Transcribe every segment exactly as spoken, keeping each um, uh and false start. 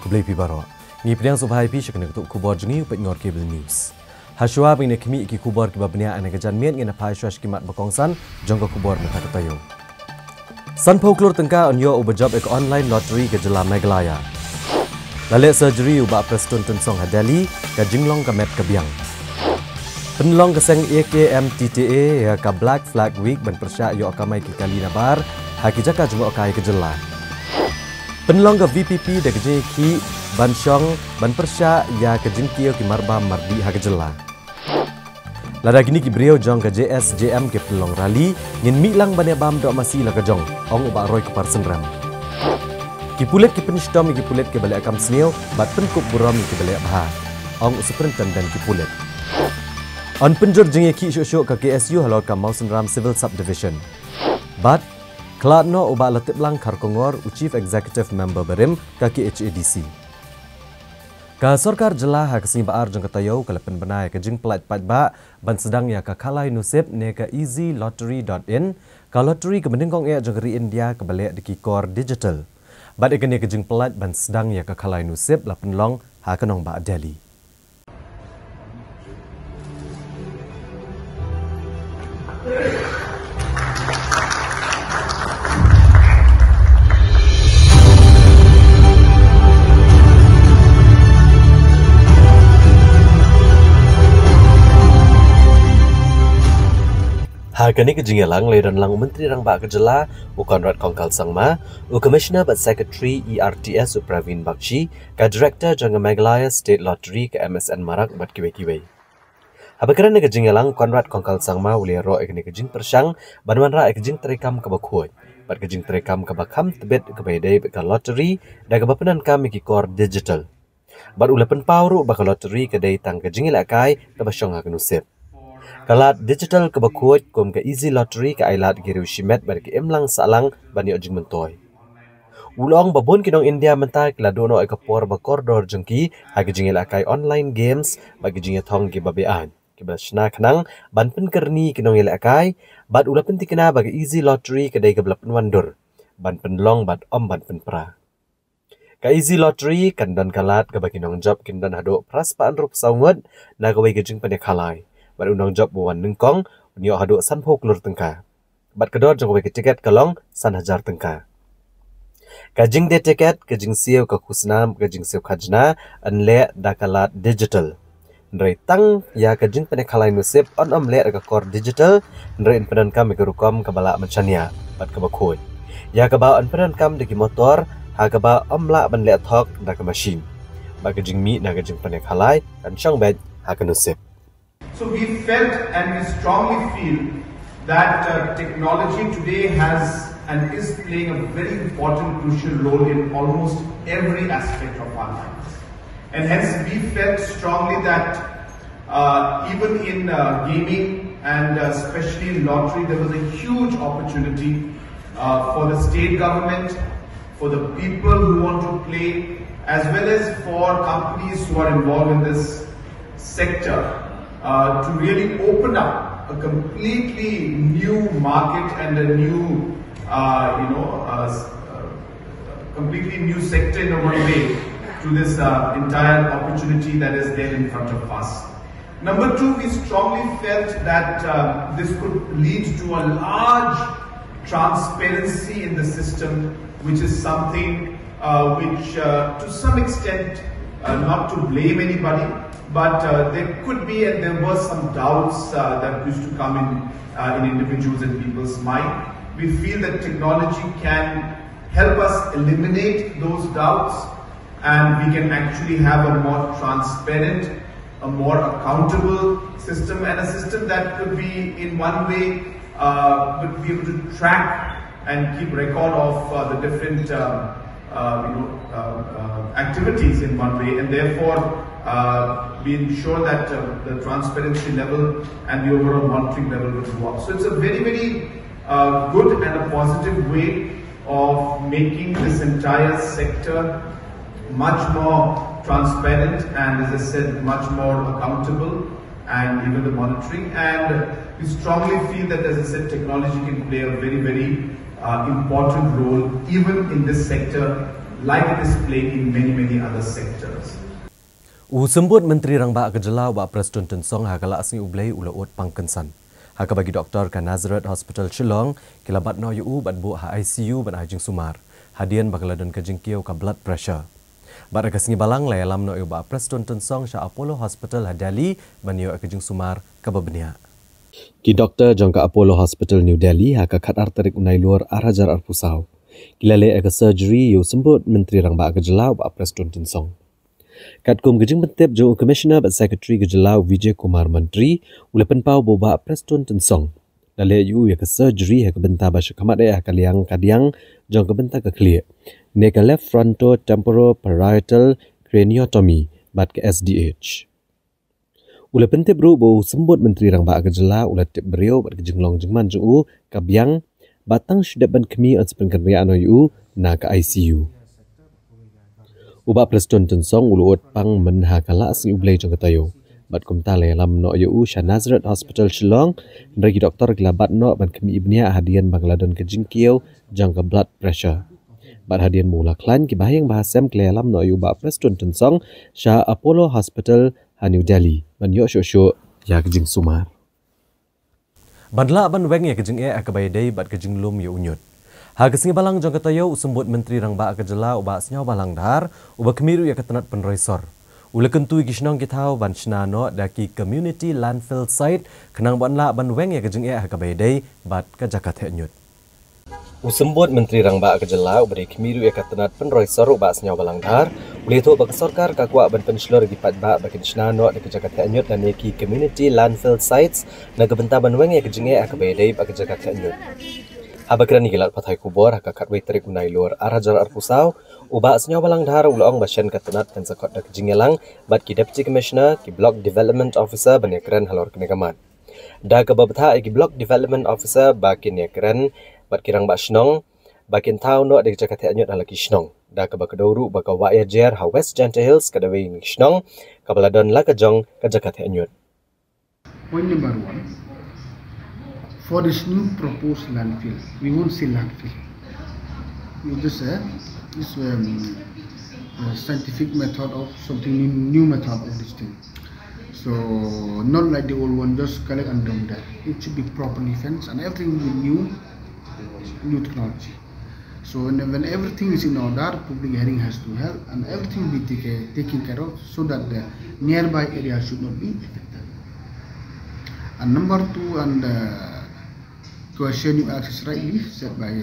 Blei phi baroh. Ngi pdiang sngewbha ïa phi sha kane ka tuh khubor jong ngi u peit ngor Cable News. Hashwa ba ngin ïa khmih ïa ki khubor kiba bniah ha kane ka janmiet, ngin ïa phai shuwa sha ki mat ba kongsan jong ka khubor mynta ka taïew. Sanphew klur tyngka yn ïoh uba jop ïa ka online lottery ka jylla Meghalaya. La leh surgery u Bah Prestone Tynsong ha Delhi, ka jinglong ka met ka biang. Pynlong ka seng A K M T T A ïa ka Black Flag Week ban pyrshah ïoh kamai ki kali na bar ha ki jaka jngohkai ka jylla. Pynlong ka V P P da ka jingïakhih ban shong ban pyrshah ïa ka jingkiew ki marbam mardih ha ka jylla. Lada kine ki briew jong ka J S J M ki pynlong rally, ngin mih lang ban ïa bam doh masi la ka jong, ong u Bah Roy Kupar Synrem. Ki pulit ki pynshitom ïa ki pulit kiba leh kam sniew bad pynkup burom ïa kiba leh bha, ong u Superintendent ki pulit. Yn pynjur jingïakhih shuh shuh ka K S U halor ka Mawsynram Civil Subdivision. Bad khlad noh u Bah Latiplang Kharkongor, u Chief Executive Member barim ka K H A D C. Ka sorkar jylla ha ka sngi ba ar jong ka taïew ka la pynbna ïa ka jingpyllait paidbah ban sdang ïa ka Khalai Nusib ne ka easy lottery dot in, ka lottery kaba nyngkong eh jong ka ri India kaba leh da ki kor digital. Bad ïa kane ka jingpyllait ban sdang ïa ka Khalai Nusib la pynlong ha ka nongbah Delhi. Ha kane ka jingïalang la ïadon lang u Myntri Rangbah ka jylla u Conrad Kongkal Sangma, u Commissioner bad Secretary E R T S u Praveen Bakshi, ka Director jong ka Meghalaya State Lottery ka M S N Marak bad kiwei kiwei. Haba kren ha ka jingïalang, Conrad Kongkal Sangma u la ïaroh ïa kane ka jingpyrshang ban wanrah ïa ka jingtreikam kaba khuid bad ka jingtreikam kaba kham tbit kaba ïadei bad ka lottery da kaba pyndonkam ïa ki kor digital. Bad u la pynpaw ruh ba ka lottery ka dei tang ka jingïalehkai kaba shong ha ka nusib. Ka lad digital kaba khuid kum ka Easy Lottery ka ailad ïa ki riew shimet bad ki imlang sahlang ban ïoh jingmyntoi. U la ong ba bun ki nong India mynta ki la duh noh ïa ka por ba kordor jong ki ha ki jingïalehkai online games bad ki jingïathong kiba beaiñ, kiba la shna khnang ban pynkyrni ki nongïalehkai, bad u la pyntikna ba ka Easy Lottery ka dei kaba la pynwandur ban pynlong bad ym ban pynpra. Ka Easy Lottery kan don ka lad kaba ki nongjop kin don haduh phra spah hynriewphew saw ngut na kawei ka jingpynïakhalai, bad u nongjop ba wan nyngkong un ïoh haduh sanphew klur tyngka. Bad ka dor jong kawei ka tiket ka long san hajar tyngka. Ka jingdie tiket, ka jingsiew ka khusnam, ka jingsiew khajna yn leh da ka lad digital. Hynrei tang ïa ka jingpynïakhalai nusib yn ym leh da ka kor digital, hynrei yn pyndonkam ïa ka rukom kaba lah ban shaniah bad kaba khuid, ïa kaba yn pyndonkam da ki motor ha kaba ym lah ban leh thok da ka mashin. Bad ka jingmih na ka jingpynïakhalai kan shong beit ha ka nusib. So we felt and we strongly feel that uh, technology today has and is playing a very important, crucial role in almost every aspect of our lives. And hence, we felt strongly that uh, even in uh, gaming and uh, especially in lottery, there was a huge opportunity uh, for the state government, for the people who want to play, as well as for companies who are involved in this sector, uh, to really open up a completely new market and a new, uh, you know, uh, s- uh, completely new sector in a one way to this uh, entire opportunity that is there in front of us. Number two, we strongly felt that uh, this could lead to a large transparency in the system, which is something uh, which, uh, to some extent, uh, not to blame anybody, but uh, there could be and there were some doubts uh, that used to come in uh, in individuals and people's mind. We feel that technology can help us eliminate those doubts, and we can actually have a more transparent, a more accountable system, and a system that could be, in one way, uh, would be able to track and keep record of uh, the different um, uh, you know, uh, uh, activities in one way, and therefore uh, we ensure that uh, the transparency level and the overall monitoring level will go up. So it's a very, very uh, good and a positive way of making this entire sector much more transparent and, as I said, much more accountable, and even the monitoring. And we strongly feel that, as I said, technology can play a very, very uh, important role even in this sector like it is playing in many, many other sectors. U Symbud Myntri Rangbah ka Jylla u Bah Prestone Tynsong ha ka la sngi U Blei u la ud pang kynsan. Ha kaba ki doktor ka Nazareth Hospital Shillong ki la bat noh ïa u bad buh ha I C U ban ai jingsumar, hadien ba ka la don ka jingkiew ka blood pressure. Bad ha ka sngi Balang la ïalam noh ïa u Bah Prestone Tynsong sha Apollo Hospital ha Delhi ban ïoh ïa ka jingsumar kaba bniah. Ki doktor jong ka Apollo Hospital New Delhi ha ka khatar tarik u Nailur ar hajar arphew saw ki la leh ïa ka surgery ïa u Symbud Myntri Rangbah ka Jylla u Bah Prestone Tynsong. Katkum ka jingpyntip jong u Commissioner bad Secretary ka Jylla u Vijay Kumar Mantri, u la pynpaw ba u Bah Prestone Tynsong la leh ïa u ïa ka surgery ha ka bynta ba sha khmat eh ha ka liang kadiang jong ka bynta ka khlieh, ne ka left frontotemporal parietal craniotomy bad ka S D H. U la pyntip ruh ba u Symbud Myntri Rangbah ka Jylla u la tip briew bad ka jinglong jingman jong u ka biang, bad tang shu dep ban khmih yn sa pynkynriah noh ïa u na ka I C U. U Bah Prestone Tynsong u la ud pang myn ha ka la sngi U Blei jong ka taïew. Bad kumta la ïalam noh ïa u sha Nazareth Hospital Shillong, hynrei ki doktor ki la bat noh ban khmih bniah hadien ba ka la don ka jingkiew jong ka blood pressure. Bad hadien ba u la khlaiñ, ki bahaïing bahasem ki la ïalam noh ïa u Bah Prestone Tynsong sha Apollo Hospital ha New Delhi ban ïoh shuh shuh ïa ka jingsumar. Ban lah ban weng ïa ka jingeh ha kaba ïadei bad ka jinglum ïa u ñiut. Ha ka sngi Balang jong ka taïew, u Symbud Myntri Rangbah ka Jylla u Bah Sniawbhalang Dhar, uba khmih ruh ïa ka tnat pynroi sor, u la kyntu ïa ki shnong ki thaw ban shna noh da ki community landfill site khnang ban lah ban weng ïa ka jingeh ha kaba ïadei bad ka jaka theh ñiut. U Symbud Myntri Rangbah ka Jylla uba dei khmih ruh ïa ka tnat pynroi sor u Bah Sniawbhalang Dhar u la ïathuh ba ka sorkar ka kwah ban pynshlur ïa ki paidbah ba kin shna noh da ki jaka theh ñiut lane ki community landfill sites na ka bynta ban weng ïa ka jingeh ha kaba ïadei bad ka jaka theh ñiut. Haba kren ïa ki lad pathai khubor ha ka khatwei tarik u Nailur ar hajar arphew saw, u Bah Sniawbhalang Dhar u la ong ba shen ka tnat kan sa khot da ka jingïalang bad ki Deputy Commissioner, ki Block Development Officer ban ïakren halor kane ka mat. Da kaba bthah ïa ki Block Development Officer ba kin ïakren bad ki rangbah shnong ba kin thaw noh da ki jaka theh ñiut ha la ki shnong. Da kaba kdew ruh ba ka Wah Ïajer ha West Jaintia Hills ka dei kawei na ki shnong kaba la don la ka jong ka jaka theh ñiut. Point number one, for this new proposed landfill, we won't say landfill. You just, uh, this, um, uh, scientific method of something new, new method of this thing. So not like the old one, just collect and dump there. It should be properly fenced and everything will be new, new technology. So when, when everything is in order, public hearing has to held and everything be take, taken care of so that the nearby area should not be affected. And number two, and, uh, question you asked is rightly said by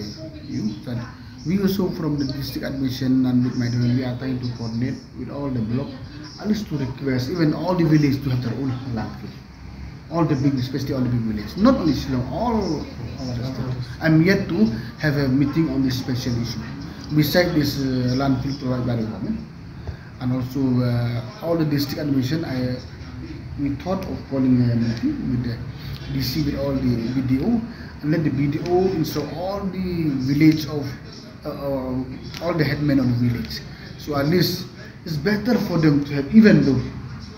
you, that we also from the district admission and with my development, we are trying to coordinate with all the block, at least to request even all the village to have their own landfill. All the big, especially all the big villages, not only Shillong, all our district. I'm yet to have a meeting on this special issue. Beside this, uh, landfill provided by the government, and also, uh, all the district admission, I, we thought of calling a meeting with the D C, with all the B D O, and let the B D O instruct all the village of, uh, uh, all the headmen of the village. So at least it's better for them to have, even though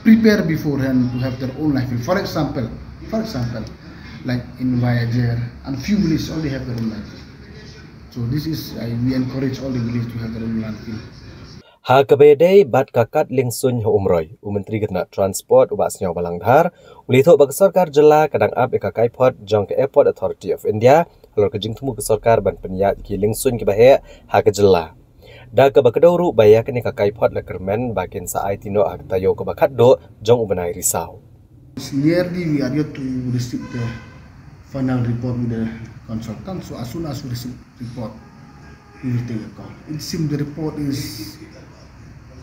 prepare beforehand to have their own landfill. For example, for example, like in Wah Ïajer and few villages already have their own landfill. So this is, I, we encourage all the village to have their own landfill. Ha kaba ïadei bad ka kad liengsuiñ ha Umroi, u Myntri ka tnat Transport u Bah Sniawbhalang Dhar u la ïathuh ba ka sorkar jylla ka dang ap ïa ka kaiphod jong ka Airport Authority of India halor ka jingthmu ka sorkar ban pynïaid ïa ki liengsuiñ kiba heh ha ka jylla. Da kaba kdew ruh ba ïa kane ka kaiphod la kyrmen ba kin sa aiti noh ha ka taïew kaba khatduh jong u bnai Risaw. Nearly we are yet to receive the final report with the consultant. So as soon as we receive report, we will take a call. It seems the report is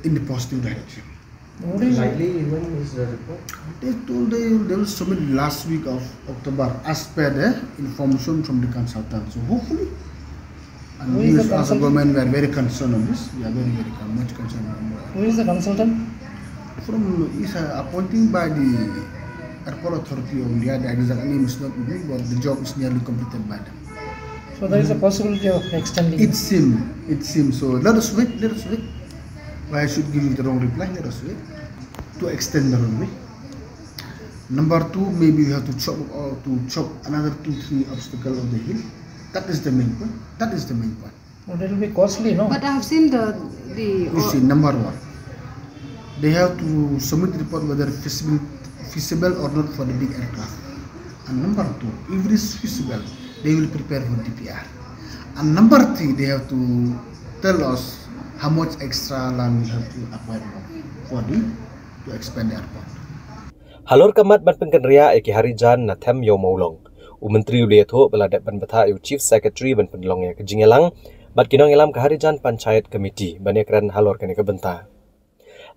in the positive direction. What is it? Likely when is the report? They told they, they will submit last week of October as per the information from the consultant. So hopefully, and we as a government, we are very concerned on this. We are very, very con-, much concerned on that. Who is the consultant? From, is, uh, appointing by the Airport Authority of India. The exact name is not with me, but the job is nearly completed by them. So there is a possibility of extending. It seems, it seems. So let us wait, let us wait. Why I should give you the wrong reply? Let us wait to extend the runway. Number two, maybe we have to chop, uh, to chop another two, three obstacle of the hill. That is the main point. That is the main point. It will be costly, no? But I have seen the the. You see, number one, they have to submit report whether feasible, feasible or not for the big aircraft. And number two, if it is feasible, they will prepare for D P R. And number three, they have to tell us how much extra land we have to acquire for the, to expand the airport. Halor ka mat ban pynkynriah ïa ki harijan na Them Ïew Mawlong, u Myntri u la ïathuh ba la dep ban bthah ïa u Chief Secretary ban pynlong ïa ka jingïalang bad ki nongïalam ka Harijan Panchayat Committee ban ïakren halor kane ka bynta.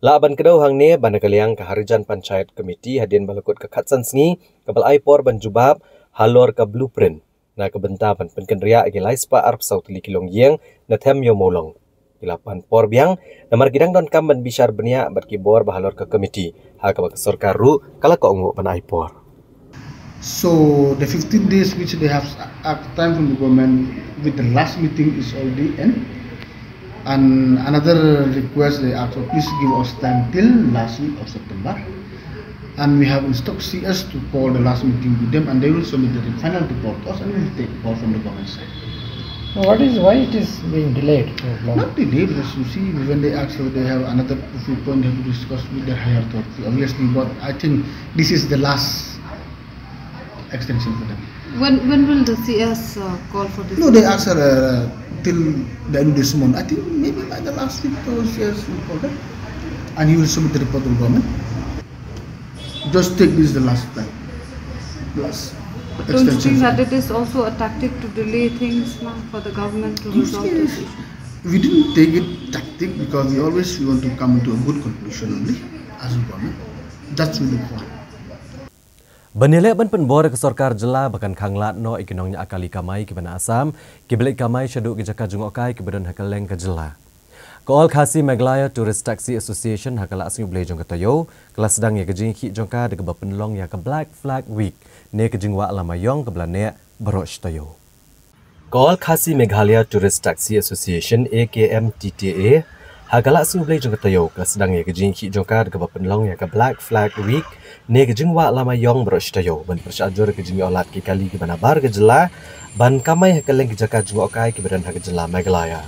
Lah ban kdew hangne ba na ka liang ka Harijan Panchayat Committee, hadien ba la kut ka khatsan sngi kaba la ai por ban jubab halor ka blueprint na ka bynta ban pynkynriah ïa ki lai spah arphew saw tylli ki longïing na Them Ïew Mawlong, ki la pan por biang namar ki dang donkam ban bishar bniah bad ki bor ba halor ka committee, ha kaba ka sorkar ruh ka la kohnguh ban ai por. So the fifteen days which they have asked time from the government with the last meeting is already end. And another request they ask, so please give us time till last week of September. And we have instructed C S to call the last meeting with them, and they will submit the final report to us, and we will take call from the government side. Now, what is, why it is being delayed so long? Not delayed, as you see, when they ask, so they have another few points they have to discuss with their higher authority, obviously. But I think this is the last extension for them. When, when will the C S, uh, call for this? No, they ask her, uh, till the end of this month. I think maybe by the last week, the C S will call them, and he will submit the report to the government. Just take this the last time. Last. But don't you think extension that it is also a tactic to delay things, ma'am, for the government to resolve this issue? We didn't take it tactic because we always, we want to come to a good conclusion only as a government. That's what we want. Ban ïaleh ban pynbor ïa ka sorkar jylla ba kan khanglad noh ïa ki nongñiah kali kamai kiba na Assam kiba leit kamai shaduh ki jaka jngohkai kiba don ha kylleng ka jylla, ka All Khasi Meghalaya Tourist Taxi Association ha ka Laisngi U Blei jong ka taïew ka la sdang ïa ka jingïakhih jong ka da kaba pynlong ïa ka Black Flag Week, ne ka jingwah lama ïong kaba la neh baroh shi taïew. Ka All Khasi Meghalaya Tourist Taxi Association, A K M T T A, ha ka Laisngi U Blei jong ka taïew ka la sdang ïa ka jingïakhih jong ka da kaba pynlong ïa ka Black Flag Week, ne ka jingwah lama ïong baroh shi taïew, ban pyrshah jur ïa ka jingïoh lad ki kali kiba nabar ka jylla ban kamai ha kylleng ki jaka jngohkai kiba don ha ka jylla Meghalaya.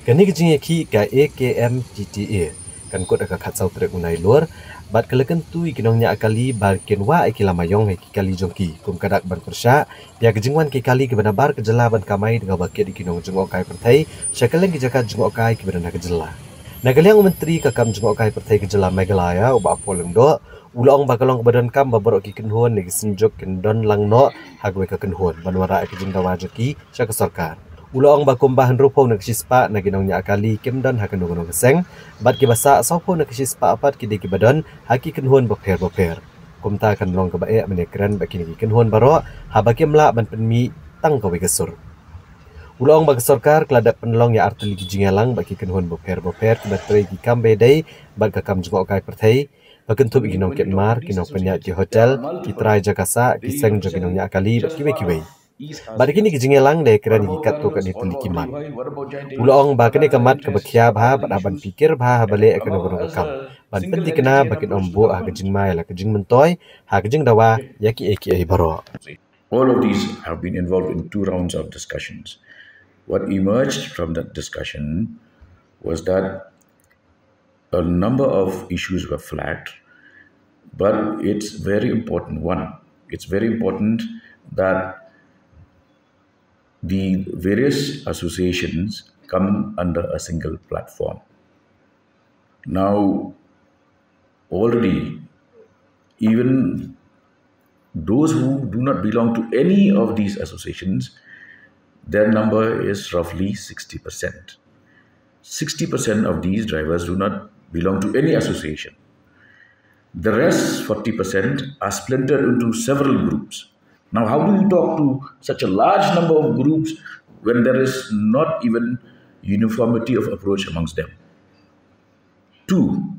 Kane ka jingïakhih ka A K M T T A kan kut ha ka khatsaw tarik u Nailur bad ka la kyntu ïa ki nongñiah kali ba kin wah ïa ki lama ïong ha ki kali jong ki, kum ka dak ban pyrshah ïa ka jingwan ki kali kiba nabar ka jylla ban kamai da kaba kit ïa ki nongjngohkai pyrthei sha kylleng ki jaka jngohkai kiba don ha ka jylla. Na ka liang u Myntri ka kam jngohkai pyrthei ka jylla Meghalaya, u Bah Paul Lyngdoh, u la ong ba ka long kaba donkam ba baroh ki kynhun ne ki synjuk kin don lang noh ha kawei ka kynhun ban wanrah ïa ka jingdawa jong ki sha ka sorkar. U la ong ba kumba hynriewphew na ka shispah na ki nongñiah kali kim don ha kano kano ka seng, bad kiba sah sawphew na ka shispah pat ki dei kiba don ha ki kynhun bapher bapher. Kumta kan long kaba eh ban ïakren bad kine ki kynhun baroh haba kim lah ban pynmih tang kawei ka sur. U la ong ba ka sorkar ka la dep pynlong ïa artylli ki jingïalang bad ki kynhun bapher bapher kiba trei ki kam ba ïadei bad ka kam jngohkai pyrthei, ba kynthup ïa ki nongkit mar, ki nongpynïaid ki hotel, ki trai jaka sah, ki seng jong ki nongñiah kali bad kiwei kiwei. Bad kine ki jingïalang da ïakren ïa ki katto katne tylli ki mat. U la ong ba kane ka mat kaba khia bha bad hap ban pyrkhat bha haba leh ïa kano kano ka kam, ban pynthikna ba kin ym buh ha ka jingma ïa la ka jingmyntoi ha ka jingdawa ïa kiei kiei baroh. All of these have been involved in two rounds of discussions. What emerged from that discussion was that a number of issues were flagged, but it's very important. One, it's very important that the various associations come under a single platform. Now, already, even those who do not belong to any of these associations, their number is roughly sixty percent. Sixty percent of these drivers do not belong to any association. The rest, forty percent, are splintered into several groups. Now, how do you talk to such a large number of groups when there is not even uniformity of approach amongst them? Two,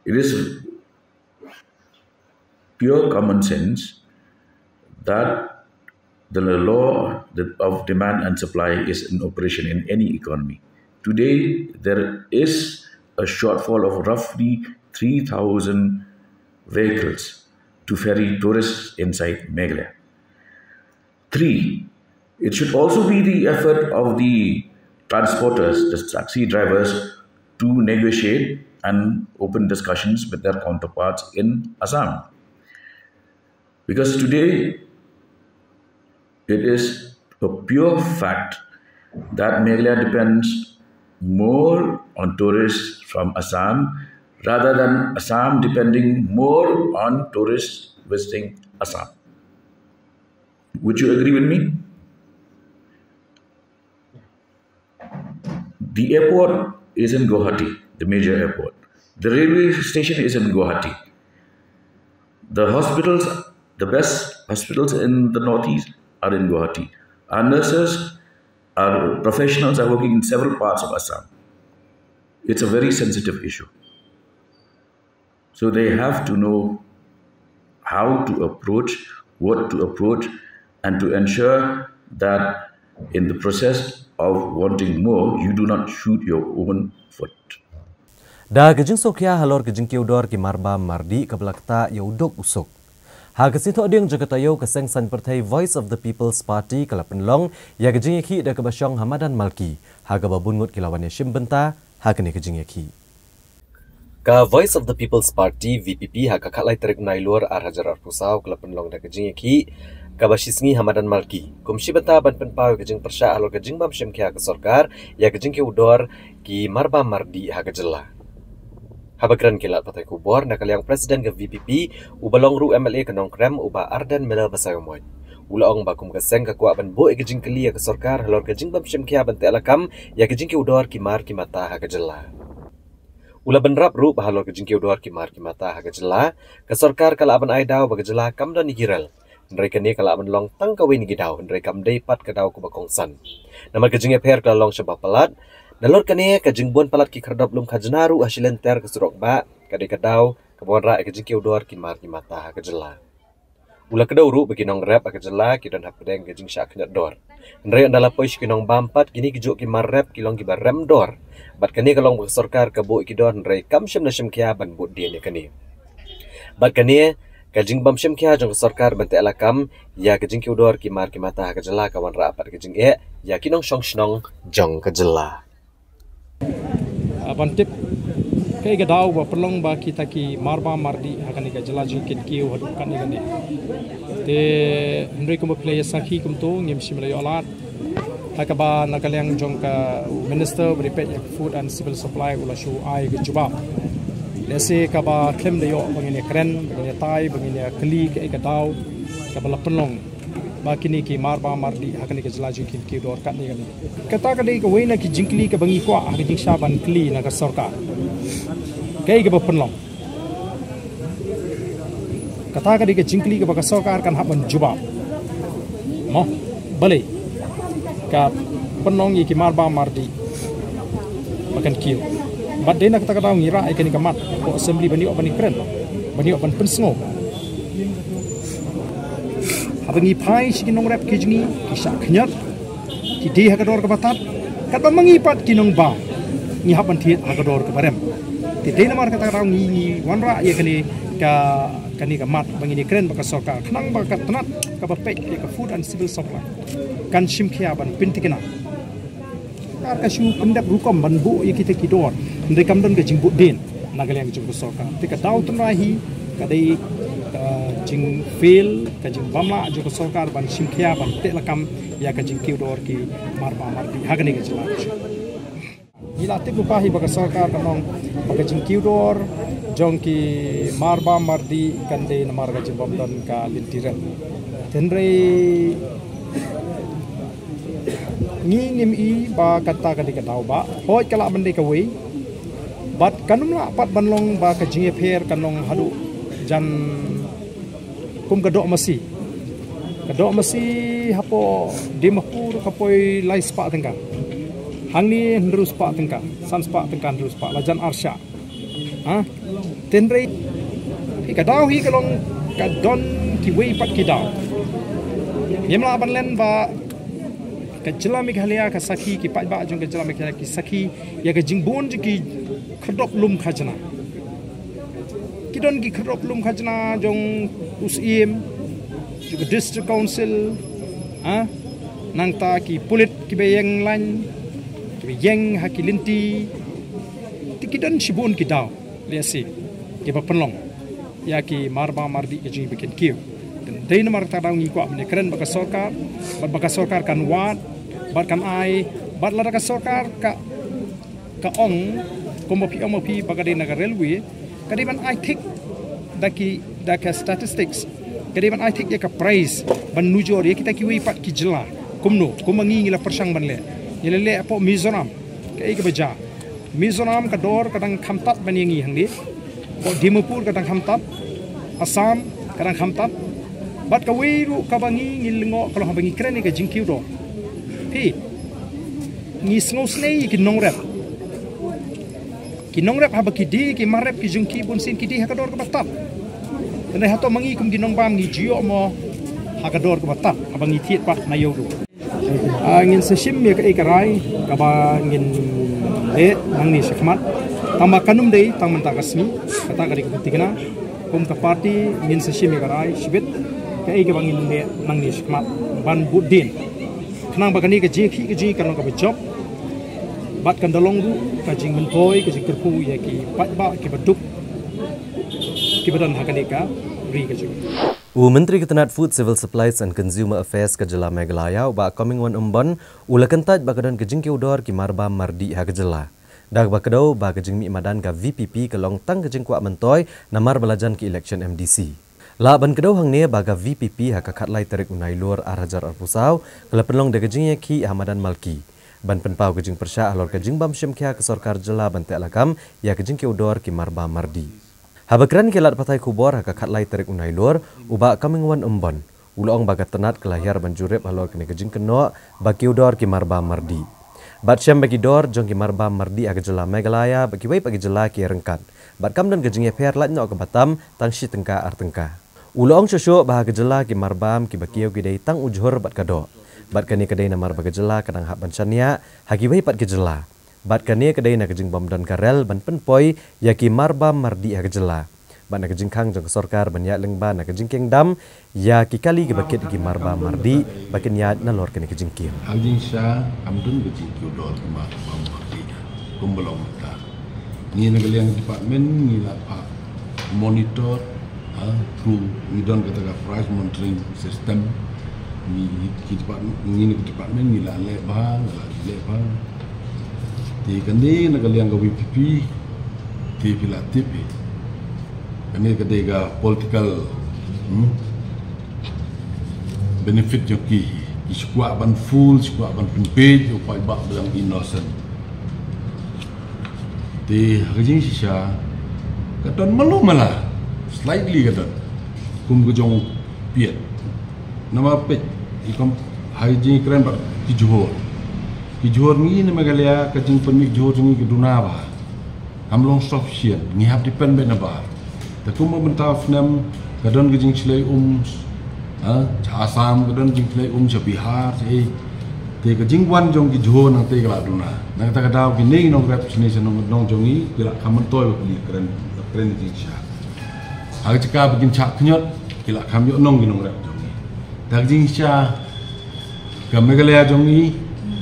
it is pure common sense that the law of demand and supply is in operation in any economy. Today, there is a shortfall of roughly three thousand vehicles to ferry tourists inside Meghalaya. Three, it should also be the effort of the transporters, the taxi drivers, to negotiate and open discussions with their counterparts in Assam. Because today, it is a pure fact that Meghalaya depends more on tourists from Assam rather than Assam depending more on tourists visiting Assam. Would you agree with me? The airport is in Guwahati, the major airport. The railway station is in Guwahati. The hospitals, the best hospitals in the Northeast are in Guwahati. Our nurses, our professionals are working in several parts of Assam. It's a very sensitive issue. So they have to know how to approach, what to approach, and to ensure that in the process of wanting more, you do not shoot your own foot. Da ka jingsngewkhia halor ka jingkiew dor ki marbam mardih kaba la ktah ïa u duk u suk. Ha ka sngi Thohdieng jong ka taïew, ka seng saiñ pyrthei Voice of the People's Party ka la pynlong ïa ka jingïakhih da kaba shong ha madan Malki, ha kaba bun ngut ki la wan ïashim bynta ha kane ka jingïakhih. Ka Voice of the People's Party, V P P, ha ka khatlai tarik Nailur ar hajar arphew saw ka la pynlong da ka jingïakhih kaba shisngi ha madan Malki kum shi bynta ban pynpaw ïa ka jingpyrshah halor ka jingbym shim khia ka sorkar ïa ka jingkiew dor ki marbam mardih ha ka jylla. Haba kren ki lad pathai khubor na ka liang President ka V P P, uba long ruh M L A ka Nongkrem, u Bah Ardent Miller Basaiawmoit, u la ong ba kum ka seng ka kwah ban buh ïa ka jingkylli ïa ka sorkar halor ka jingbym shim khia ban teh lakam ïa ka jingkiew dor ki mar ki mata ha ka jylla. U la bynrap ruh ba halor ka jingkiew dor ki mar ki mata ha ka jylla, ka sorkar ka lah ban ai daw ba ka jylla kam don ïa ki rel. Hynrei kane ka lah ban long tang kawei na ki daw, hynrei kam dei pat ka daw kaba kongsan. Namar ka jingïapher ka la long shaba palat. Nalor kane, ka jingbun palat ki khyrdop lum khajna ruh ha shilynter ka surok bah ka dei ka daw kaba wanrah ïa ka jingkiew dor ki mar ki mata ha ka jylla. U la kdew ruh ba ki nongrep ha ka jylla ki don hapdeng ka jingshah khñiot dor. Hynrei ynda la poi sha ki nongbam pat, kine ki juh ki mar rep ki long kiba rem dor. Bad kane ka long ba ka sorkar ka buh ïa ki dor, hynrei kam shym la shim khia ban bud dien ïa kane. Bad kane ka jingbym shim khia jong ka sorkar ban teh lakam ïa ka jingkiew dor ki mar ki mata ha ka jylla ka wanrah pat ka jingeh ïa ki nongshong shnong jong ka jylla. Ah, ban tip kaei ka daw ba pynlong ba kita ki marbam mardih ha kane ka jylla jong ngi kin kiew haduh katne katne. Te hynrei kumba phi la ïa sakhi kumto, ngim shym la ïoh lad. Ha kaba na ka liang jong ka Minister ba dei peit ïa ka Food and Civil Supply u la shu ai ka jubab. Lehse kaba khlem da ïoh ba ngin ïa kren, ba ngin ïa tai, ba ngin ïa kylli kaei ka daw kaba la pynlong ba kine ki marbam mardih ha kane ka jylla jong ngi kin kiew dor katne katne. Kata ka dei kawei na ki jingkylli kaba ngi kwah ha ka jingshisha ban kylli na ka sorkar. Kaei kaba pynlong? Kata ka dei ka jingkylli kaba ka sorkar kan hap ban jubab. Mo, balei ka pynlong ïa ki marbam mardih ba kan kiew? Bad dei na kata ka daw ngi rah ïa kane ka mat hapoh Assembly ban ïoh ban ïakren, ban ïoh ban pynsngew. Haba ngi phai sha ki nongrep ki jong ngi, ki shah khñiot, ki die ha ka dor kaba tad, katba ma ngi pat ki nongbam ngi hap ban thied ha ka dor kaba rem. Te dei namar kata ka daw ngi, ngi wanrah ïa kane ka, kane ka mat ba ngin ïakren bad ka sorkar khnang ba ka tnat kaba peit ïa ka Food and Civil Supply kan shim khia ban pynthikna. Sorkar ka shu pyndep rukom ban buh ïa kita ki dor, hynrei kam don ka jingbud dien na ka liang jong ka sorkar. Te ka daw tynrai hi ka dei ka jingfail, ka jingbymlah jong ka sorkar ban shim khia ban teh lakam ïa ka jingkiew dor ki marbam mardih ha kane ka jylla. Ngi la tip lypa hi ba ka sorkar ka ong ba ka jingkiew dor jong ki marbam mardih kan dei namar ka jingbym don ka lynti rel. Hynrei ngi ngim i ba kata ka dei ka daw ba, hooid ka lah ban dei kawei. Bad kan ym lah pat ban long ba ka jingïapher kan long haduh jan kum ka doh masi. Ka doh masi hapoh Dimapur ka poi lai spah tyngka. Hangne hynriew spah tyngka, san spah tyngka hynriew spah, la jan ar shah. Ha? Hynrei hi ka daw hi ka long ka don kiwei pat ki daw. Ngim lah ban len ba ka jylla Meghalaya ka sakhi, ki paidbah jong ka jylla Meghalaya ki sakhi ïa ka jingbun jong ki khyrdop lum khajna. Ki don ki khyrdop lum khajna jong u Syiem, jong ka District Council, ha? Nangta ki pulit kiba ïeng lain, ki Ïeng ha ki lynti, te ki don shibun ki daw, lehse, kiba pynlong ïa ki marbam mardih ka jingïabakiew. Te dei namar kata ka daw ngi kwah ban ïakren bad ka sorkar, bad ba ka sorkar kan wad, bad kan ai, bad lada ka sorkar ka, ka ong, kumba phi ong ma phi ba ka dei na ka railway, ka dei ban ai thik da ki, da ka statistics. Ka dei ban ai thik ïa ka price ban nujor ïa kita kiwei pat ki jylla. Kumno, kumba ngi ngi la pyrshang ban leh. Ngi la leh hapoh Mizoram. Kaei kaba jia? Mizoram ka dor ka dang kham tad ban ïa ngi hangne. Hapoh Dimapur ka dang kham tad. Assam ka dang kham tad. Bad kawei ruh kaba ngi ngi lyngngoh ka long haba ngi kren ïa ka jingkiew dor. Phi, ngi sngewsynei ïa ki nongrep. Ki nongrep haba ki die ki mar rep ki jong ki, bunsien ki die ha ka dor kaba tad. Hynrei hato ma ngi kum ki nongbam ngi ju ïoh mo ha ka dor kaba tad haba ngi thied pat na ïew duh? Ah, ngin sa shim ïa kaei ka rai kaba ngin leh nangne shakhmat. Tangba kan ym dei tang mynta ka sngi, kata ka dei kaba tikna. Kum ka party ngin sa shim ïa ka rai shibit kaei kaba ngin leh nangne shakhmat ban bud dien. Khnang ba kane ka jingïakhih ka jong ngi kan long kaba jop. Bad kan da long ruh ka jingmyntoi, ka jingkyrkhu ïa ki paidbah kiba duk, kiba don ha kane ka ri ka jong ngi. U Myntri ka tnat Food, Civil Supplies and Consumer Affairs ka jylla Meghalaya, u Bah Comingone Ymbon, u la kyntait ba ka don ka jingkiew dor ki marbam mardih ha ka jylla. Da kaba kdew ba ka jingmih madan ka V P P ka long tang ka jingkwah myntoi namar ba la jan ka election M D C. Lah ban kdew hangne ba ka V P P ha ka khatlai tarik u Nailur ar hajar arphew saw ka la pynlong da ka jingïakhih ha madan Malki ban pynpaw ka jingpyrshah halor ka jingbym shim khia ka sorkar jylla ban tehlakam ïa ka jingkiew dor ki marbam mardih. Haba kren ki lad pathai khubor ha ka khatlai tarik u Nailur, u Bah Comingone Ymbon u la ong ba ka tnat ka la hiar ban jurip halor kane ka jingkynnoh ba kiew dor ki marbam mardih. Bad shem ba ki dor jong ki marbam mardih ha ka jylla Meghalaya bad kiwei pat ki jylla ki ryngkat, bad kam don ka jingïapher lait noh kaba tam tang shi tyngka ar tyngka. U la ong shuh shuh ba ha ka jylla ki marbam kiba kiew ki dei tang u jhur bad ka doh. Bad kane ka dei namar ba ka jylla ka dang hap ban shaniah ha kiwei pat ki jylla. Bad kane ka dei na ka jingbym don ka rel ban pynpoi ïa ki marbam mardih ha ka jylla. Bad na ka jingkhang jong ka sorkar ban ïaid lyngba na ka jingkieng dam ïa ki kali kiba kit ïa ki marbam mardih ba kin ïaid nalor kane ka jingkiew. Ha ka jingshisha kam don ka jingkiew dor ki marbam mardih kumba long mynta. Ngi na ka liang department ngi la phah monitor, ha, through ngi don kata ka price monitoring system. Ngi ki department, ngi na ka department ngi la leh bha, ngi la leh bha. Te kane na ka liang ka V P P te phi la tip hi. Kane ka dei ka political, hmm, benefit jong ki. Ki shu kwah ban fool, shu kwah ban pynpeit ïa u paidbah ba dang innocent. Te ha ka jingshisha ka don malu mala, slightly ka don kum ka jong piat. Namar peit i kam ha ka jingkren bad ki jhur. Ki jhur ngi na Meghalaya ka jingpynmih jhur jong ngi ka duna bha. Kam long sufficient, ngi hap depend beit na bar. Te kumba mynta u snem ka don ka jingshlei um, ha, sha Assam ka don jingshlei um, sha Bihar, sha ei. Te ka jingwan jong ki jhur nangtei ka la duna. Na kata ka daw kine ki nongrep shane sha nong, nong jong ngi ki la kham myntoi ba ki kren, kren jingshisha. Ha ka jaka ba kin shah khñiot ki la kham ïoh nong ki nongrep jong ngi. Te ka jingshisha ka Meghalaya jong ngi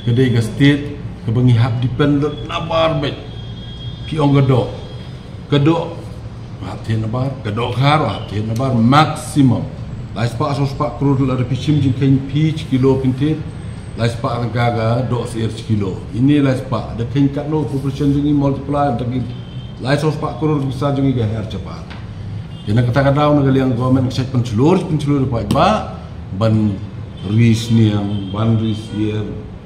ka dei ka state kaba ngi hap depend lut na bar beit. Phi ong ka doh, ka doh hap thied na bar, ka dohkhar hap thied na bar maximum. Lai spah saw spah klur lada phi shim jingkheiñ phi shi kilo phin thied, lai spah tyngka ka doh syiar shi kilo. Ine lai spah da kheiñ katno population jong ngi multiply da ki lai saw spah klur pisa jong ngi ka her chaphang. Te na kata ka daw na ka liang government ka shait pynshlur pynshlur paidbah ban ri sniang, ban ri syiar.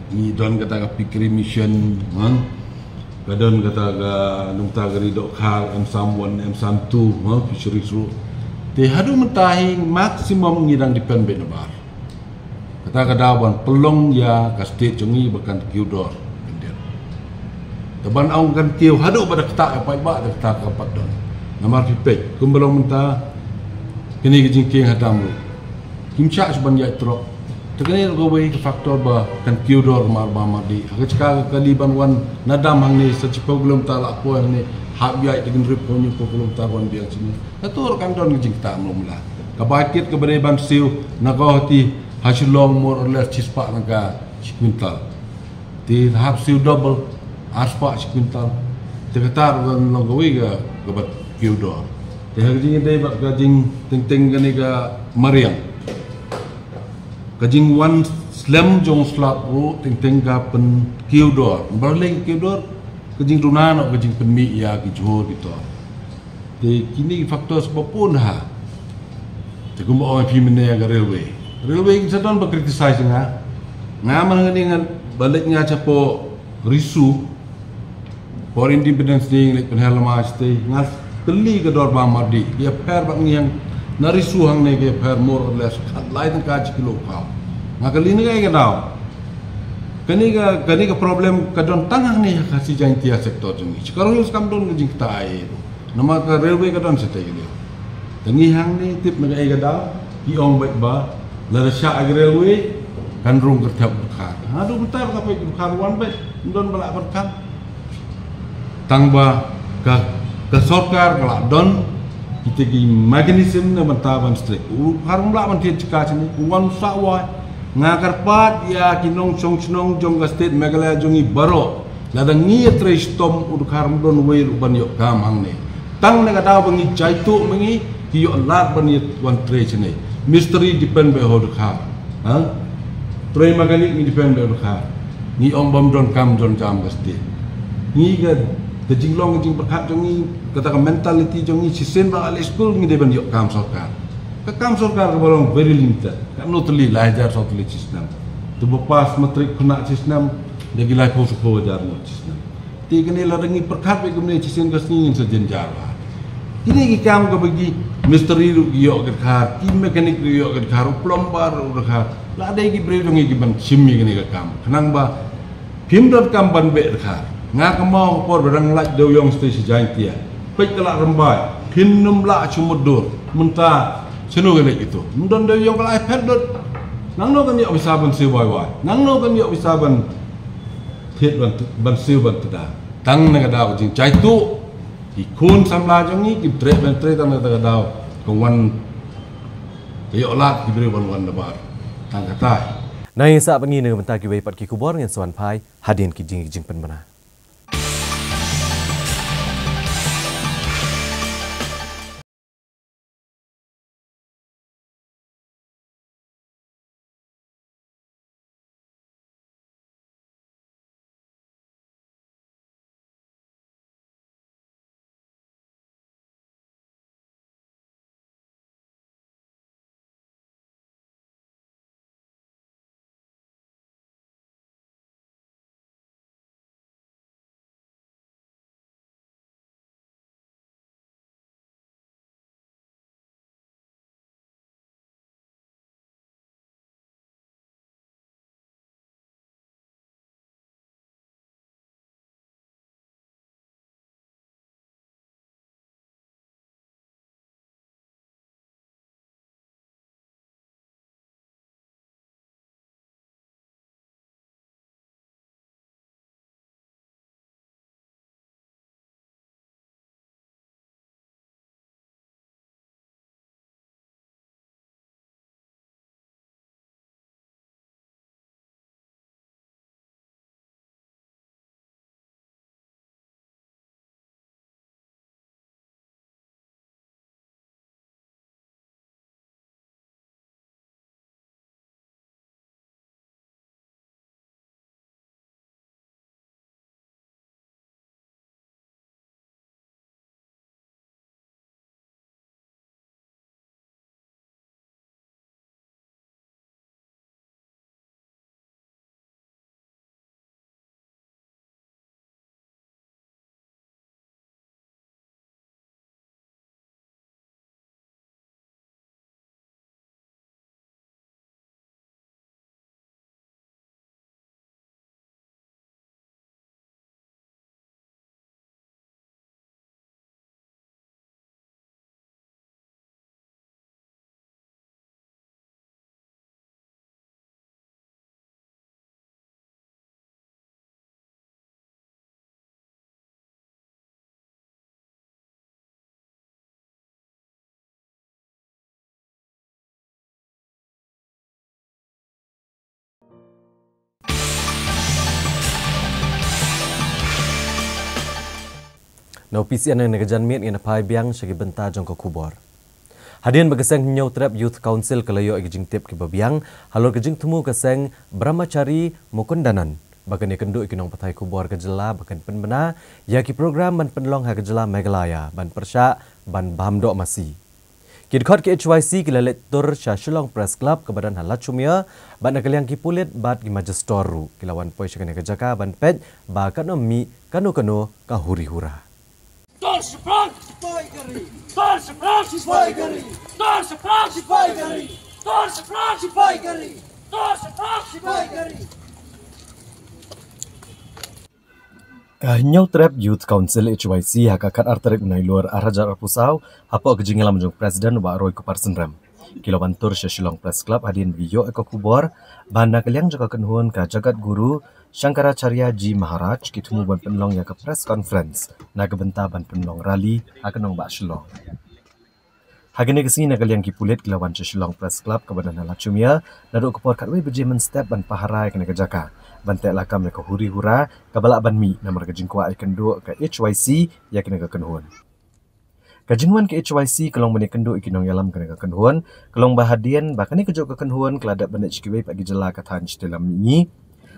Ngi don kata ka piggery mission, ha? Ka don kata ka, nangta ka ri dohkhar, em sam one, em sam two, ha, fisheries ruh. Te haduh mynta hi maximum ngi dang depend beit na bar. Kata ka daw ban pynlong ïa ka state jong ngi ba kan kiew dor. Te ban ong kan kiew haduh ba da kata ka paidbah da kata ka pat don. Namar phi peit kumba long mynta kine ki jingkieng ha dam ruh kim shah shuh ban ïaid trok. Te kane ruh kawei ka factor ba kan kiew dor mar ba mar dih. Ha ka jaka ka kali ban wan na dam hangne sa shiphew kilometer la poi hangne hap ïaid da ki hynriewphew hynñiewphew kilometer wan biang shane. Kato ruh kan don ka jingktah mlo mla. Ka bai kit kaba dei ban siew na ka hati ha Shillong more or less shispah tyngka shi kwintal. Te hap siew double, arspah shi kwintal. Te kata ruh kan long kawei ka, kaba kiew dor. Te ha ka jingïadei bad ka jingteng teng kane ka mariang, ka jingwan slem jong slap ruh teng teng ka pynkiew dor. Balei ka kiew dor? Ka jingduna noh ka jingpynmih ïa ki jhur ki tor. Te kine ki factors ba bun ha. Te kumba ong phi mynne ka railway. Railway ki sa don ba criticize nga. Nga man nga ni nga balej nga chapo risu. Por Independence Day nga leit pynhel lama shatei. Nga tylli ka dor ba mardi. Ki ïapher bad ngi hang na risu hangne ki ïapher more or less khatlai tyngka shi kilo khaw. Nga kylli na ka ïa ka daw. Kane ka, kane ka problem ka don tang hangne ha Khasi Jaintia sector jong ngi. Shi Garo Hills kam don ka jingkta ei. Namar ka railway ka don shatei ka liang. Te ngi hangne tip na ka ei ka daw, ki ong beit ba lada shah ka railway kan rung kyrthep u dkhar. Haduh mynta ka peit u dkhar wan beit, ym don ba lah ban khang. Tang ba ka, ka sorkar ka lah don kita ki mechanism na bynta ban strict. U dkhar um lah ban thied jaka shane, u wan u sah wai. Nga kyrpad ïa ki nongshong shnong jong ka state Meghalaya jong ngi baroh. Lada ngi ïatrei shitom u dkhar ym don wei ruh ban ïoh kam hangne. Tang na ka daw ba ngi jaituh ma ngi ki ïoh lad ban ïa wan trei shane. Mistri depend beit ha u dkhar. Ha? Trei mechanic ngi depend beit ha u dkhar. Ngi ong bym don kam don jam ka state. Ngi ka, ka jinglong ka jingpyrkhat jong ngi, kata ka mentality jong ngi, shisien ba leit skul ngi dei ban ïoh kam sorkar. Ka kam sorkar kaba long very limited. Katno tylli, lai hajar saw tylli shi snem. Te ba pass matric khynnah shi snem, da ki laiphew shiphew hajar ngut shi snem. Te kane lada ngi pyrkhat beit kumne shisien ka sngi ngin sa jynjar bha. Kine ki kam kaba ki mistri ruh ki ïoh ki dkhar, ki mechanic ruh ki ïoh ki dkhar, u plumber ruh dkhar. La dei ki briew jong ngi ki ban shim ïa kane ka kam. Khnang ba phim don kam ban beh dkhar. Nga kynmaw ka por ba dang lait dewïong shatei sha Jaintia. Peit ka Lad Rymbai. Phin ym lah shu mutdur. Mynta shano ka leit kito? Ym don dewïong, ka la ai phet lut. Nangno kan ïoh pisa ban siew wai wai? Nangno kan ïoh pisa ban thied ban, ban siew ban tda? Tang na ka daw ka jingjaituh ki khun samla jong ngi ki treh ban trei, tang na kata ka daw ka wan ka ïoh lad ki briew ban wan nabar. Tang kata. Nangta sa ba ngi na ka bynta kiwei pat ki khubor, ngin sa wan phai hadien ki jing, jingpynbna. Na u P C N na ka janmiet ngin phai biang sha ki bynta jong ka khubor. Hadien ba ka seng Hynñiewtrep Youth Council ka la ïoh ïa ki jingtip kiba biang halor ka jingthmu ka seng Brahmachari Mukundanand ba kan ïakynduh ïa ki nongpathai khubor ka jylla ba kan pynbna ïa ki program ban pynlong ha ka jylla Meghalaya ban pyrshah ban bam doh masi. Ki dkhot ka H Y C ki la leit tur sha Shillong Press Club kaba don ha Lachumia bad na ka liang ki pulit bad ki magistor ruh ki la wan poi sha kane ka jaka ban peit ba kan ym mih kano kano ka huri hura. Tor shaphrang sipai kari. Tor shaphrang sipai kari. Tor shaphrang sipai kari. Tor shaphrang sipai kari. Tor shaphrang sipai kari. Ka Hynñiewtrep Youth Council H Y C ha ka khatar tarik Nailur arhajar arphew saw hapoh ka jingïalam jong President Bah Roy Kupar Synrem ki la wan tur sha Shillong Press Club hadien ba ki ïoh ïa ka khubor ba na ka liang jong ka kynhun ka Jagat Guru Shankaracharya Ji Maharaj ki thmu ban pynlong ïa ka press conference na ka bynta ban pynlong rally ha ka nongbah Shillong. Ha kane ka sngi na ka liang ki pulit ki la wan sha Shillong Press Club kaba don ha Lachumia naduh ka por khatwei baje mynstep ban pahara ïa kane ka jaka ban teh lakam ïa ka huri hura kaba lah ban mih namar ka jingkwah ïakynduh ka H Y C ïa kane ka kynhun. Ka jingwan ka H Y C ka long ban ïakynduh ïa ki nongïalam kane ka kynhun ka long ba hadien ba kane ka juh ka kynhun ka la dep ban leit sha kiwei pat ki jylla ka thaiñ shatei lam mihngi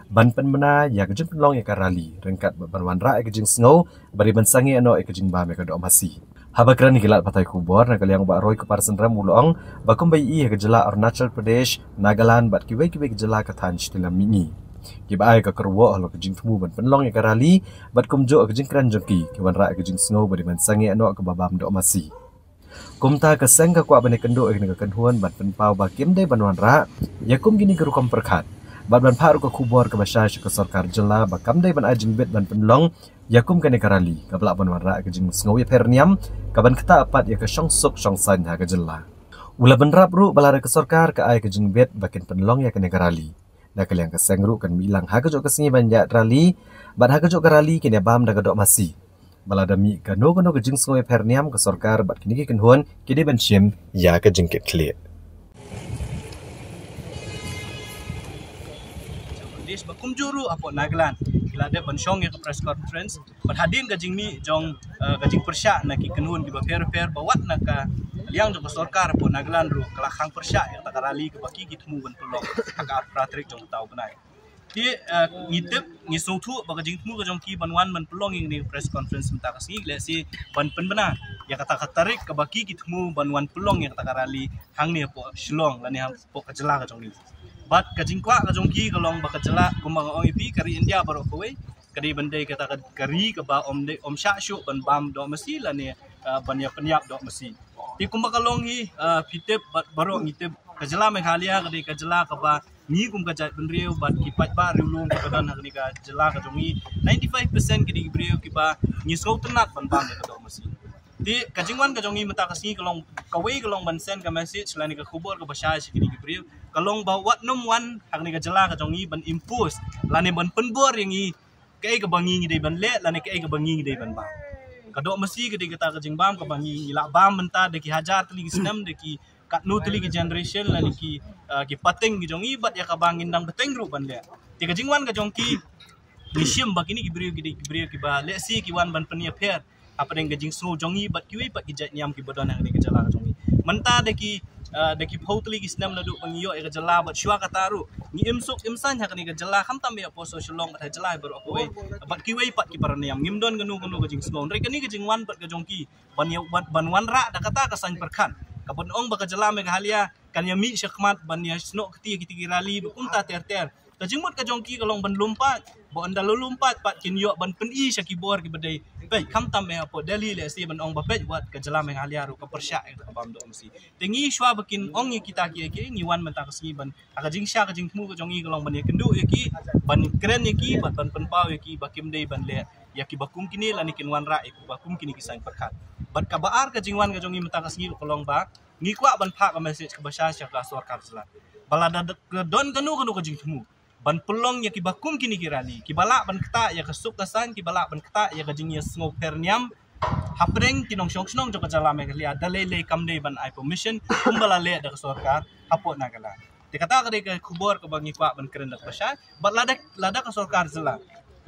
ban pynbna ïa ka jingpynlong ïa ka rally ryngkat bad ban wanrah ïa ka jingsngew ba dei ban sangeh noh ïa ka jingbam ïa ka doh masi. Haba kren ïa ki lad pathai khubor na ka liang Bah Roy Kupar Synrem u la ong ba kumba ïohi ha ka jylla Arunachal Pradesh, Nagaland bad kiwei kiwei ki jylla ka thaiñ shatei lam mihngi kiba ai ka kyrwoh halor ka jingthmu ban pynlong ïa ka rally bad kumjuh ka jingkren jong ki ki wanrah ïa ka jingsngew ba dei ban sangeh noh kaba bam doh masi. Kumta ka seng ka kwah ban ïakynduh ïa kane ka kynhun ban pynpaw ba kim dei ban wanrah ïa kum kine ki rukom pyrkhat bad ban phah ruh ka khubor kaba shai sha ka sorkar jylla ba kam dei ban ai jingbit ban pynlong ïa kum kane ka rally kaba lah ban wanrah ïa ka jingsngew ïapher niam kaban ktah pat ïa ka shongsuk shongsaiñ ha ka jylla. U la bynrap ruh ba lada ka sorkar ka ai ka jingbit ba kin pynlong ïa kane ka rally na ka liang ka seng ruh kan mih lang ha ka juh ka sngi ban ïaid rally bad ha ka juh ka rally kin ïabam da ka doh masi. Ba lada mih kano kano ka jingsngew ïapher niam ka sorkar bad kine ki kynhun ki dei ban shim ïa ka jingkitkhlieh. Bangladesh bad kumjuh ruh hapoh Nagaland ki la dep ban shong ïa ka press conference bad hadien ka jingmih jong, eh, ka jingpyrshah na ki kynhun kiba pher pher ba wat na ka liang jong ka sorkar hapoh Nagaland ruh ka la khang pyrshah ïa kata ka rally kaba ki ki thmu ban pynlong ha ka arphew phra tarik jong uta u bnai. Te, eh, ngi tip, ngi sngewthuh ba ka jingthmu ka jong ki ban wan ban pynlong ïa kane ka press conference mynta ka sngi lehse ban pynbna ïa kata ka tarik kaba ki ki thmu ban wan pynlong ïa kata ka rally hangne hapoh Shillong lane hapoh ka jylla ka jong ngi. Bad ka jingkwah ka jong ki ka long ba ka jylla kumba nga ong ïa phi ka ri India baroh kawei ka dei ban dei kata ka, ka ri kaba ym dei ym shah shuh ban bam doh masi lane, eh, ban ïa pynïap doh masi. Te kumba ka long hi, eh, phi tip bad baroh ngi tip ka jylla Meghalaya ka dei ka jylla kaba ngi kum ka jaitbynriew bad ki paidbah riewlum kiba don ha kane ka jylla ka jong ngi, ninety-five percent ki dei ki briew kiba ngi sngewtynnat ban bam ïa ka doh masi. Te ka jingwan ka jong ngi mynta ka sngi ka long kawei ka long ban send ka message lane ka khubor kaba shai sha kine ki briew ka long ba wat nym wan ha kane ka jylla ka jong ngi ban impose lane ban pynbor ïa ngi kaei kaba ngi ngi dei ban leh lane kaei kaba ngi ngi dei ban bam. Ka doh masi ka dei kata ka jingbam kaba ngi ngi lah bam mynta da ki hajar tylli ki snem, da ki katno tylli ki generation lane ki, ah, ki pateng ki jong ngi bad ïa kaba ngin dang pateng ruh ban leh. Te ka jingwan ka jong ki ngi shim ba kine ki briew ki dei ki briew kiba lehse ki wan ban pynïapher hapdeng ka jingsngew jong ngi bad kiwei pat ki jait niam kiba don ha kane ka jylla ka jong ngi. Mynta da ki, ah, da ki phew tylli ki snem naduh ba ngi ïoh ïa ka jylla bad shuwa kata ruh ngi im suk im saiñ ha kane ka jylla khamtam ïa hapoh Shillong bad ha jylla baroh kawei bad kiwei pat ki para niam ngim don kano kano ka jingsngew. Hynrei kane ka jingwan bad ka jong ki ban ïa, ban, ban wanrah da kata ka saiñ pyrkhat kaban ong ba ka jylla Meghalaya kan ïa mih shakhmat ban ïa snoh kti ïa kiti ki rally ba kumta ter ter. Ka jingmut ka jong ki ka long ban lum paid ba ynda la lum paid pat kin ïoh ban pyni sha ki bor kiba dei. Peit khamtam eh hapoh Delhi lehse ban ong ba peit wat ka jylla Meghalaya ruh ka pyrshah ïa ka bam doh masi. Te ngi shuwa ba kin ong ïa kita kiei kiei ngi wan mynta ka sngi ban ha ka jingshisha ka jingthmu ka jong ngi ka long ban ïakynduh ïa ki, ban kren ïa ki bad ban pynpaw ïa ki ba kim dei ban leh ïa kiba kum kine lane kin wanrah ïa kiba kum kine ki saiñ pyrkhat. Bad kaba ar ka jingwan ka jong ngi mynta ka sngi ka long ba ngi kwah ban phah ka message kaba shai sha ka sorkar jylla ba lada don kano kano ka jingthmu ban pynlong ïa kiba kum kine ki rally kiba lah ban ktah ïa ka suk ka saiñ, kiba lah ban ktah ïa ka jingïasngew pher niam hapdeng ki nongshong shnong jong ka jylla Meghalaya da lei lei kam dei ban ai permission kumba la leh da ka sorkar hapoh Nagaland. Te kata ka dei ka khubor kaba ngi kwah ban kren da kaba shai bad lada, lada ka sorkar jylla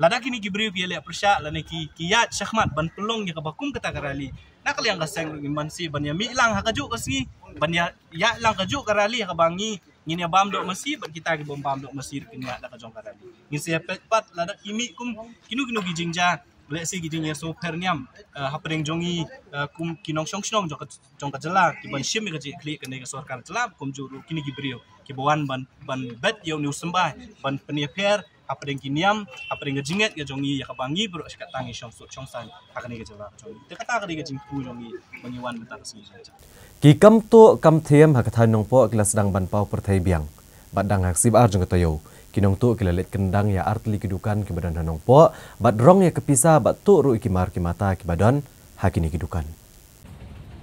Lada kine ki briew ki ïaleh pyrshah lane ki ki ïaid shakhmat ban pynlong ïa kaba kum kata ka rally, na ka liang ka seng ruh ngin banse ban ïa mih lang ha kajuh ka sngi, ban ïa ïaid lang kajuh ka rally ha kaba ngi ngin ïa bam doh masi bad kita ki bym bam doh masi ruh kin ïaid da ka jong ka rally. Ngin sa ïa peit pat lada ki mih kum kino kino ki jingjia, lehse ki jingïasngewpher niam, eh, hapdeng jong ngi, eh, kum ki nongshong shnong jong ka jong ka jylla, ki ban shim ïa ka jingkhleh kane ka sorkar jylla, kumjuh ruh kine ki briew kiba wan ban ban bet ïa une u symbai ban pynïapher hapdeng ki niam, hapdeng ka jingngeit ka jong ngi ïa kaba ngi baroh shi katta ngi shong suk shong saiñ ha kane ka jylla ka jong ngi. Te kata ka dei ka jingthmu jong ngi ba ngi wan mynta ka sngi. Ki kam tuh kam them ha ka thaiñ Nongpoh ki la sdang ban paw pyrthei biang. Bad dang ha ka sngi ba ar jong ka taïew, ki nongtuh ki la leit kyndang ïa artylli ki dukan kiba don ha Nongpoh bad rong ïa ka pisa bad tuh ruh ïa ki mar ki mata kiba don ha kine ki dukan.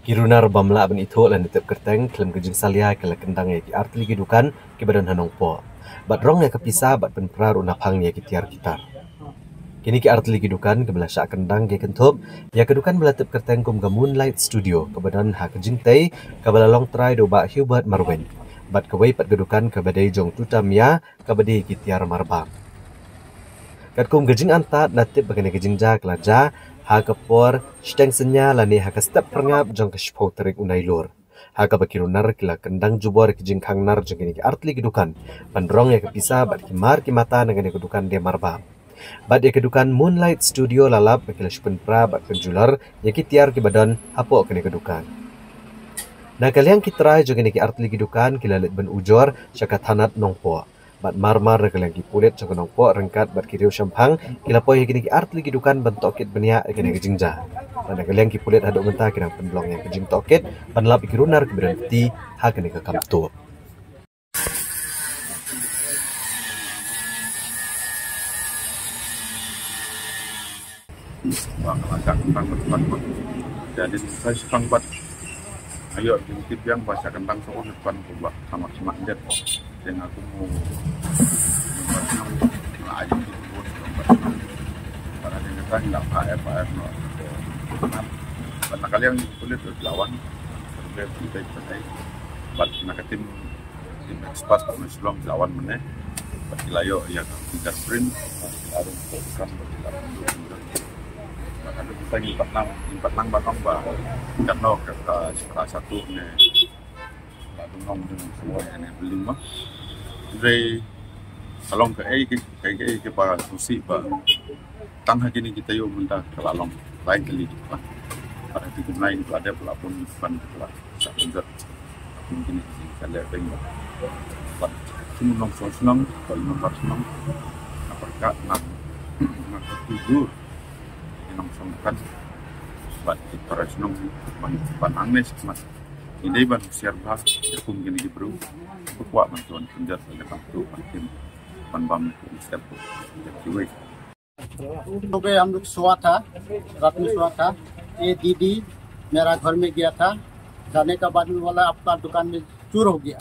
Ki runar bym lah ban ithuh lane tip kyrteng khlem ka jingsalia ki la kyndang ïa ki artylli ki dukan kiba don ha Nongpoh bad rong ïa ka pisa bad pynpra ruh naphang ïa ki tiar ki tar. Kine ki artylli ki dukan kiba la shah kyndang ki kynthup ïa ka dukan ba la tip kyrteng kum ka Moonlight Studio kaba don ha ka jingtei kaba la long trai da u Bah Hubert Marwein bad kawei pat ka dukan kaba dei jong Tuta Mia kaba dei ki tiar marbam. Katkum ka jingantad la tip ba kane ka jingjia ka la jia ha ka por shiteng synñia lane ha ka step pyrngap jong ka shiphew tarik u Nailur, ha kaba ki runar ki la kyndang jubor ïa ki jingkhang nar jong kine ki artylli ki dukan ban rong ïa ka pisa bad ki mar ki mata na kane ka dukan die marbam. Bad ïa ka dukan Moonlight Studio la lap ba ki la shu pynpra bad pynjulor ïa ki tiar kiba don hapoh kane ka dukan. Na ka liang ki trai jong kine ki artylli ki dukan ki la leit ban ujor sha ka thanat Nongpoh. Bad mar mar na ka liang ki pulit jong ka Nongpoh ryngkat bad ki riew shemphang ki la poi ha kine ki artylli ki dukan ban tohkit bniah ïa kane ka jingjia. Bad na ka liang ki pulit haduh mynta ki dang pynlong ïa ka jingtohkit ban lap ïa ki runar kiba don kti ha kane ka kam tuh. Ba ka la shah kyndang bad ban bad. Jadi sa shah kyndang bad. Ayo, jingkit biang ba shah kyndang sa wan bad ban ku ba sama sama jet. Jeng aku mu. Ba ayo ki bun ba. Ba ada jeng kata ngi la pa eh pa eh no. Ba na ka liang pulit lawan. Serbe pulit pa eh. Ba na ka tim Tim expert kum Shillong ki la wan mynne. Bad ki la ïoh ïa ka fingerprint, bad ki la rung pokkan, bad ki la rung pokkan. Bad ka dei kita ngi pat nang, ngi pat nang ba ong ba. Katno ka, ka, ka satu ne. La dum nong dum semua ne building ma. Hynrei ka long kaei, kaei, kaei kaba sngewsih ba. Tang ha kine ki taïew mynta ka la long lai kali. Bad ha ki kumne ki la dep la bun ban ki la shah pynjot. Kine ki ka leh beng. Bad ki nongshong shnong, bad ki nongbar shnong. Ka pyrkhat na, na ka tujur. Ki nongshong kan. Bad ki para shnong ban, ban nangne shikmat. Ngi dei ban husiar bha kum kine ki briew. Ba kwah ban ki wan pynjot ban ki tu ban kim ban bam ki step kiwei. सुबह हम लोग सोया था, रात में सोया था, ये दीदी मेरा घर में गया था, जाने का बाद में बोला आपका दुकान में चोर हो गया।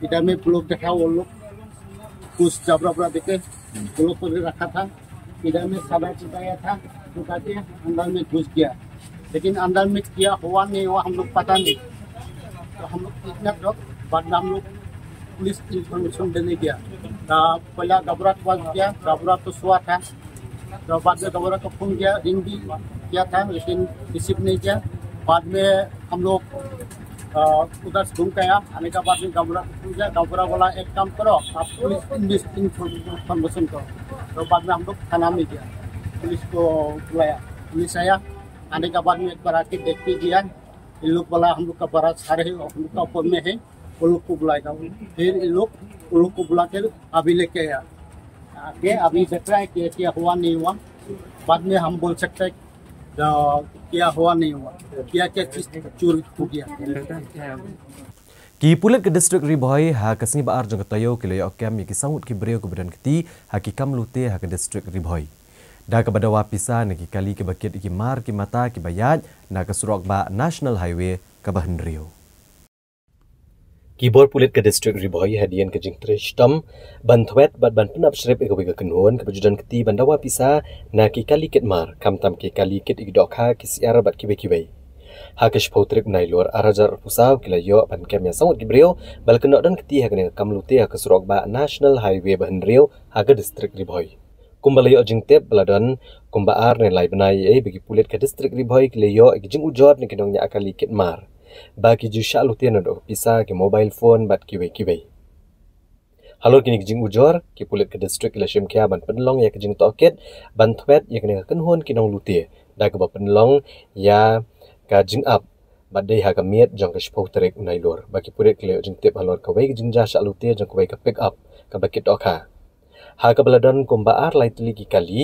इधर में ब्लॉक देखा, वो लोग कुछ जबरा बरा देके ब्लॉक करके रखा था। इधर में सादा चिताया था, चिता के अंदर में घुस गया, लेकिन अंदर में क्या हुआ नहीं हुआ हम लोग पता नहीं। तो हम लोग इतना डर, बाद में हम लोग पुलिस इंफॉर्मेशन देने गया। तो पहला गबरा के पास गया, गबरा तो सोया था, तो बाद में गबरा को फोन किया, रिंग भी किया था, लेकिन रिसीव नहीं किया। बाद में हम लोग, अ, उधर से घूम के आया, आने के बाद में गबरा को फोन किया, गबरा बोला, "एक काम करो, आप पुलिस इन्वेस्ट-, इंफॉर्मेशन करो।" तो बाद में हम लोग थाना में गया, पुलिस को बुलाया, पुलिस आया, आने के बाद में एक बार आके देख के गया, इन लोग बोला, "हम लोग का बड़ा सर है, हम लोग का ऊपर में है।" वो लोग को बुलाएगा। फिर ये लोग, वो लोग को बुला के अभी लेके आया। आके अभी देख रहा है कि क्या हुआ, नहीं हुआ। बाद में हम बोल सकते हैं, अ, क्या हुआ, नहीं हुआ, क्या क्या चीज चोरी हो गया। Ki pulit ka district Ri Bhoi ha ka sngi ba ar jong ka taïew ki la ïoh kem ïa ki saw ngut ki briew kiba don kti ha ki kam lute ha ka district Ri Bhoi. Da kaba dawa pisa na ki kali kiba kit ïa ki mar ki mata kiba ïaid na ka surok bah National Highway kaba hynriew. Ki bor pulit ka district Ri Bhoi hadien ka jingtrei shitom ban thwet bad ban pynap shrip ïa kawei ka kynhun kaba ju don kti ban dawa pisa na ki kali kit mar, khamtam ki kali kit ïa ki dohkha, ki syiar bad kiwei kiwei. Ha ka shiphew tarik Nailur ar hajar arphew saw ki la ïoh ban kem ïa saw ngut ki briew ba la kynnoh don kti ha kane ka kam lute ha ka surok bah National Highway ba hynriew ha ka district Ri Bhoi. Kumba la ïoh jingtip ba la don kumba ar ne lai bnai ïa ba ki pulit ka district Ri Bhoi ki la ïoh ki jingujor na ki nongñiah kali kit mar ba ki ju shah lute naduh ka pisa, ki mobile phone bad kiwei kiwei. Halor kine ki jingujor, ki pulit ka district ki la shim khia ban pynlong ïa ka jingtohkit ban thwet ïa kane ka kynhun ki nonglute da kaba pynlong ïa ka jingap bad dei ha ka miet jong ka shiphew tarik u Nailur ba ki pulit ki la ïoh jingtip halor kawei ka jingjia shah lute jong kawei ka pick up kaba kit dohkha. Ha kaba la don kumba ar lai tylli ki kali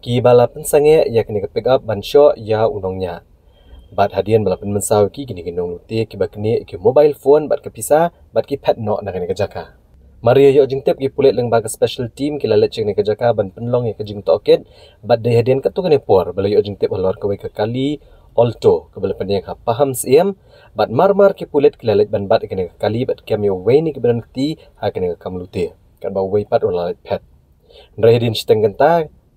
kiba la pynsangeh ïa kane ka pick up ban shoh ïa u nongñiah. Bad hadien ba la pynmynsaw ïa ki, kine ki nonglute kiba knieh ïa ki mobile phone bad ka pisa bad ki phet noh na kane ka jaka. Mar ïa ïoh jingtip, ki pulit lyngba ka special team ki la leit sha kane ka jaka ban pynlong ïa ka jingtohkit bad dei hadien katto katne por ba la ïoh jingtip halor kawei ka kali Alto kaba la pynïeng ha Pahamsyiem. Bad mar mar ki pulit ki la leit ban bat ïa kane ka kali bad kem ïa uwei na kiba donkti ha kane ka kam lute, katba uwei pat u la leit phet. Hynrei hadien shiteng kynta,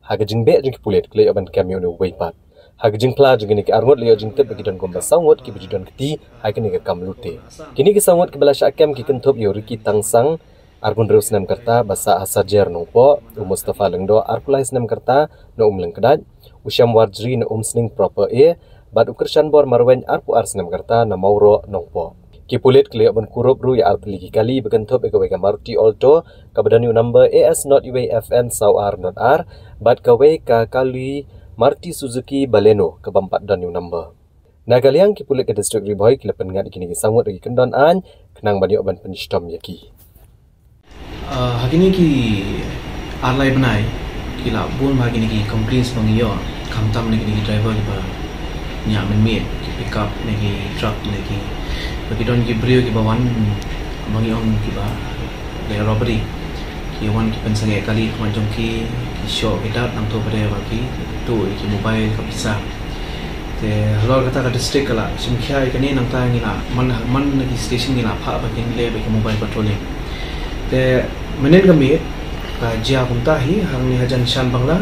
ha ka jingbeh jong ki pulit ki la ïoh ban kem ïa une uwei pat. Ha ka jingphla jong kine ki arngut la ïoh jingtip ba ki don kumba saw ngut kiba ju donkti ha kane ka kam lute. Kine ki saw ngut kiba la shah kem ki kynthup ïa u Ricky Tangsang, arphew hynriew snem ka rta, ba sah ha Sajer Nongpoh, u Mustafa Lyngdoh, arphew lai snem ka rta, na Umlyngkdait, u Shyam Warjri na Umsning Proper A, bad u Krishanbor Marwein, arphew ar snem ka rta, na Mawroh Nongpoh. Ki pulit ki la ïoh ban kurup ruh ïa ar tylli ki kali ba kynthup ïa kawei ka Maruti Alto kaba don ïa u number A S not U A F N saw ar not ar bad kawei ka kali Maruti Suzuki Baleno kaba ym pat don ïa u number. Na ka liang ki pulit ka district Ri Bhoi ki la pynngat ïa kine ki saw ngut ha ki kyndon aiñ khnang ban ïoh ban pynshitom ïa ki. Ah, ha kine ki ar lai bnai ki la bun bha kine ki complaints ba ngi ïoh, khamtam na kine ki driver kiba ñiah mynmiet, ki pickup ne ki truck ne ki, ba ki don ki briew kiba wan ba ngi ong kiba leh robbery. Ki wan ki pynsangeh kali khmat jong ki, ki shoh ki dat, nangta pat de ba ki tuh ïa ki mobile, ka pisa. Te halor kata ka district ka la shim khia ïa kane, nangta ngi la man, man na ki station ngi la phah ba kin leh bad ki mobile patrolling. Te mynhynnin ka miet ka jia kumta hi, hangne hajan Shan Bangla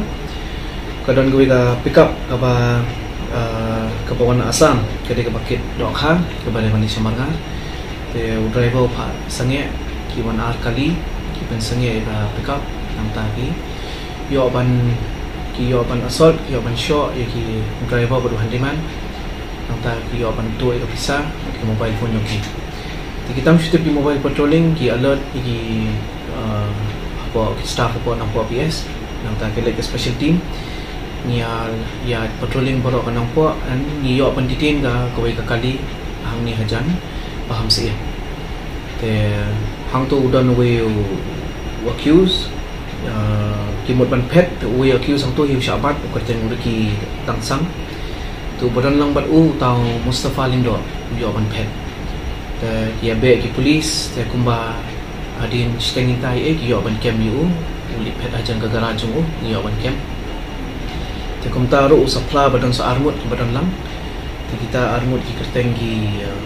ka don kawei ka pickup kaba, ah, kaba wan na Assam, ka dei kaba kit dohkha, kaba dei ban leit sha Marngar. Te u driver u phah sangeh, ki wan ar kali ki pynsangeh ïa ka pickup, nangta ki ïoh ban, ki ïoh ban assault, ki ïoh ban shoh ïa ki driver bad u handyman. Nangta ki ïoh ban tuh ïa ka pisa bad ki mobile phone jong ki. Te ki tam shu tip ki mobile patrolling, ki alert ïa ki, uh, hapoh ki staff hapoh Nongpoh P S. Nangta ki leit ka special team, ngi ïa, ïa patrolling baroh ka Nongpoh, and ngi ïoh ban detain ka kawei ka kali hangne hajan Pahamsyiem. Te hangto u don uwei u accused, ah, ki mut ban phet, te uwei u accused hangto hi u shah bat, u kyrteng u Ricky Tangsang. Te uba don lang bad u, uta u Mustafa Lyngdoh, u ïoh ban phet. Te ki ïa beh ki police, te kumba hadien shiteng kynta hi, eh, ki ïoh ban kem ïa u, u leit phet hajan ka garage jong u, ngi ïoh ban kem. Te kumta ruh u sa phla ba don sa arngut kiba don lang. Te kita arngut ki kyrteng ki, uh,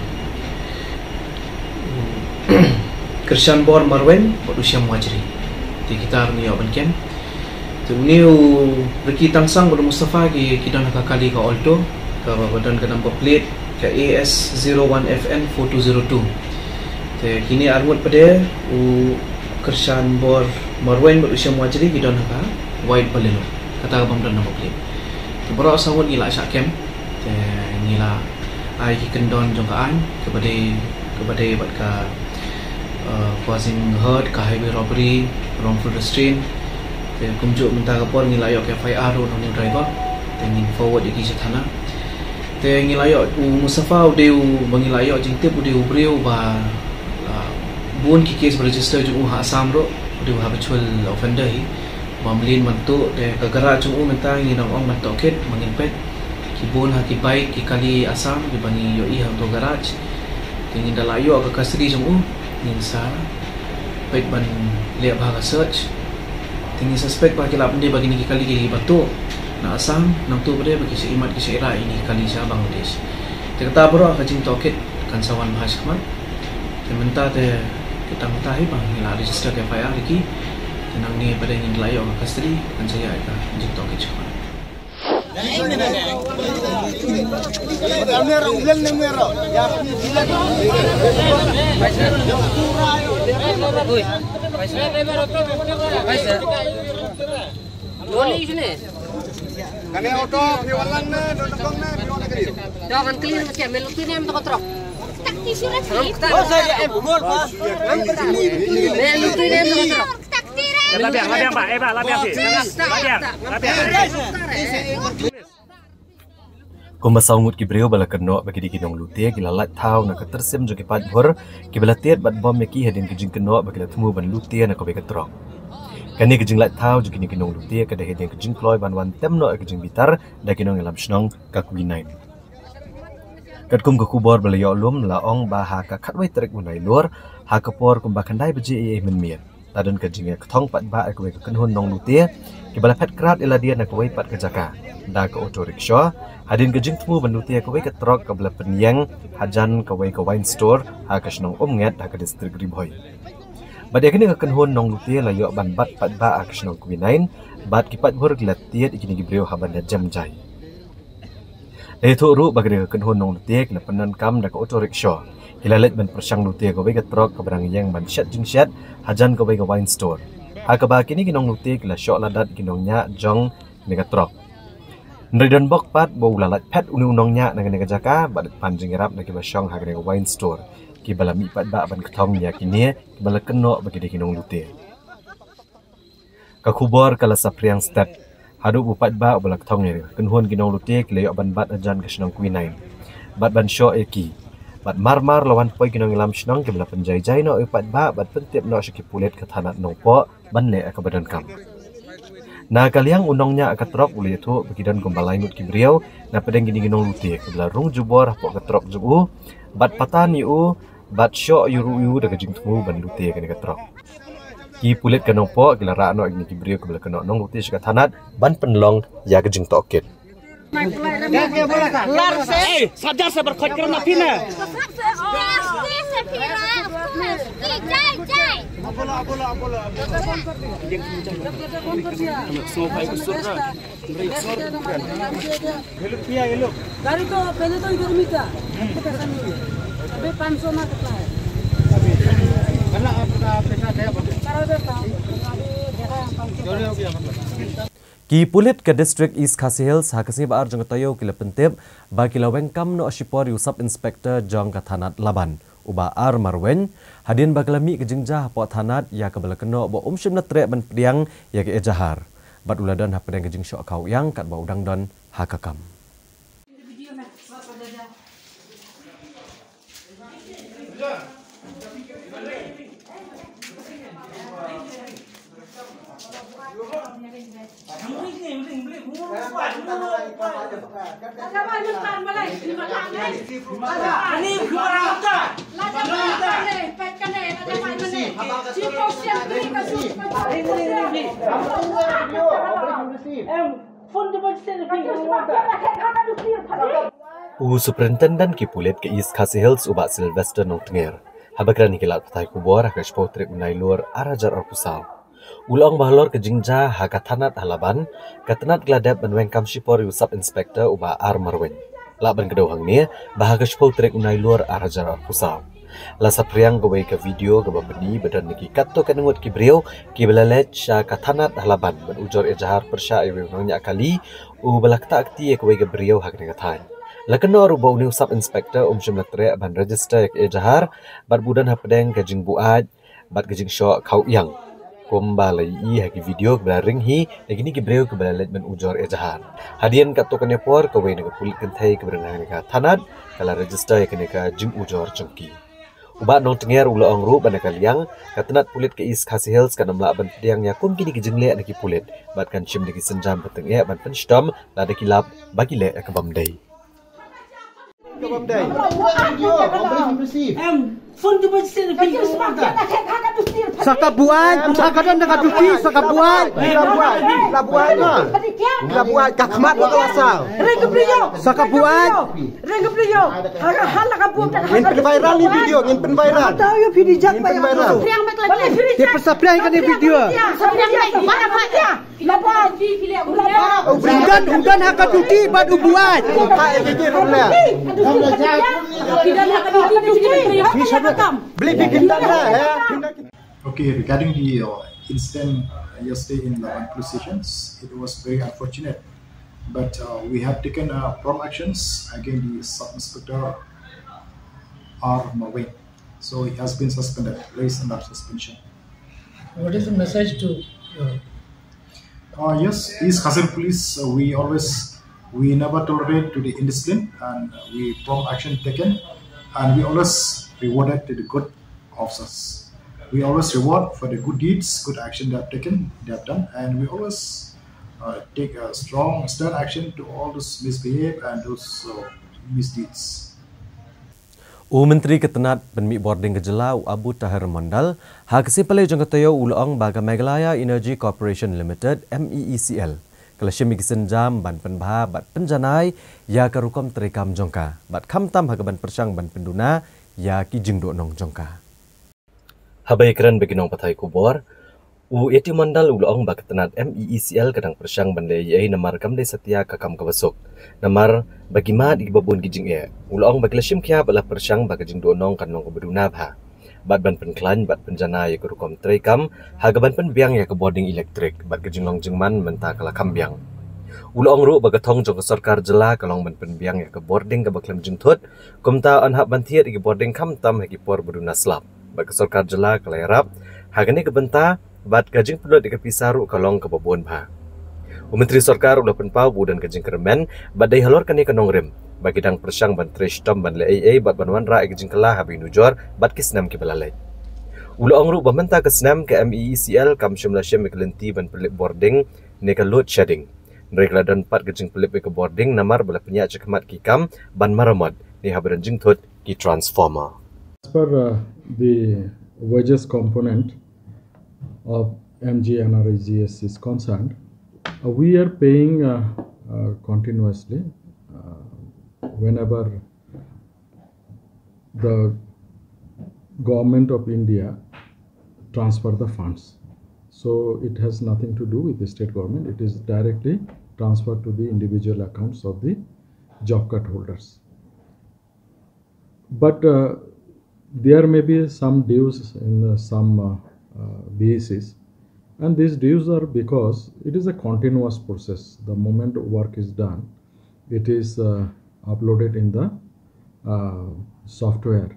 Krishanbor Marwein bad u Shyam Wajri. Te kita ruh ngi ïoh ban kem. Te une u Ricky Tangsang bad u Mustafa ki, ki don ha ka kali ka Alto kaba don ka number plate ka A S zero one F N four two zero two. Te kine arngut pat de, u Krishanbor Marwein bad u Shyam Wajri, ki don ha ka white Baleno, kata ka bym don number plate. Te baroh saw ngut ngi la shah kem. Te ngi la ai ki kyndon jong ka aiñ, kaba dei, kaba dei bad ka, uh, causing hurt, ka highway robbery, wrongful restraint. Te kumjuh mynta ka por ngi la ïoh ka F I R ruh na une u driver. Te ngin forward ïa ki sha thana. Te ngi la ïoh u Mustafa, u dei uba ngi la ïoh jingtip, u dei u briew ba, uh, bun ki case ba register jong u ha Assam ruh, u dei u habitual offender hi. Ba mlien ban tuh, te ka garage jong u mynta ngi dang ong ban tohkit, ba ngin peit. Ki bun ha ki bike, ki kali Assam, kiba ngi ïohi hangto garage. Te ngin da la ïoh ka custody jong u, ngin sa peit ban leh bha ka search. Te ngi suspect ba ki la pyndep ba kine ki kali kiba tuh na Assam, nangta pat de ba ki sha imat ki sha ira ïa kine ki kali sha Bangladesh. Te kata baroh ka jingtohkit kan sa wan bha shakhmat. Te mynta te, kita mynta hi ba ngi la register ka F I R ïa ki. Te nangne pat de ngin la ïoh ka custody, kan sa ïa ka jingtohkit shakhmat. Kane auto phi wan lang ne, don tong ne, phi wan kali. Dah kan clean macam melu tu ni, em, toko truk. Tak tisi lagi. Ram kata. Oh, saya em bubur, Pak. Melu tu ni, em, toko truk. Tak tira. Labiang, labiang, Pak. Eh, Pak, labiang sih. Labiang, labiang. Kumba saw ngut ki briew ba la kynnoh ba ki dei ki nonglute ki la lait thaw na ka tyrsim jong ki paidbhur kiba la tied bad bom ïa ki hadien ka jingkynnoh ba ki la thmu ban lute na kawei ka trok. Kane ka jinglait thaw jong kine ki nonglute ka dei hadien ka jingkloi ban wan tem noh ïa ka jingbitar da ki nongïalam shnong ka Quinine. Katkum ka khubor ba la ïoh lum la ong ba ha ka khatwei tarik u Nailur ha ka por kumba khyndai baje eiei mynmiet, la don ka jingïakthong paidbah ïa kawei ka kynhun nonglute kiba la phet krad ïa lade na kawei pat ka jaka da ka auto rickshaw hadien ka jingthmu ban lute ïa kawei ka trok kaba la pynïeng hajan kawei ka wine store ha ka shnong Umnget ha ka distrik Ri Bhoi. Bad ïa kane ka kynhun nonglute la ïoh ban bat paidbah ha ka shnong Quinine bad ki paidbhur ki la tied ïa kine ki briew ha ban ïa jem jai. La ïathuh ruh ba kane ka kynhun nonglute ki la pyndonkam da ka auto rickshaw, ki la leit ban pyrshang lute kawei ka trok kaba dang ïeng ban shet jingshet hajan kawei ka wine store, ha kaba kine ki nonglute ki la shoh ladat ki nongñiah jong kane ka trok. Hynrei don bok pat ba u la lait phet une u nongñiah na kane ka jaka bad pan jingïarap na kiba shong ha kane ka wine store, kiba la mih paidbah ban kthong ïa kine kiba la kynnoh ba ki dei ki nonglute. Ka khubor ka la saphriang stet haduh ba u paidbah uba la kthong ïa ka kynhun ki nonglute ki la ïoh ban bat hajan ka shnong Quinine bad ban shoh ïa ki. Bad mar mar la wan poi ki nongïalam shnong kiba la pynjai jai noh ïa u paidbah bad pyntip noh sha ki pulit ka thanat Nongpoh ban leh ïa kaba donkam. Na ka liang u nongñiah ka trok u la ïathuh ba ki don kumba lai ngut ki briew na pdeng kine ki nonglute kiba la rung jubor hapoh ka trok jong u bad patan ïa u bad shoh ïa u ruh ïa u da ka jingthmu ban lute ïa kane ka trok. Ki pulit ka Nongpoh ki la rah noh ïa kine ki briew kiba la kynnoh nonglute sha ka thanat ban pynlong ïa ka jingtohkit. ए, सज्जन से बरखोज करना पीना। गाड़ी तो पहले तो इधर में था, अब तो पैसा नहीं है। अबे पाँच सौ ना कितना है? अभी, मतलब, आपका पैसा है, बोलो। चार हज़ार था, अभी देखा है, पाँच सौ। जोड़े हो गया, मतलब। Ki pulit ka District East Khasi Hills ha ka sngi ba ar jong ka taïew ki la pyntip ba ki la weng kam noh shipor ïa u Sub Inspector jong ka thanat Laban, u Bah R Marwein, hadien ba ka la mih ka jingjia hapoh thanat ïa kaba la kynnoh ba um shym la treh ban pdiang ïa ka ejahar bad u la don hapdeng ka jingshoh khaw ïang katba u dang don ha ka kam. U Superintendent ki pulit ka East Khasi Hills, u Bah Sylvester Nongtnger, haba kren ïa ki lad pathai khubor ha ka shiphew tarik u Nailur ar hajar arphew saw, u la ong ba halor ka jingjia ha ka thanat ha Laban, ka tnat ka la dep ban weng kam shipor ïa u Sub Inspector u Bah R Marwein. Lah ban kdew hangne ba ha ka shiphew tarik u Nailur ar hajar arphew saw, la saphriang kawei ka video kaba pyni ba don na ki katto katne ngut ki briew kiba la leit sha ka thanat ha Laban ban ujor ejahar pyrshah ïa uwei u nongñiah kali uba la ktah kti ïa kawei ka briew ha kane ka thaiñ. La kynnoh ruh ba une u Sub Inspector um shym la treh ban register ïa ka ejahar bad ba u don hapdeng ka jingbuaid bad ka jingshoh khaw ïang, kumba la ïohi ha ki video kiba la ring hi na kine ki briew kiba la leit ban ujor ejahar. Hadien katto katne por, kawei na ka pulit kynthei kaba don ha kane ka thanat ka la register ïa kane ka jingujor jong ki. U Bah Nongtnger u la ong ruh ba na ka liang ka tnat pulit ka East Khasi Hills kan ym lah ban pdiang ïa kum kine ki jingleh na ki pulit bad kan shim da ki sienjam ba tyngeh ban pynshitom lada ki lap ba ki leh ïa ka bym dei. Sa ka buaid, sa ka don da ka duty, sa ka buaid. Sa ka buaid. Ngin pynviral ni video, ngin pynviral. Ngin pynviral. Te pyrsa pyrshang kane video. U don, u don ha ka duty bad u buaid. Okay, regarding the uh, incident, uh, Yesterday in Laban police stations, it was very unfortunate, but uh, we have taken uh, prompt actions against the sub inspector R Mawing. So he has been suspended, placed under suspension. What is the message to uh, Uh, yes, East Khasi Hills Police, uh, we always, we never tolerate to the indiscipline, and we prompt action taken, and we always rewarded to the good officers. We always reward for the good deeds, good action they have taken, they have done, and we always uh, take a strong, stern action to all those misbehave and those uh, misdeeds. U Myntri ka tnad pynmih bording ka jylla u Abu Taher Mondal ha ka sngi Palei jong ka taïew u la ong ba ka Meghalaya Energy Corporation Limited, MEECL, ka la shim ïa ki sienjam ban pynbha bad pynjanai ïa ka rukom treikam jong ka bad khamtam ha ka ban pyrshang ban pynduna ïa ki jingduhnong jong ka. Haba ïakren bad ki nongpathai khubor, u A T Mondal u la ong ba ka tnad MEECL ka dang pyrshang ban leh ei ei namar kam dei satia ka kam kaba suk. Namar ba ki mad ïa kiba bun ki jingeh. U la ong ba ki la shim khia bad la pyrshang ba ka jingduhnong kan long kaba duna bha. Bad ban pynkhlaiñ bad pynjanai ïa ka rukom treikam ha ka ban pynbiang ïa ka bording elektrik bad ka jinglong jingman mynta ka la kham biang. U la ong ruh ba ka thong jong ka sorkar jylla ka long ban pynbiang ïa ka bording kaba khlem jingthut, kumta yn hap ban thied ïa ki bording khamtam ha ki por ba duna slap. Bad ka sorkar jylla ka la ïarap ha kane ka bynta bad ka jingpynlut ïa ka pisa ruh ka long kaba bun bha. U Myntri Sorkar u la pynpaw ba u don ka jingkyrmen bad dei halor kane ka nongrim ba ki dang pyrshang ban trei shitom ban leh ei ei bad ban wanrah ïa ka jingkylla haba ïanujor bad ki snem kiba la leit. U la ong ruh ba mynta ka snem ka MEECL kam shym la shim ïa ka lynti ban pynlip bording ne ka load shedding. Hynrei ka la don pat ka jingpynlip ïa ka bording namar ba la pynïaid shakhmat ki kam ban maramot ne haba don jingthut ki transformer. As per uh, the wages component of M G N R E G S is concerned, uh, we are paying uh, uh, continuously uh, whenever the government of India transfer the funds. So it has nothing to do with the state government. It is directly transferred to the individual accounts of the job card holders. But uh, there may be some dues in uh, some uh, uh, B E Cs, and these dues are because it is a continuous process. The moment work is done, it is uh, uploaded in the uh, software,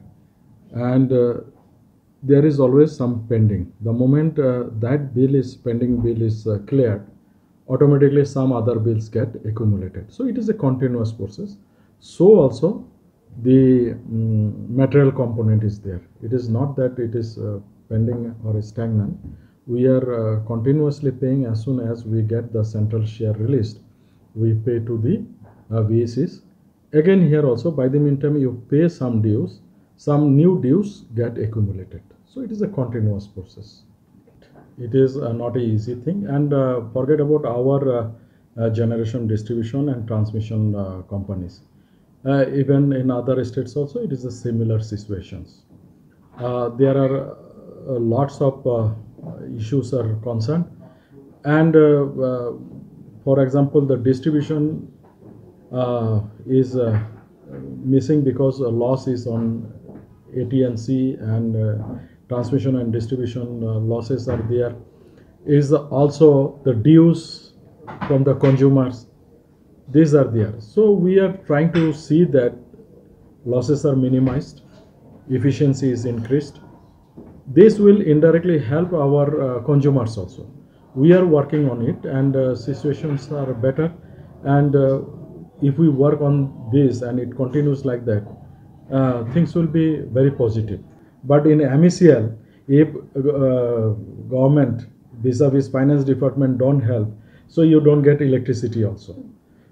and uh, there is always some pending. The moment uh, that bill is pending, bill is uh, cleared, automatically some other bills get accumulated. So it is a continuous process. So also the mm, material component is there. It is not that it is uh, pending or stagnant. We are uh, continuously paying. As soon as we get the central share released, we pay to the uh, V A Cs. Again, here also, by the meantime, you pay some dues, some new dues get accumulated. So it is a continuous process. It is uh, not a easy thing. And uh, forget about our uh, uh, generation, distribution, and transmission uh, companies. Uh, even in other states also, it is a similar situations. Uh, there are uh, lots of uh, issues are concerned, and uh, uh, for example, the distribution uh, is uh, missing because a loss is on A T and C, and uh, transmission and distribution uh, losses are there. Is also the dues from the consumers. These are there. So we are trying to see that losses are minimized, efficiency is increased. This will indirectly help our uh, consumers also. We are working on it, and uh, situations are better. And uh, if we work on this and it continues like that, uh, things will be very positive. But in M E C L, if uh, government vis-a-vis finance department don't help, so you don't get electricity also.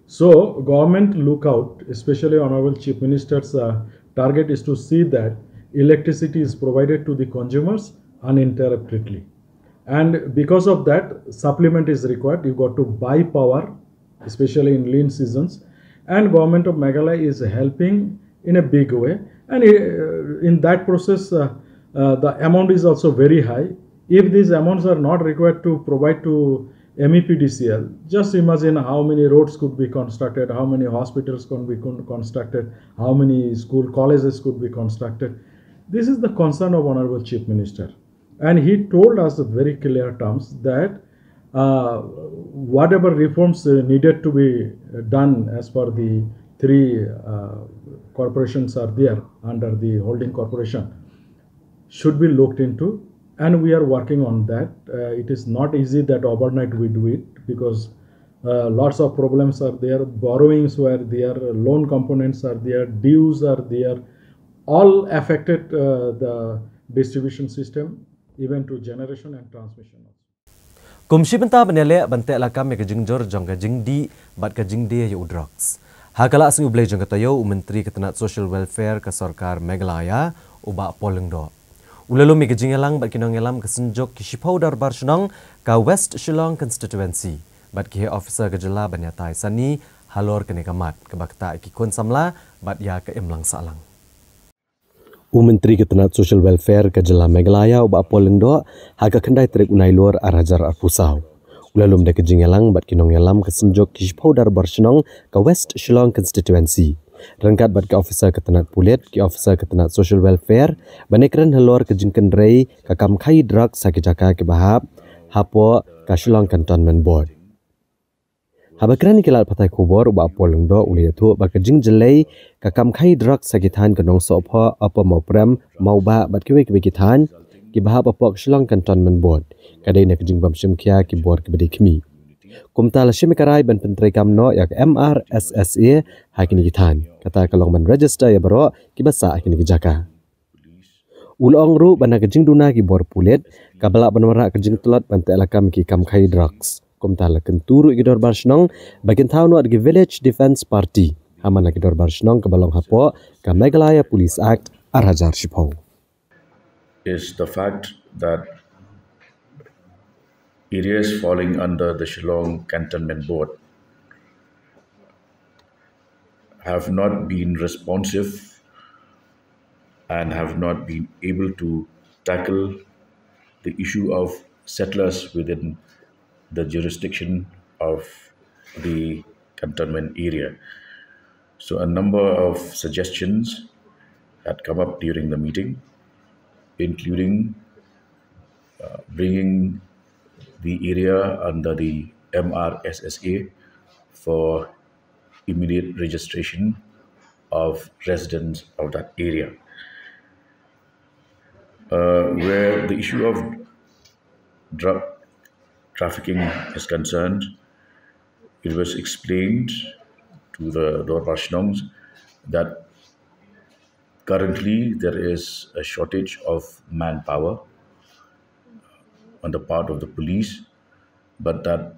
So government look out, especially Honorable Chief Minister's uh, target is to see that electricity is provided to the consumers uninterruptedly. And because of that, supplement is required. You got to buy power, especially in lean seasons. And government of Meghalaya is helping in a big way. And uh, in that process, uh, uh, the amount is also very high. If these amounts are not required to provide to M E P D C L, just imagine how many roads could be constructed, how many hospitals could be con- constructed, how many school colleges could be constructed. This is the concern of Honorable Chief Minister. And he told us in very clear terms that Uh, whatever reforms uh, needed to be done as per the three uh, corporations are there under the holding corporation should be looked into, and we are working on that. Uh, it is not easy that overnight we do it, because uh, lots of problems are there, borrowings were there, loan components are there, dues are there, all affected uh, the distribution system, even to generation and transmission also. Kum shi bynta ban ïaleh ban teh lakam ïa ka jingjur jong ka jingdih bad ka jingdie ïa u drugs, ha ka la sngi U Blei jong ka taïew, u Myntri ka tnat Social Welfare ka sorkar Meghalaya, u Bah Paul Lyngdoh, u la lum ïa ka jingïalang bad ki nongïalam ka Synjuk ki Shiphew Dorbar Shnong ka West Shillong Constituency bad ki heh officer ka jylla ban ïatai sani halor kane ka mat, kaba ktah ïa ki khun samla bad ïa ka imlang sahlang. U Myntri ka tnat Social Welfare ka jylla Meghalaya, u Bah Paul Lyngdoh, ha ka khyndai tarik u Nailur ar hajar arphew saw, u la lum da ka jingïalang bad ki nongïalam ka Synjuk ki Shiphew Dorbar Shnong ka West Shillong Constituency, ryngkat bad ki officer ka tnat pulit, ki officer ka tnat Social Welfare, ban ïakren halor ka jingkynrei ka kam khaïi drugs ha ki jaka kiba hap hapoh ka Shillong Cantonment Board. Haba kren ïa ki lad pathai khubor, u Bah Paul Lyngdoh u la ïathuh ba ka jingjyllei ka kam khaïi drugs ha ki thaiñ ka Nongsohphoh, Upper Mawprem, Mawbah bad kiwei kiwei ki thaiñ kiba hap hapoh ka Shillong Cantonment Board ka dei na ka jingbym shim khia ki bor kiba dei khmih. Kumta la shim ïa ka rai ban pyntreikam noh ïa ka M R S S A ha kine ki thaiñ, kata ka long ban register ïa baroh kiba sah ha kine ki jaka. U la ong ruh ba na ka jingduna ki bor pulit, kaba lah ban wanrah ka jingtlot ban teh lakam ki kam khaïi drugs, kumta la kyntu ruh ïa ki Dorbar Shnong ba kin thaw noh da ki Village Defence Party ha man la ki Dorbar Shnong kaba long hapoh ka Meghalaya Police Act ar hajar shiphew. Is the fact that areas falling under the Shillong Cantonment Board have not been responsive and have not been able to tackle the issue of settlers within the jurisdiction of the cantonment area. So a number of suggestions had come up during the meeting, including uh, bringing the area under the M R S S A for immediate registration of residents of that area. Uh, where the issue of drug trafficking is concerned, it was explained to the Dorbar Shnongs that currently there is a shortage of manpower on the part of the police, but that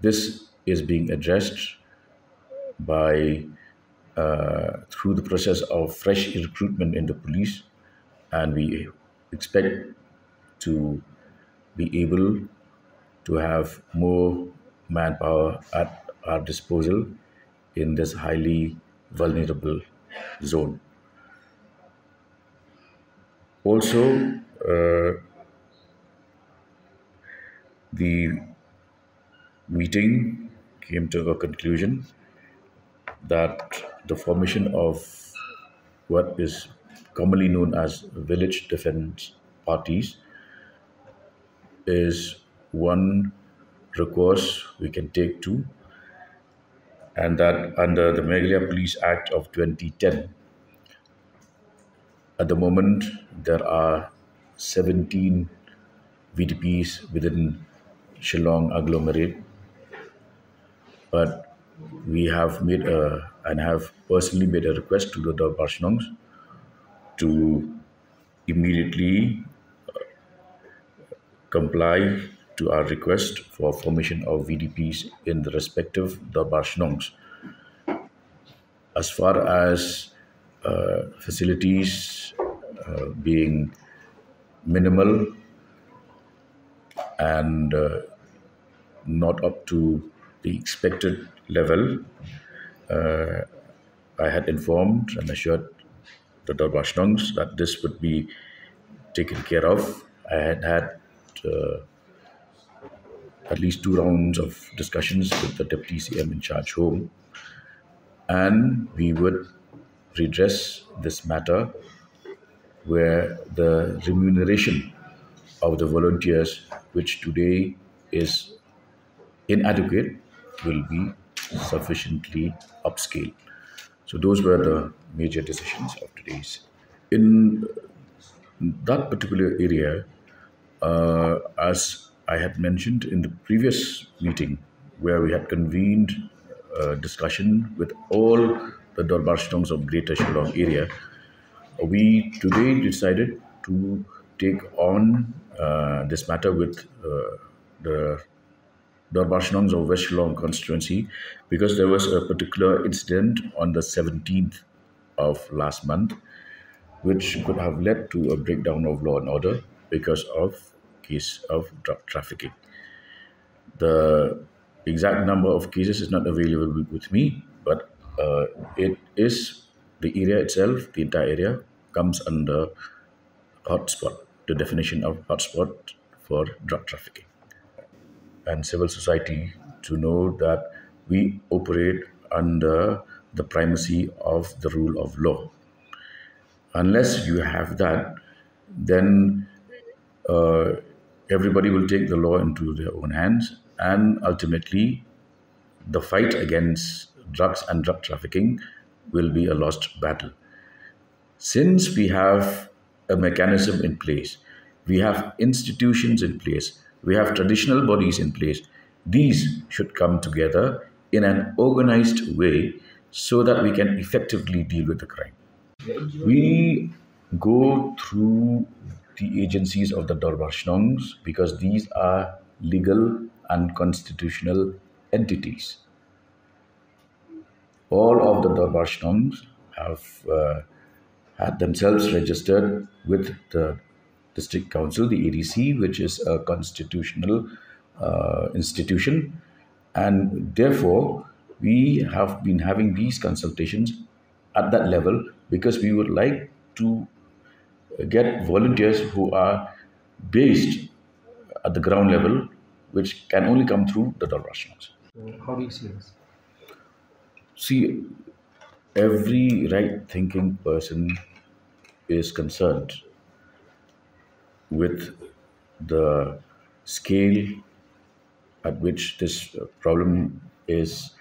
this is being addressed by uh, through the process of fresh recruitment in the police, and we expect to be able to have more manpower at our disposal in this highly vulnerable zone. Also, uh, the meeting came to a conclusion that the formation of what is commonly known as village defense parties is one recourse we can take to, and that under the Meghalaya Police Act of twenty ten, at the moment there are seventeen V D Ps within Shillong agglomerate, but we have made a and have personally made a request to the Dorbar Shnongs to immediately uh, comply to our request for formation of V D Ps in the respective Dorbar Shnongs. As far as uh, facilities uh, being minimal and uh, not up to the expected level, uh, I had informed and assured the Dorbar Shnongs that this would be taken care of. I had had uh, at least two rounds of discussions with the Deputy C M in charge home, and we would redress this matter where the remuneration of the volunteers, which today is inadequate will be sufficiently upscaled. So those were the major decisions of today's. In that particular area, uh, as I had mentioned in the previous meeting, where we had convened a discussion with all the Dorbar Shillongs of Greater Shillong area, we today decided to take on uh, this matter with uh, the Dorbar Shillongs of West Shillong constituency, because there was a particular incident on the seventeenth of last month, which could have led to a breakdown of law and order because of case of drug trafficking. The exact number of cases is not available with, with me, but uh, it is the area itself, the entire area comes under hotspot, the definition of hotspot for drug trafficking. And civil society to know that we operate under the primacy of the rule of law. Unless you have that, then uh, everybody will take the law into their own hands, and ultimately, the fight against drugs and drug trafficking will be a lost battle. Since we have a mechanism in place, we have institutions in place, we have traditional bodies in place, these should come together in an organized way so that we can effectively deal with the crime. We go through the agencies of the Dorbar Shillongs because these are legal and constitutional entities. All of the Dorbar Shillongs have uh, had themselves registered with the District Council, the A D C, which is a constitutional uh, institution. And therefore, we have been having these consultations at that level because we would like to get volunteers who are based at the ground level, which can only come through the Dorbar Shillongs. How do you see this? See, every right thinking person is concerned with the scale at which this problem is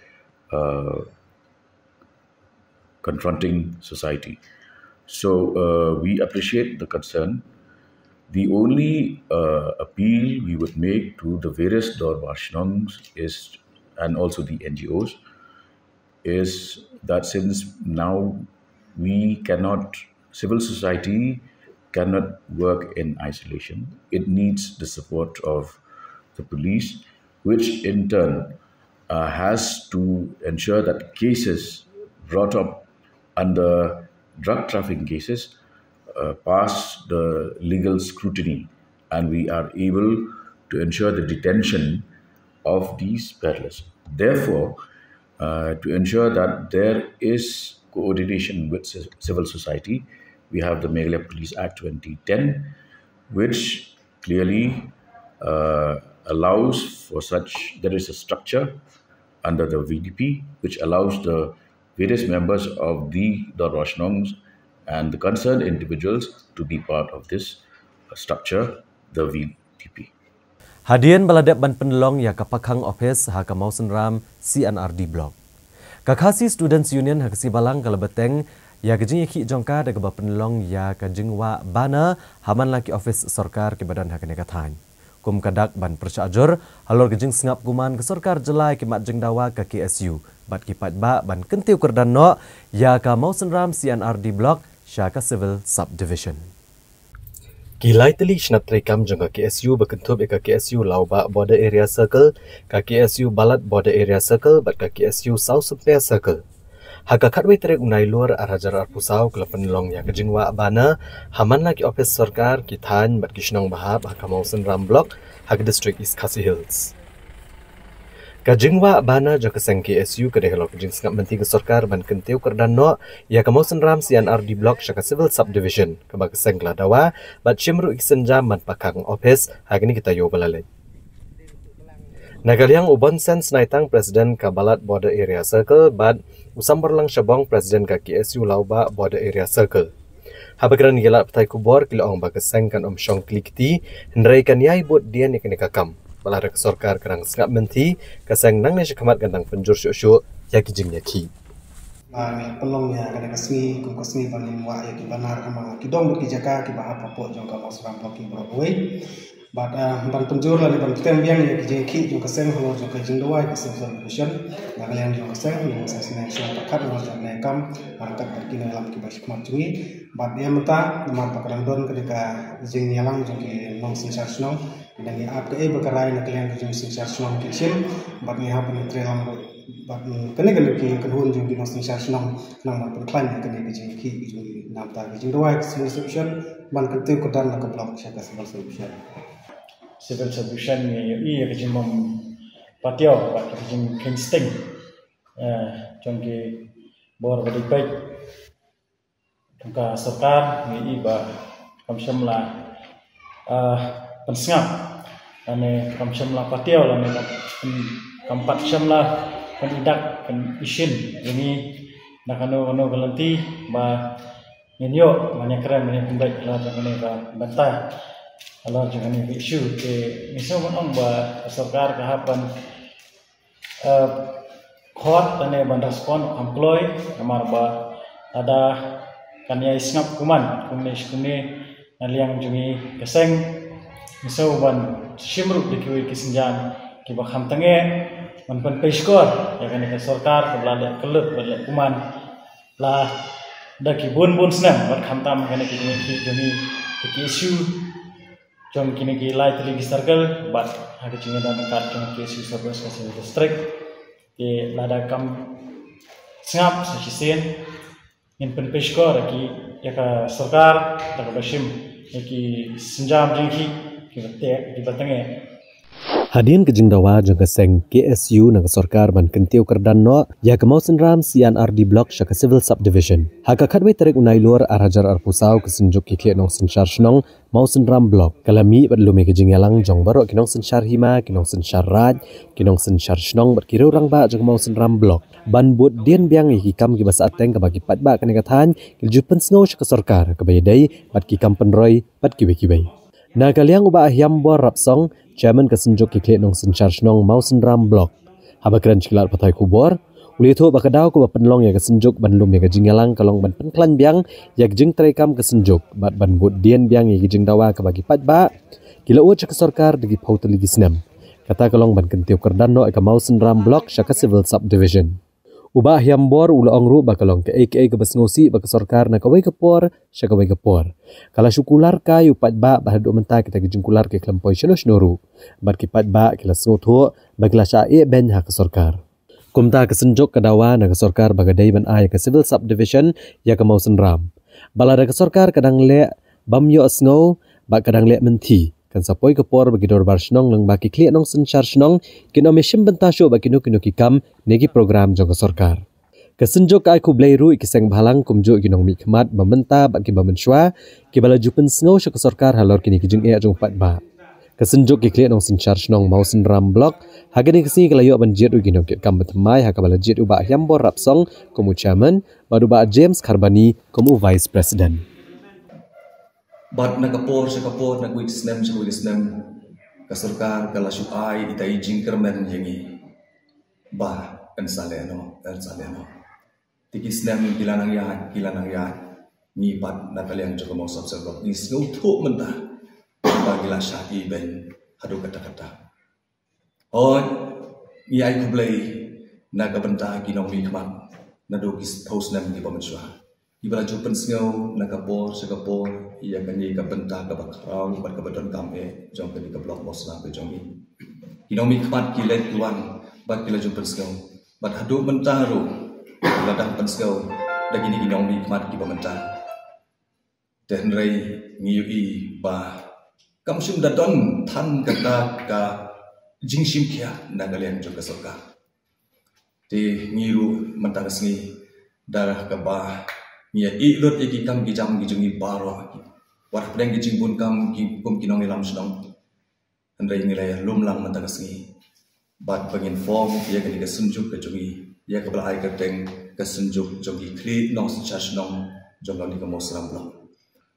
uh, confronting society. So uh, we appreciate the concern. The only uh, appeal we would make to the various Dorbar Shillongs is, and also the N G Os, is that since now we cannot, civil society cannot work in isolation. It needs the support of the police, which in turn uh, has to ensure that cases brought up under drug trafficking cases uh, pass the legal scrutiny, and we are able to ensure the detention of these peddlers. Therefore, uh, to ensure that there is coordination with ci- civil society, we have the Meghalaya Police Act twenty ten, which clearly uh, allows for such, there is a structure under the V D P which allows the various members of the Dorbar Shillongs and the concerned individuals to be part of this uh, structure, the V D P. Hadien ba la dep ban pynlong ïa ka pakhang office ha ka Mawsynram C and R D Block, ka Khasi Students Union ha ka Sibalang ka la bteng ïa ka jingïakhih jong ka da kaba pynlong ïa ka jingwah bana ha man la ki office sorkar kiba don ha kane ka thaiñ. Kum ka dak ban pyrshah jur halor ka jingsngap kuman ka sorkar jylla ïa ki mat jingdawa ka K S U bad ki paidbah ban kyntiew kyrdan noh ïa ka Mawsynram C and R D Block sha ka Civil Subdivision. Ki lai tylli ki shnat treikam jong ka K S U ba kynthup ïa ka K S U Lawbah Border Area Circle, ka K S U Balat Border Area Circle bad ka K S U Sawsympia Circle. Ha ka khatwei tarik u Nailur ar hajar arphew saw ka la pynlong ïa ka jingwah bana ha man la ki office sorkar, ki thaiñ bad ki shnong bahap ha ka Mawsynram Block ha ka district East Khasi Hills. Ka jingwah bana jong ka seng K S U ka dei halor ka jingsngap mynta ka sorkar ban kyntiew kyrdan noh ïa ka Mawsynram C and R D Block sha ka Civil Subdivision, kaba ka seng ka la dawa bad shim ruh ïa ki sienjam ban pakhang office ha kine ki taïew ba la leit. Na ka liang u Bonsen Snaitang, President ka Balat Border Area Circle bad u Samborlang Shabong, President ka K S U Lawbah Border Area Circle. Haba kren ïa ki lad pathai khubor ki la ong ba ka seng kan ym shong kli kti hynrei kan ïai bud dien ïa kane ka kam. Ba la da ka sorkar ka dang sngap mynthi, ka seng nangne shakhmat kan dang pynjur shuh shuh ïa ki jingïakhih. Ba ngi la pynlong ïa kane ka sngi kum ka sngi ba ngin wah ïa ki banner ha ki dong bad ki jaka kiba hap hapoh jong ka Mawsynram Block ki baroh kawei. Bad, ah, ban pynjur lane ban pyntem biang ïa ki jingïakhih jong ka seng halor jong ka jingdawa ïa ka Civil Division na ka liang jong ka seng, ïa ka seng seng shnong, ka khat halor jong ka kam, ah, ryngkat bad ki nongïalam kiba shakhmat jong ngi. Bad ïa mynta namar ba ka dang don kane ka jingïalang jong ki nongsynshar shnong, ngi dang ïa ap kaei ba ka rai na ka liang ka jong ki nongsynshar shnong kin shim, bad ngi hap ban trei lang ruh bad, mm, kane kane ki kynhun jong ki nongsynshar shnong, khnang ban pynkhlaiñ ïa kane ka jingïakhih ka jong ki namar ka jingdawa ïa ka Civil Division ban kyntiew kyrdan na ka block sha ka Civil Division. Civil Division ngi ïohi ïa ka jingbym patiaw bad ka jingkheiñ sting, eh, jong ki bor ba dei peit. Ka sorkar ngi ïohi ba kam shym la, ah, pynsngap lane kam shym la patiaw lane kam, kam pat shym la pynidak pynishin ïa ngi na kano kano ka lynti ba ngin ïoh ban ïakren ban ïakynduh halor jong kane ka bynta, halor jong kane ka issue. Te ngi sngew ban ong ba ka sorkar ka hap ban, eh, khot lane ban respond kham kloi, namar ba lada kan ïai sngap kumne kumne shi kumne na liang jong ngi ka seng, ngi sngew ban shim ruh da kiwei ki sienjam kiba kham tang eh ban pynpei shkor ïa kane ka sorkar kaba la leh kyllut bad leh kumne la da ki bun bun snem bad khamtam kane ka jingïakhih jong ngi, ki issue jong kine ki lai tylli ki circle bad ha ka jingïadon ryngkat jong ki issue service ka Civil District. Te lada kam sngap sa shisien, ngin pynpei shkor ïa ki, ïa ka sorkar da kaba shim ïa ki sienjam jingïakhih kiba teh, kiba tang eh. Hadien ka jingdawa jong ka seng K S U na ka sorkar ban kyntiew kyrdan noh ïa ka Mawsynram C and R D Block sha ka Civil Subdivision, ha ka khatwei tarik u Nailur ar hajar arphew saw, ka Synjuk ki Khlieh Nongsynshar Shnong Mawsynram Block ka la mih bad lum ïa ka jingïalang jong baroh ki nongsynshar hima, ki nongsynshar raid, ki nongsynshar shnong bad ki riew rangbah jong ka Mawsynram Block ban bud dien biang ïa ki kam kiba sahteng kaba ki paidbah kane ka thaiñ ki la ju pynsngew sha ka sorkar, kaba ïadei bad ki kam pynroi bad kiwei kiwei. Na ka liang u Bah Hiambor Rapsong, Chairman ka Synjuk ki Khlieh Nongsynshar Shnong Mawsynram Block, haba kren sha ki lad pathai khubor, u la ïathuh ba ka daw kaba pynlong ïa ka Synjuk ban lum ïa ka jingïalang ka long ban pynkhlaiñ biang ïa ka jingtrei kam ka Synjuk bad ban bud dien biang ïa ka jingdawa kaba ki paidbah ki la ud sha ka sorkar da ki phew tylli ki snem. Kata ka long ban kyntiew kyrdan noh ïa ka Mawsynram Block sha ka Civil Subdivision. U Bah Hiambor u la ong ruh ba ka long kaei kaei kaba sngewsih ba ka sorkar na kawei ka por sha kawei ka por ka la shu kular kai ïa u paidbah, bad haduh mynta kita ki jingkular ki khlem poi shano shano ruh, bad ki paidbah ki la sngewthuh ba ki la shah ïehbeiñ ha ka sorkar. Kumta ka Synjuk ka dawa na ka sorkar ba ka dei ban ai ïa ka Civil Subdivision ïa ka Mawsynram, ba lada ka sorkar ka dang leh bymïohsngew bad ka dang leh mynthi, kan sa poi ka por ba ki dorbar shnong lyngba ki Khlieh Nongsynshar Shnong kin ym ïashim bynta shuh bad kino kino ki kam ne ki program jong ka sorkar. Ka Synjuk ka ai khublei ruh ïa ki seng bhalang kumjuh ki nongmihkhmat ba mynta bad kiba mynshuwa, kiba la ju pynsngew sha ka sorkar halor kine ki jingeh jong u paidbah. Ka Synjuk ki Khlieh Nongsynshar Shnong Mawsynram Block ha kane ka sngi ka la ïoh ban jied ruh ïa ki nongkitkam ba thymmai, ha kaba la jied u Bah Hiambor Rapsong kum u Chairman bad u Bah James Kharbani kum u Vice President. Bad na ka por sha ka por, na kawei ka snem sha kawei ka snem, ka sorkar ka la shu ai ita i jingkyrmen ïa ngi ba yn sa leh noh, yn sa leh noh. Te ki snem ki la nang ïaid, ki la nang ïaid, ngi pat na ka liang jong ka Mawsynram Block ngi sngewthuh mynta ba ki la shah ïehbeiñ haduh katta katta. Hooid, ngi ai khublei na ka bynta ki nongmihkhmat naduh ki phew snem kiba mynshuwa, kiba la ju pynsngew na ka por sha ka por ïa kane ka bynta kaba khraw bad kaba donkam eh jong kane ka Block Mawsynram ka jong ngi. Ki nongmihkhmat ki leit ki wan bad ki la ju pynsngew, bad haduh mynta ruh ki la dang pynsngew da kine ki nongmihkhmat kiba mynta. Te hynrei ngi ïohi ba kam shym da don than kata ka jingshim khia na ka liang jong ka sorkar. Te ngi ruh mynta ka sngi, da kaba ngi ïa ïeh lut ïa ki kam ki jam ki jong ngi baroh, wat hapdeng ki jingbun kam ki kum ki nongïalam shnong, hynrei ngi la ïa lum lang mynta ka sngi bad ba ngin form ïa kane ka Synjuk ka jong ngi, ïa kaba la ai kyrteng ka Synjuk jong ki Khlieh Nongsynshar Shnong jong kane ka Mawsynram Block.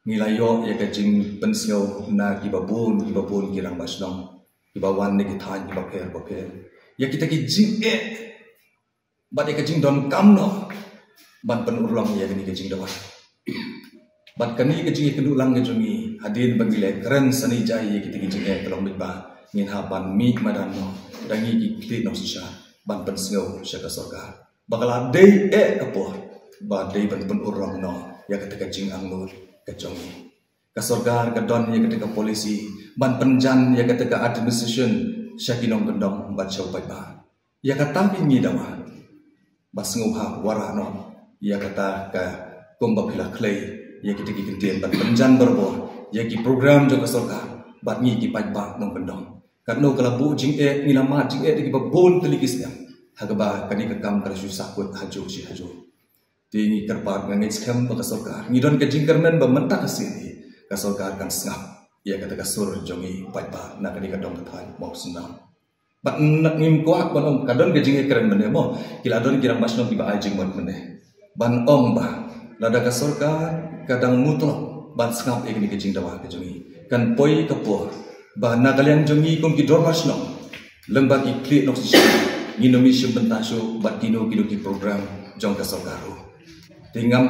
Ngi la ïoh ïa ka jingpynsngew na kiba bun kiba bun ki rangbah shnong, kiba wan na ki thaiñ kiba pher ba pher, ïa kita ki jingeh bad ïa ka jingdonkam noh ban pynurlong ïa kane ka jingdawa. Bad kane ka jingïakynduh lang ka jong ngi, hadien ba ngi la kren sani jai ïa kita ki jingeh, ka long beit ba ngin hap ban mih madan noh da ngi ki khlieh nongsynshar ban pynsngew sha ka sorkar ba ka la dei eh ka por ba dei ban pynurlong noh ïa kata ka jingangnud ka jong ngi. Ka sorkar ka don ïa kata ka policy ban pynjan ïa kata ka administration sha ki nongkyndong bad sha u paidbah. Ïa kata ngi dawa ba sngewbha wanrah noh ïa kata ka, kumba phi la khlei ïa kita ki kyntien ban pynjan barabor ïa ki program jong ka sorkar bad ngi ki paidbah nongkyndong. Katno ka la buh jingeh, ngi la mad jingeh da kiba bun tylli ki snem ha kaba kane ka kam ka la shu sahkut hajuh shi hajuh. Te ngi kyrpad, nga ngeit skhem ba ka sorkar, ngi don ka jingkyrmen ba mynta ka sien hi ka sorkar kan sngap ïa kata ka sur jong ngi paidbah na kane ka dong ka thaiñ Mawsynram. Bad ngim kwah ban ong ka don ka jingkren mynne mo, ki la don ki rangbah shnong kiba ai jingmut mynne ban ong ba lada ka sorkar ka dang mutlop ban sngap ïa kane ka jingdawa ka jong ngi, kan poi ka por ba na ka liang jong ngi kum ki dorbar shnong lyngba ki khlieh nongsynshar ngin ym ïashim bynta shuh bad kino kino ki program jong ka sorkar ruh. Te ngam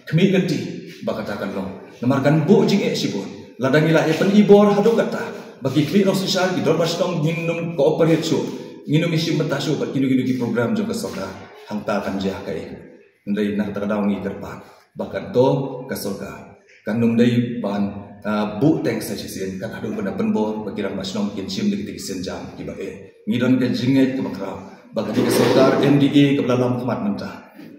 khmih lynti ba kata kan long, namar kan buh jingeh shibun. Lada ngi la ïa pynibor haduh katta ba ki khlieh nongsynshar, ki dorbar shnong ngin ym cooperate shuh, ngin ym ïashim bynta shuh bad kino kino ki program jong ka sorkar, hangta kan jia kaei? Hynrei na kata ka daw ngi kyrpad ba katto ka sorkar kan ym dei ban, ah, buh teng sa shisien, kan haduh ban da pynbor ba ki rangbah shnong kin shim da kita ki sienjam kiba eh. Ngi don ka jingngeit kaba khraw ba kane ka sorkar M D A kaba la lam khmat mynta,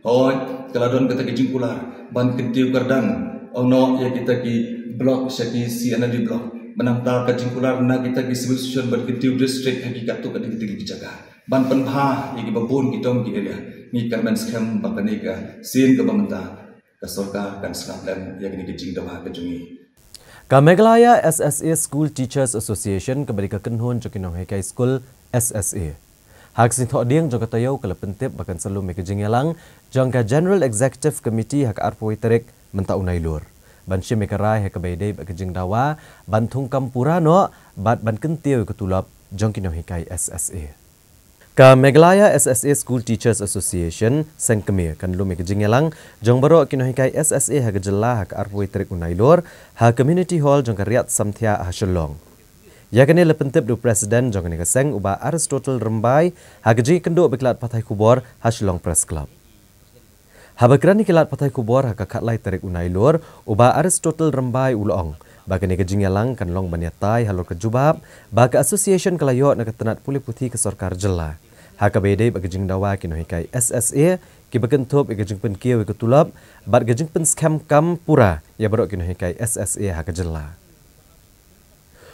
hooid, ka la don kata ka jingkular ban kyntiew kyrdan noh ïa kita ki block sha ki C and D block, mynta ka jingkular na kita ki civil station ban kyntiew district ha ki katto katne kita ki jaka ban pynbha ïa kiba bun ki dong ki area. Ngi kyrmen skhem ba kane ka sien kaba mynta ka sorkar kan sngap lem ïa kane ka jingdawa ka jong ngi. Ka Meghalaya S S A School Teachers Association, kaba dei ka kynhun jong ki nonghikai skul S S A, ha ka sien thohdieng jong ka taïew ka la pyntip ba kan sa lum ïa ka jingïalang jong ka General Executive Committee ha ka arphew tarik mynta u Nailur, ban shim ïa ka rai ha kaba ïadei bad ka jingdawa ban thungkam pura noh bad ban kyntiew ïa ka tulop jong ki nonghikai S S A. Ka Meghalaya S S A School Teachers Association, seng kmie, kan lum ïa ka jingïalang jong baroh ki nonghikai S S A ha ka jylla ha ka arphew tarik u Nailur ha Community Hall jong ka Riyadh Samthiah ha Shillong. Ïa kane la pyntip da u President jong kane ka seng, u Bah Aristotle Rymbai, ha ka jingïakynduh bad ki lad pathai khubor ha Shillong Press Club. Haba kren ïa ki lad pathai khubor ha ka khatlai tarik u Nailur, u Bah Aristotle Rymbai u la ong ba kane ka jingïalang kan long ban ïatai halor ka jubab ba ka association ka la ïoh na ka tnat pule puthi ka sorkar jylla ha kaba ïadei bad ka jingdawa ki nonghikai S S A, kiba kynthup ïa ka jingpynkiew ïa ka tulop bad ka jingpynskhem kam pura ïa baroh ki nonghikai S S A ha ka jylla.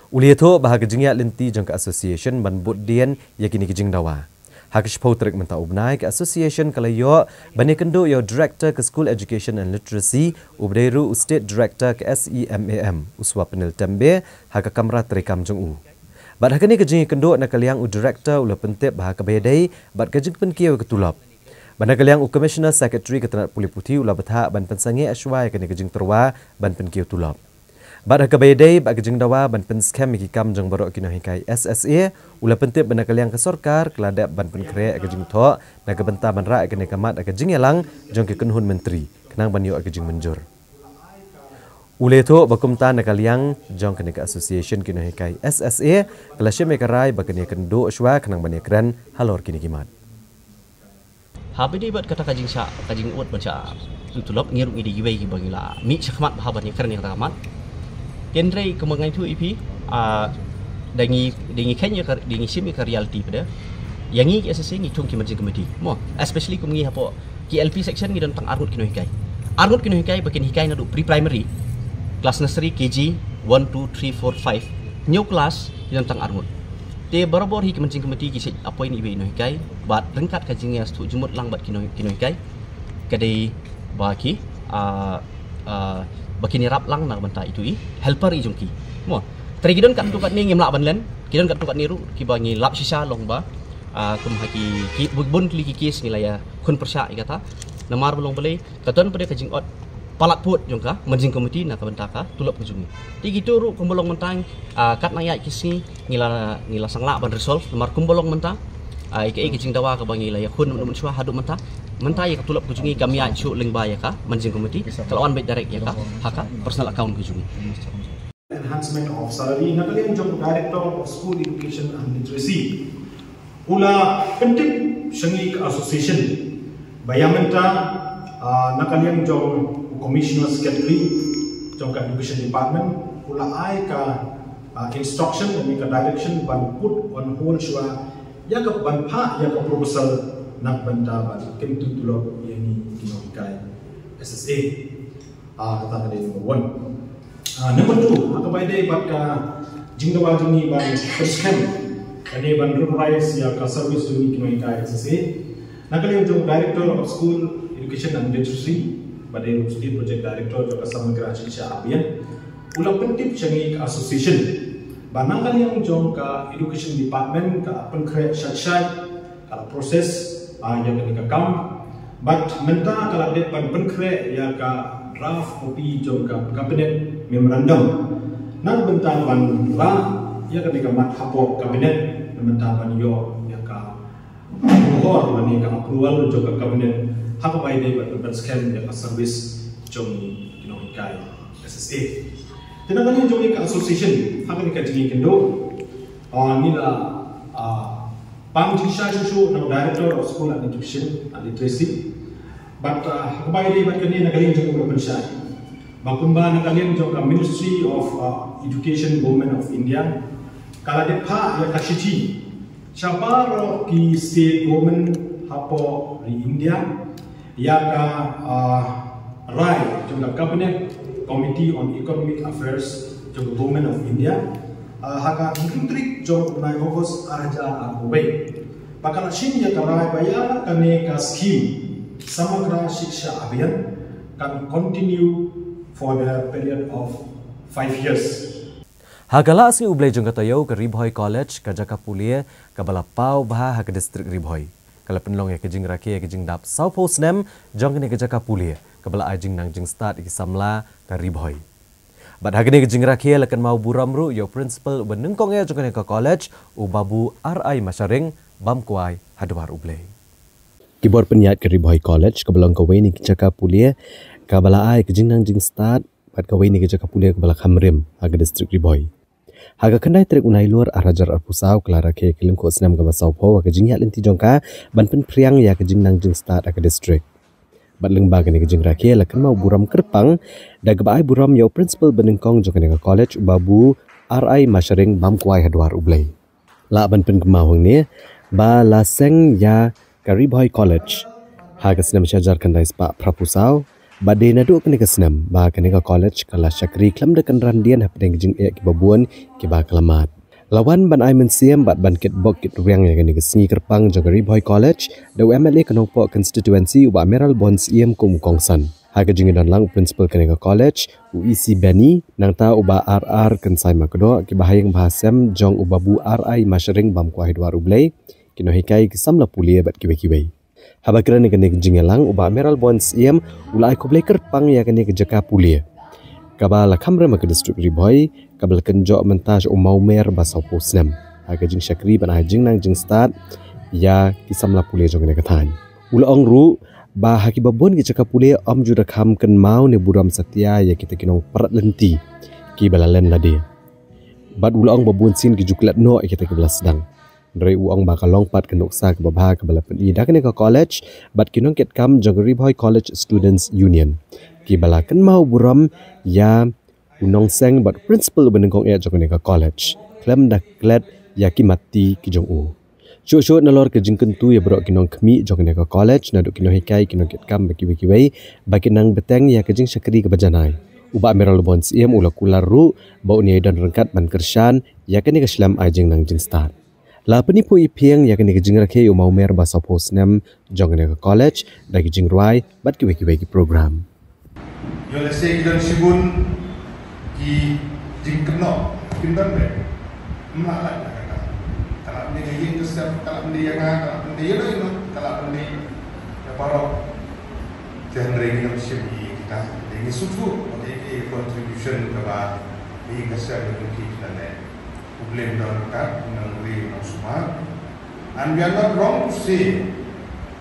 U la ïathuh ba ha ka jingïaid lynti jong ka association ban bud dien ïa kine ki jingdawa, ha ka shiphew tarik mynta u bnai, ka association ka la ïoh ban ïakynduh ïa u Director ka School Education and Literacy, uba dei ruh u State Director ka S E M A M, u Swapnil Tembe, ha ka kamra treikam jong u. Bad ha kane ka jingïakynduh, na ka liang u Director u la pyntip ba ha kaba ïadei bad ka jingpynkiew ïa ka tulop, bad na ka liang u Commissioner Secretary ka tnat pule puthi u la bthah ban pynsangeh shuwa ïa kane ka jingtyrwa ban pynkiew tulop. Bad ha kaba ïadei bad ka jingdawa ban pynskhem ïa ki kam jong baroh ki nonghikai S S A, u la pyntip ba na ka liang ka sorkar ka la dep ban pynkhreh ïa ka jingthoh na ka bynta ban rah ïa kane ka mat ha ka jingïalang jong ki kynhun myntri khnang ban ïoh ïa ka jingmynjur. U la ïathuh ba kumta na ka liang jong kane ka association ki nonghikai S S A ka la shim ïa ka rai ba kan ïakynduh shuwa khnang ban ïakren halor kine ki mat. Haba ïadei bad kata ka jingshah, ka jingud ban shah tu tulop, ngi ruh ngi dei kiwei kiba ngi la mih shakhmat bha ban ïakren ïa kata ka mat. Hynrei kumba nga ïathuh ïa phi, ah, da ngi, da ngi kheiñ ïa ka, da ngi shim ïa ka reality pat de. Ïa ngi ki S S A ngi thung ki managing committee mo, especially kum ngi hapoh ki L P section ngi don tang arngut ki nonghikai. Arngut ki nonghikai ba kin hikai naduh pre-primary, class nursery, K G, one, two, three, four, five. Hynñiew class ngi don tang arngut. Te barabor hi ki managing committee ki shait appoint iwei i nonghikai bad ryngkat ka jingïasngewthuh jingmut lang bad ki nong, ki nonghikai ka dei ba ki, ah, ah, ba kin ïarap lang na ka bynta itu i helper i jong ki mo. Te ki don katto katne ngim lah ban len, ki don katto katne ruh kiba ngi lap shisha long ba, ah, kum ha ki, ki bun tylli ki case ngi la ïakhun pyrshah ïa kata. Namar ba long balei, ka don pat de ka jingud palat pud jong ka managing committee na ka bynta ka tulop ka jong ngi. Te kito ruh kumba long mynta, ah, katba nang ïaid ki sngi ngi la, ngi la sanglah ban resolve, namar kumba long mynta, ah, ïa kaei ka jingdawa kaba ngi la ïakhun mynta mynshwa haduh mynta. Mynta ïa ka tulop ka jong ngi kam ïaid shuh lyngba ïa ka managing committee, ka la wan beit direct ïa ka ha ka personal account ka jong ngi. Enhancement of salary na ka liang jong Director of School Education and Literacy. U la pyntip sha ngi ka association ba ïa mynta, ah, na ka liang jong u Commissioner Secretary jong ka Education Department, u la ai ka, ah, instruction lane ka direction ban put on hold shuwa ïa ka ban phah ïa ka proposal na ka bynta ban kyntu tulop ïa ngi ki nonghikai S S A. Ah, kata ka dei number one. Ah, number two, ha kaba ïadei bad ka jingdawa jong ngi ban pynskhem lane ban revise ïa ka service jong ngi ki nonghikai S S A. Na ka liang jong Director of School Education and Literacy, ba dei ruh State Project Director jong ka Samagra Shiksha Abhiyan, u la pyntip sha ngi ka association ba na ka liang jong ka Education Department ka la pynkhreh shai shai ka la process, ah, ïa kane ka kam. Bad mynta ka la dep ban pynkhreh ïa ka draft copy jong ka cabinet memorandum na ka bynta ban rah ïa kane ka mat hapoh cabinet na ka bynta ban ïoh ïa ka approval lane ka approval jong ka cabinet ha kaba ïadei bad ban skhem ïa ka service jong ki nonghikai S S A. Te na ka liang jong ka association ha kane ka jingïakynduh, ah, ngi la, ah, pang jingshai shuh shuh na u Director of School and Education and Literacy. Bad, ah, ha kaba ïadei bad kane na ka liang jong u la pynshai ba kumba na ka liang jong ka Ministry of, ah, Education, Government of India ka la dep phah ïa ka shithi sha baroh ki state government hapoh ri India ïa ka, ah, rai jong ka Cabinet Committee on Economic Affairs jong ka Government of India, ah, ha ka hynriew tarik jong u bnai August ar hajar arphew wei. Ba ka la shim ïa ka rai ba ïa kane ka scheme Samagra Shiksha Abhiyan kan continue for the period of five years. Ha ka la sngi U Blei jong ka taïew, ka Ri Bhoi College, ka jaka pule kaba la paw bha ha ka district Ri Bhoi, ka la pynlong ïa ka jingrakhe ïa ka jingdap sawphew snem jong kane ka jaka pule kaba la ai jingnang jingstad ïa ki samla ka Ri Bhoi. Bad ha kane ka jingrakhe la kynmaw burom ruh ïa u principal uba nyngkong eh jong kane ka college, u Babu R I Masharing, bam kwai ha dwar U Blei. Ki bor pynïaid ka Ri Bhoi College kaba long kawei na ki jaka pule kaba la ai ka jingnang jingstad bad kawei na ki jaka pule kaba la kham rim ha ka district Ri Bhoi. Ha ka khyndai tarik u Nailur ar hajar arphew saw ka la rakhe ka lyngkhuh snem kaba sawphew ha ka jingïaid lynti jong ka ban pynphriang ïa ka jingnang jingstad ha ka district. Bad lyngba kane ka jingrakhe la kynmaw burom kyrpang da kaba ai burom ïa u principal ba nyngkong jong kane ka college, u Babu R I Masharing, bam kwai ha dwar U Blei. Lah ban pynkynmaw hangne ba la seng ïa ka Ri Bhoi College ha ka snem shi hajar khyndai spah phraphew saw, bad dei naduh kane ka snem ba kane ka college ka la shakri khlem da kynran dien hapdeng ki jingeh kiba bun kiba ka la mad. La wan ban ai mynsiem bad ban kitbok kitrwiang ïa kane ka sngi kyrpang jong ka Ri Bhoi College da u M L A ka Nongpoh constituency, u Bah Mayralborn Syiem, kum u kongsan. Ha ka jingïadon lang u principal kane ka college, u E C Benny, nangta u Bah R R Kynsai Makdoh, kiba ha ïing ba ha sem jong u Babu R I Masharing, bam kwai ha dwar U Blei, ki nonghikai, ki samla pule bad kiwei kiwei. Haba kren ha kane ka jingïalang, u Bah Mayralborn Syiem u la ai khublei kyrpang ïa kane ka jaka pule kaba la kham rim ha ka district Ri Bhoi, kaba la kynjoh mynta sha u mawmer ba sawphew snem ha ka jingshakri ban ai jingnang jingstad ïa ki samla pule jong kane ka thaiñ. U la ong ruh ba ha kiba bun ki jaka pule ym ju da kham kynmaw ne burom satia ïa kita ki nongprat lynti kiba la len lade. Bad u la ong ba bun sien ki ju klet noh ïa kita kiba la sdang. Hynrei u ong ba ka long pat ka nuksa kaba bha kaba la pyni da kane ka college bad ki nongkitkam jong ka Ri Bhoi College Students Union, kiba la kynmaw burom ïa u nongseng bad principal uba nyngkong eh jong kane ka college khlem da klet ïa ki matti ki jong u. Shuh shuh nalor ka jingkyntu ïa baroh ki nongkhmih jong kane ka college, naduh ki nonghikai, ki nongkitkam bad kiwei kiwei, ba kin nang bteng ïa ka jingshakri kaba janai. U Bah Mayralborn Syiem u la kular ruh ba un ïai don ryngkat ban kyrshan ïa kane ka shlem ai jingnang jingstad. La pyniphuh iphieng ïa kane ka jingrakhe ïa u mawmer ba sawphew snem jong kane ka college da ki jingrwai bad kiwei kiwei ki program. Ïoh lehse ki don shibun ki jingkynnoh, kim don re. Ym lah lait na kata. Ka lah pyni ïa ïing ïa sem, ka lah pyni ïa nga, ka lah pyni ïa no ïa no, ka lah pyni ïa baroh. Te hynrei ngi dang shim ïa ki Ngi sngewthuh ba ka contribution kaba ngi ka sdang ka duty ka ne. U Blei un don ryngkat, un nang ri, un nang sumar. And we are not wrong to say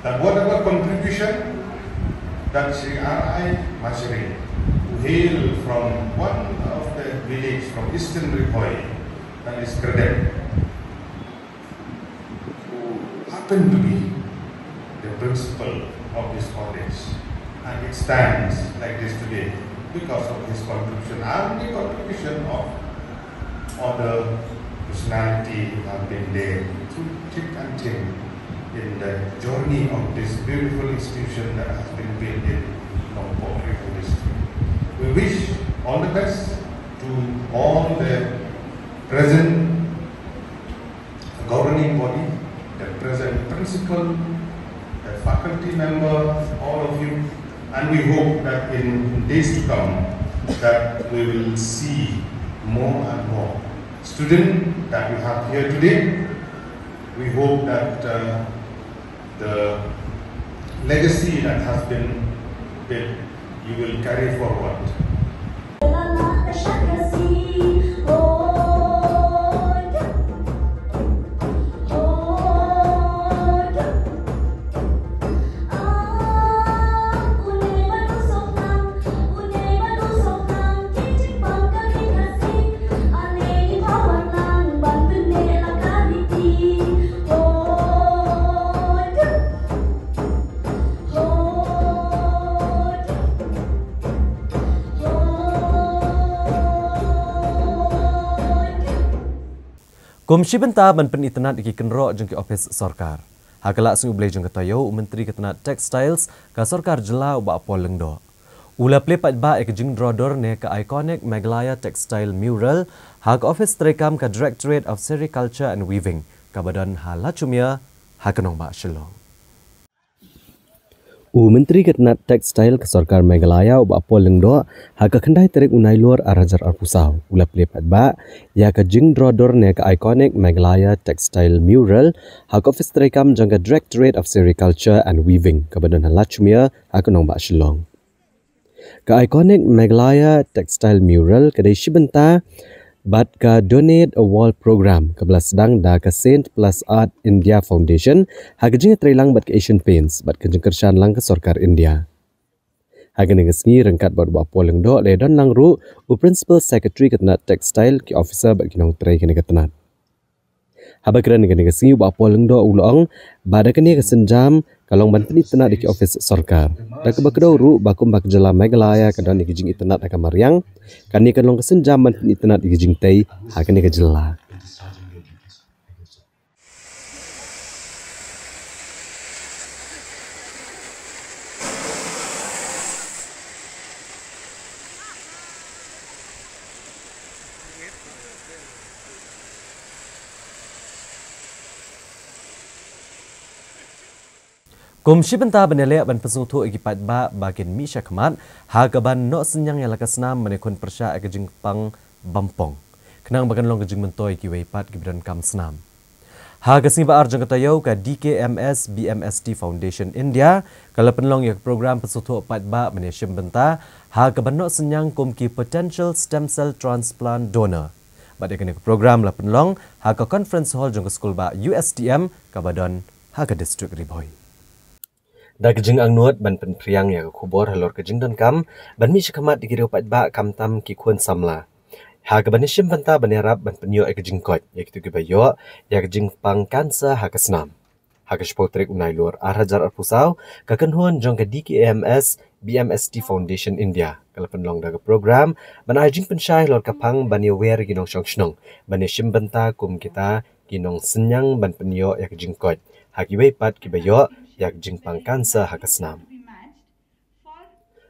that whatever contribution that Shri R I Mashari, who hail from one of the village from Eastern Ri Bhoi, that is Kardep, who happened to be the principal of this college, and it stands like this today because of his contribution and the contribution of other personality who have been there through thick and thin in the journey of this beautiful institution that has been built in Nongpoh Ri Bhoi District. We wish all the best to all the present governing body, the present principal, the faculty member, all of you, and we hope that in days to come that we will see more and more students that you have here today. We hope that uh, the legacy that has been built, you will carry forward. Kum shi bynta ban pynitynnad ïa ki kynroh jong ki ophis sorkar, ha ka la sngi U Blei jong ka taïew, u Myntri ka tnat Textiles ka sorkar jylla, u Bah Paul Lyngdoh, u la plie paidbah ïa ka jingdro dur ne ka Iconic Meghalaya Textile Mural ha ka ophis treikam ka Directorate of Sericulture and Weaving kaba don ha Lachumia, ha ka nongbah Shillong. U Myntri ka tnat Textile ka sorkar Meghalaya, u Bah Paul Lyngdoh, ha ka khyndai tarik u Nailur ar hajar arphew saw, u la plie paidbah ïa ka jingdro dur ne ka Iconic Meghalaya Textile Mural ha ka ophis treikam jong ka Directorate of Sericulture and Weaving kaba don ha Lachumia, ha ka nongbah Shillong. Ka Iconic Meghalaya Textile Mural ka dei shi bynta bad ka Donate a Wall Program kaba la sdang da ka Saint Plus Art India Foundation ha ka jingïatreilang bad ka Asian Paints bad ka jingkyrshan lang ka sorkar India. Ha kane ka sngi, ryngkat bad u Bah Paul Lyngdoh, la ïadon lang ruh u Principal Secretary ka tnat Textile, ki officer bad ki nongtrei kane ka tnat. Haba kren ha kane ka sngi, u Bah Paul Lyngdoh u la ong ba da kane ka sienjam ka long ban pynitynnad ïa ki ophis sorkar, da kaba kdew ruh ba kumba ka jylla Meghalaya ka don ïa ka jingitynnad ha ka mariang, kane kan long ka sienjam ban pynitynnad ïa ka jingtei ha kane ka jylla. Kum shi bynta ban ïaleh ban pynsngewthuh ïa ki paidbah ba kin mih shakhmat ha kaban noh synñiang ïa la ka snam ban ïakhun pyrshah ïa ka jingpang bampong, khnang ba kan long ka jingmyntoi ïa kiwei pat kiba donkam snam. Ha ka sngi ba ar jong ka taïew, ka D K M S B M S T Foundation India ka la pynlong ïa ka program pynsngewthuh paidbah ban ïashim bynta ha kaban noh synñiang kum ki potential stem cell transplant donor. Bad ïa kane ka program la pynlong ha ka conference hall jong ka skulbah U S T M kaba don ha ka district Ri Bhoi. Da ka jingangnud ban pynphriang ïa ka khubor halor ka jingdonkam ban mih shakhmat ïa ki riew paidbah khamtam ki khun samla ha kaban ïashim bynta ban ïarap ban pynïoh ïa ka jingkoit ïa kito kiba ïoh ïa ka jingpang cancer ha ka snam. Ha ka shiphew tarik u Nailur ar hajar arphew saw, ka kynhun jong ka D K M S B M S T Foundation India ka la pynlong da ka program ban ai jingpynshai halor ka phang ban ïawer ïa ki nongshong shnong ban ïashim bynta kum kita ki nongsynñiang ban pynïoh ïa ka jingkoit ha kiwei pat kiba ïoh ïa ka jingpang cancer ha ka snam.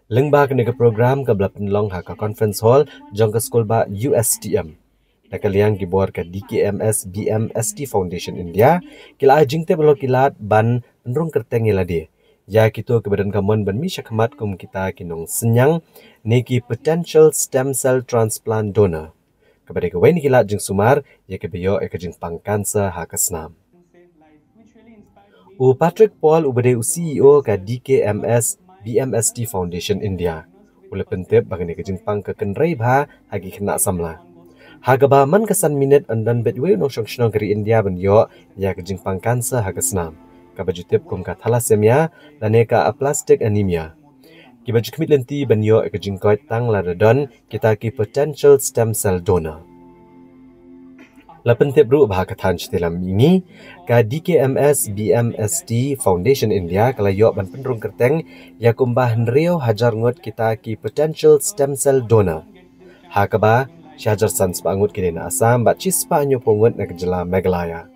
Lyngba kane ka program kaba la pynlong ha ka conference hall jong ka skulbah U S T M, na ka liang ki bor ka D K M S B M S T Foundation India ki la ai jingtip halor ki lad ban pynrung kyrteng ïa lade ïa kito kiba donkam mon ban mih shakhmat kum kita ki nongsynñiang ne ki potential stem cell transplant donor, kaba dei kawei na ki lad jingsumar ïa kiba ïoh ïa ka jingpang cancer ha ka snam. U Patrick Paul, uba dei u C E O ka D K M S B M S T Foundation India, U la pyntip ba kane ka jingpang ka kynrei bha ha ki khynnah samla. Ha kaba man ka san minit yn don beit wei u nongshong shnong ka ri India ban ïoh ïa ka jingpang cancer ha ka snam, kaba ju tip kum ka thalassemia lane ka aplastic anemia. Kiba ju khmih lynti ban ïoh ïa ka jingkoit tang lada don kita ki potential stem cell donor. La pyntip ruh ba ha ka thaiñ shatei lam mihngi, ka D K M S B M S T Foundation India ka la ïoh ban pynrung kyrteng ïa kumba hynriew hajar ngut kita ki potential stem cell donor, ha kaba shi hajar san spah ngut ki dei na Assam bad shi spah hynñiew phew ngut na ka jylla Meghalaya.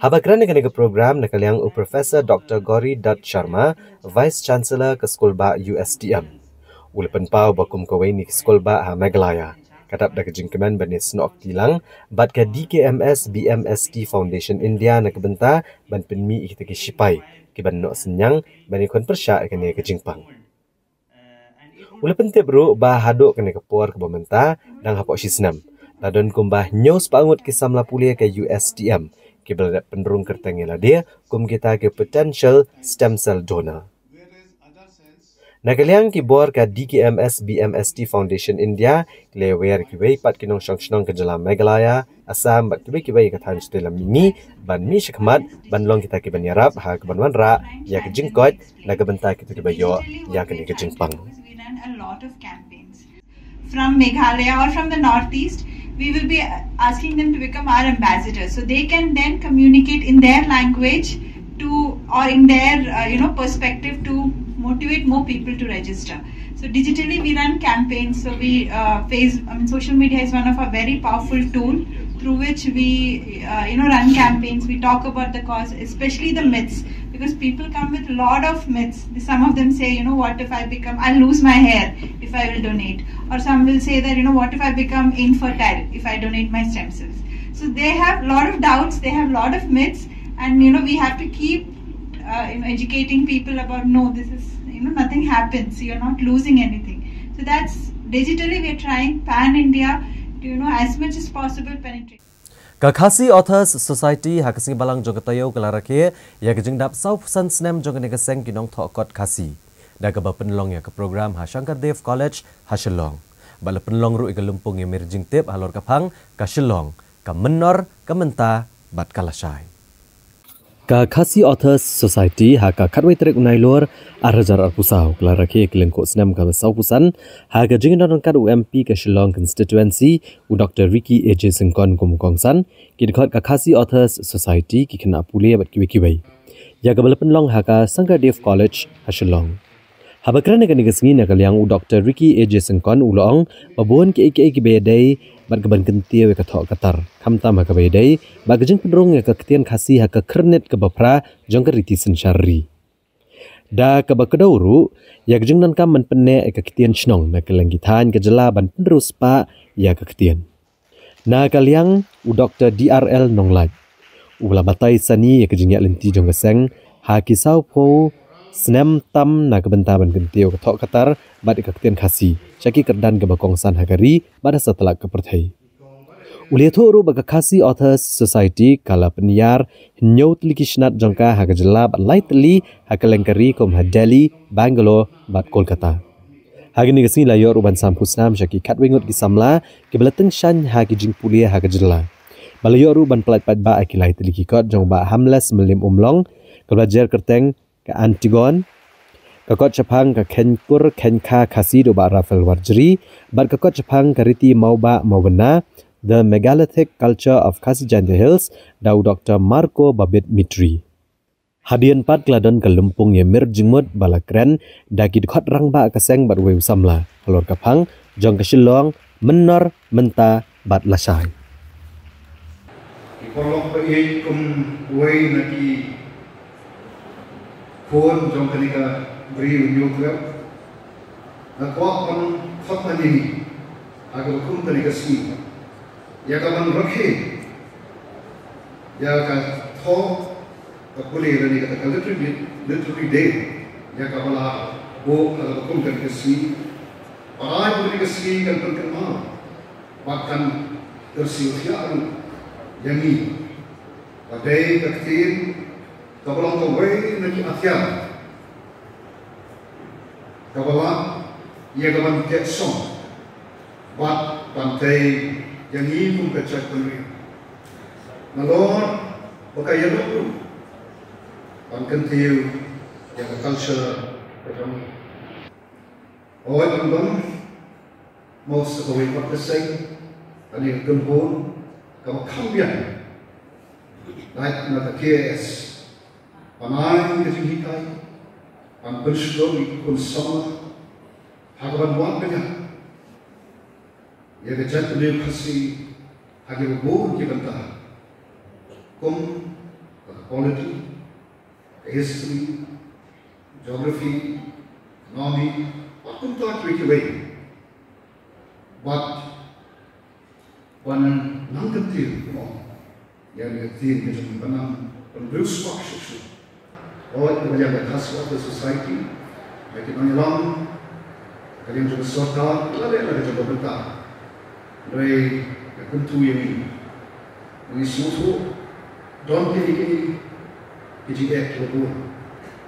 Haba kren ïa kane ka program na ka liang u Professor Doctor Gauri Dutt Sharma, Vice Chancellor ka Skulbah U S T M, u la pynpaw ba kum kawei na ki skulbah ha Meghalaya, ka dap da ka jingkmen ban ïasnoh kti lang bad ka D K M S B M S T Foundation India na ka bynta ban pynmih ïa kita ki shipai kiban noh synñiang ban ïakhun pyrshah ïa kane ka jingpang. U la pyntip ruh ba haduh kane ka por kaba mynta, dang hapoh shi snem, la don kumba hynñiew spah ngut ki samla pule ka U S T M kiba la dep pynrung kyrteng ïa lade kum kita ki potential stem cell donor. Na ka liang ki bor ka D K M S B M S T Foundation India ki la ïawer ïa kiwei pat ki nongshong shnong ka jylla Meghalaya, Assam bad kiwei kiwei ka thaiñ shatei lam mihngi ban mih shakhmat ban long kita kiban ïarap ha kaban wanrah ïa ka jingkoit na ka bynta kita kiba ïoh ïa kane ka jingpang. We run a lot of campaigns. From Meghalaya or from the Northeast, we will be asking them to become our ambassadors. So they can then communicate in their language to, or in their, uh, you know, perspective to motivate more people to register. So digitally we run campaigns. So we uh, face, I mean, social media is one of our very powerful tool through which we uh, you know, run campaigns. We talk about the cause, especially the myths, because people come with a lot of myths. Some of them say, you know, what if I become, I lose my hair if I will donate? Or some will say that, you know, what if I become infertile if I donate my stem cells? So they have a lot of doubts, they have a lot of myths, and, you know, we have to keep uh, you know, educating people about, no, this is, you know, nothing happens, you're not losing anything. So that's, digitally we're trying pan India to, you know, as much as possible penetrate. Ka Khasi Authors Society ha ka sngi Balang jong ka taïew ka la rakhe ïa ka jingdap saw phew san snem jong kane ka seng ki nongthoh kot Khasi, da kaba pynlong ïa ka program ha Shankardev College ha Shillong. Bad la pynlong ruh ïa ka lympung ïamir jingtip halor ka phang Ka Shillong, Ka Mynnor, Ka Mynta bad Ka Lashai. Ka Khasi Authors Society ha ka khatwei tarik u Nailur ar hajar arphew saw ka la rakhe ïa ka lyngkhuh snem kaba saw phew san ha ka jingïadon ryngkat u M P ka Shillong Constituency u Doctor Ricky A J Syngkon kum u kongsan, ki dkhot ka Khasi Authors Society, ki khynnah pule bad kiwei kiwei, ïa kaba la pynlong ha ka Shankardev College ha Shillong. Haba kren ha kane ka sngi na ka liang u Doctor Ricky A J Syngkon u la ong ba bun kiei kiei kiba ïadei bad kaban kyntiew ïa ka thoh ka tar, khamtam ha kaba ïadei bad ka jingpynrung ïa ka ktien Khasi ha ka khyrnit kaba phra jong ka riti synshar ri. Da kaba kdew ruh ïa ka jingdonkam ban pynneh ïa ka ktien shnong na kylleng ki thaiñ ka jylla ban pynriewspah ïa ka ktien. Na ka liang u Doctor D R L Nonglait u la batai sani ïa ka jingïaid lynti jong ka seng ha ki saw phew snem tam na ka bynta ban kyntiew ka thoh ka tar bad ïa ka ktien Khasi sha ki kyrdan kiba kongsan ha ka ri bad ha satlak ka pyrthei. U la ïathuh ruh ba ka Khasi Authors Society ka la pynïar hynñiew tylli ki shnat jong ka ha ka jylla bad lai tylli ha kylleng ka ri kum ha Delhi, Bangalore bad Kolkata. Ha kane ka sngi la ïoh ruh ban sam khusnam sha ki khatwei ngut ki samla kiba la tyngshaiñ ha ki jingpule ha ka jylla. Ba la ïoh ruh ban pyllait paidbah ha ki lai tylli ki kot jong u Bah Hamles Mylliem Umlong, kaba la jer kyrteng ka Antigone, ka kot shaphang ka Khein Kur Khein Kha Khasi da u Bah Raphael Warjri, bad ka kot shaphang ka riti Mawbah Mawbynna, The Megalithic Culture of Khasi Jaintia Hills da u Doctor Marco Babit Mitri. Hadien pat ka la don ka lympung ïamir jingmut ba la kren da ki dkhot rangbah ka seng bad uwei u samla halor ka phang jong ka Shillong, Mynnor, Mynta bad Lashai. Ki paralok ba ïeit, kum uwei na ki khun jong kane ka bri u Hynñiewtrep, nga kwah ban khot na ïa ngi ha kaba kum kane ka sngi ïa kaban rakhe ïa ka thoh ka pule lane kata ka literary, literary day ïa kaba la buh ha kaba kum kane ka sngi. Ba ai ba kane ka sngi kan pynkynmaw bad kan kyrsiew thiah ruh ïa ngi ba dei ka ktien kaba long kawei na ki atiar kaba lah ïa ka ban teh song bad ban tei ïa ngi kum ka jaitbynriew. Nalor ba ka ïaroh ruh ban kyntiew ïa ka culture ka jong ngi. Hooid, ym don mo sa kawei pat ka seng kane ka kynhun kaba kham biang lait na ka K I S ban ai ka jinghikai, ban pynshlur ïa ki khun samla ha ka ban wad bniah ïa ka jaitbynriew Khasi ha kiba bun ki bynta kum ka quality, history, geography, economy, bad kumta kiwei kiwei. Bad ban nang kyntiew mo ïa ka ktien ka jong ngi ban nang pynbriew spah shuh shuh. Hooid, kaba ïa ka Khasi Authors Society, ïa ki nongïalam, ka liang jong ka sorkar, lane la ka jong ka bynta. Hynrei ka kyntu ïa ngi, ngi sngewthuh don kine kine ki jingeh kiba bun.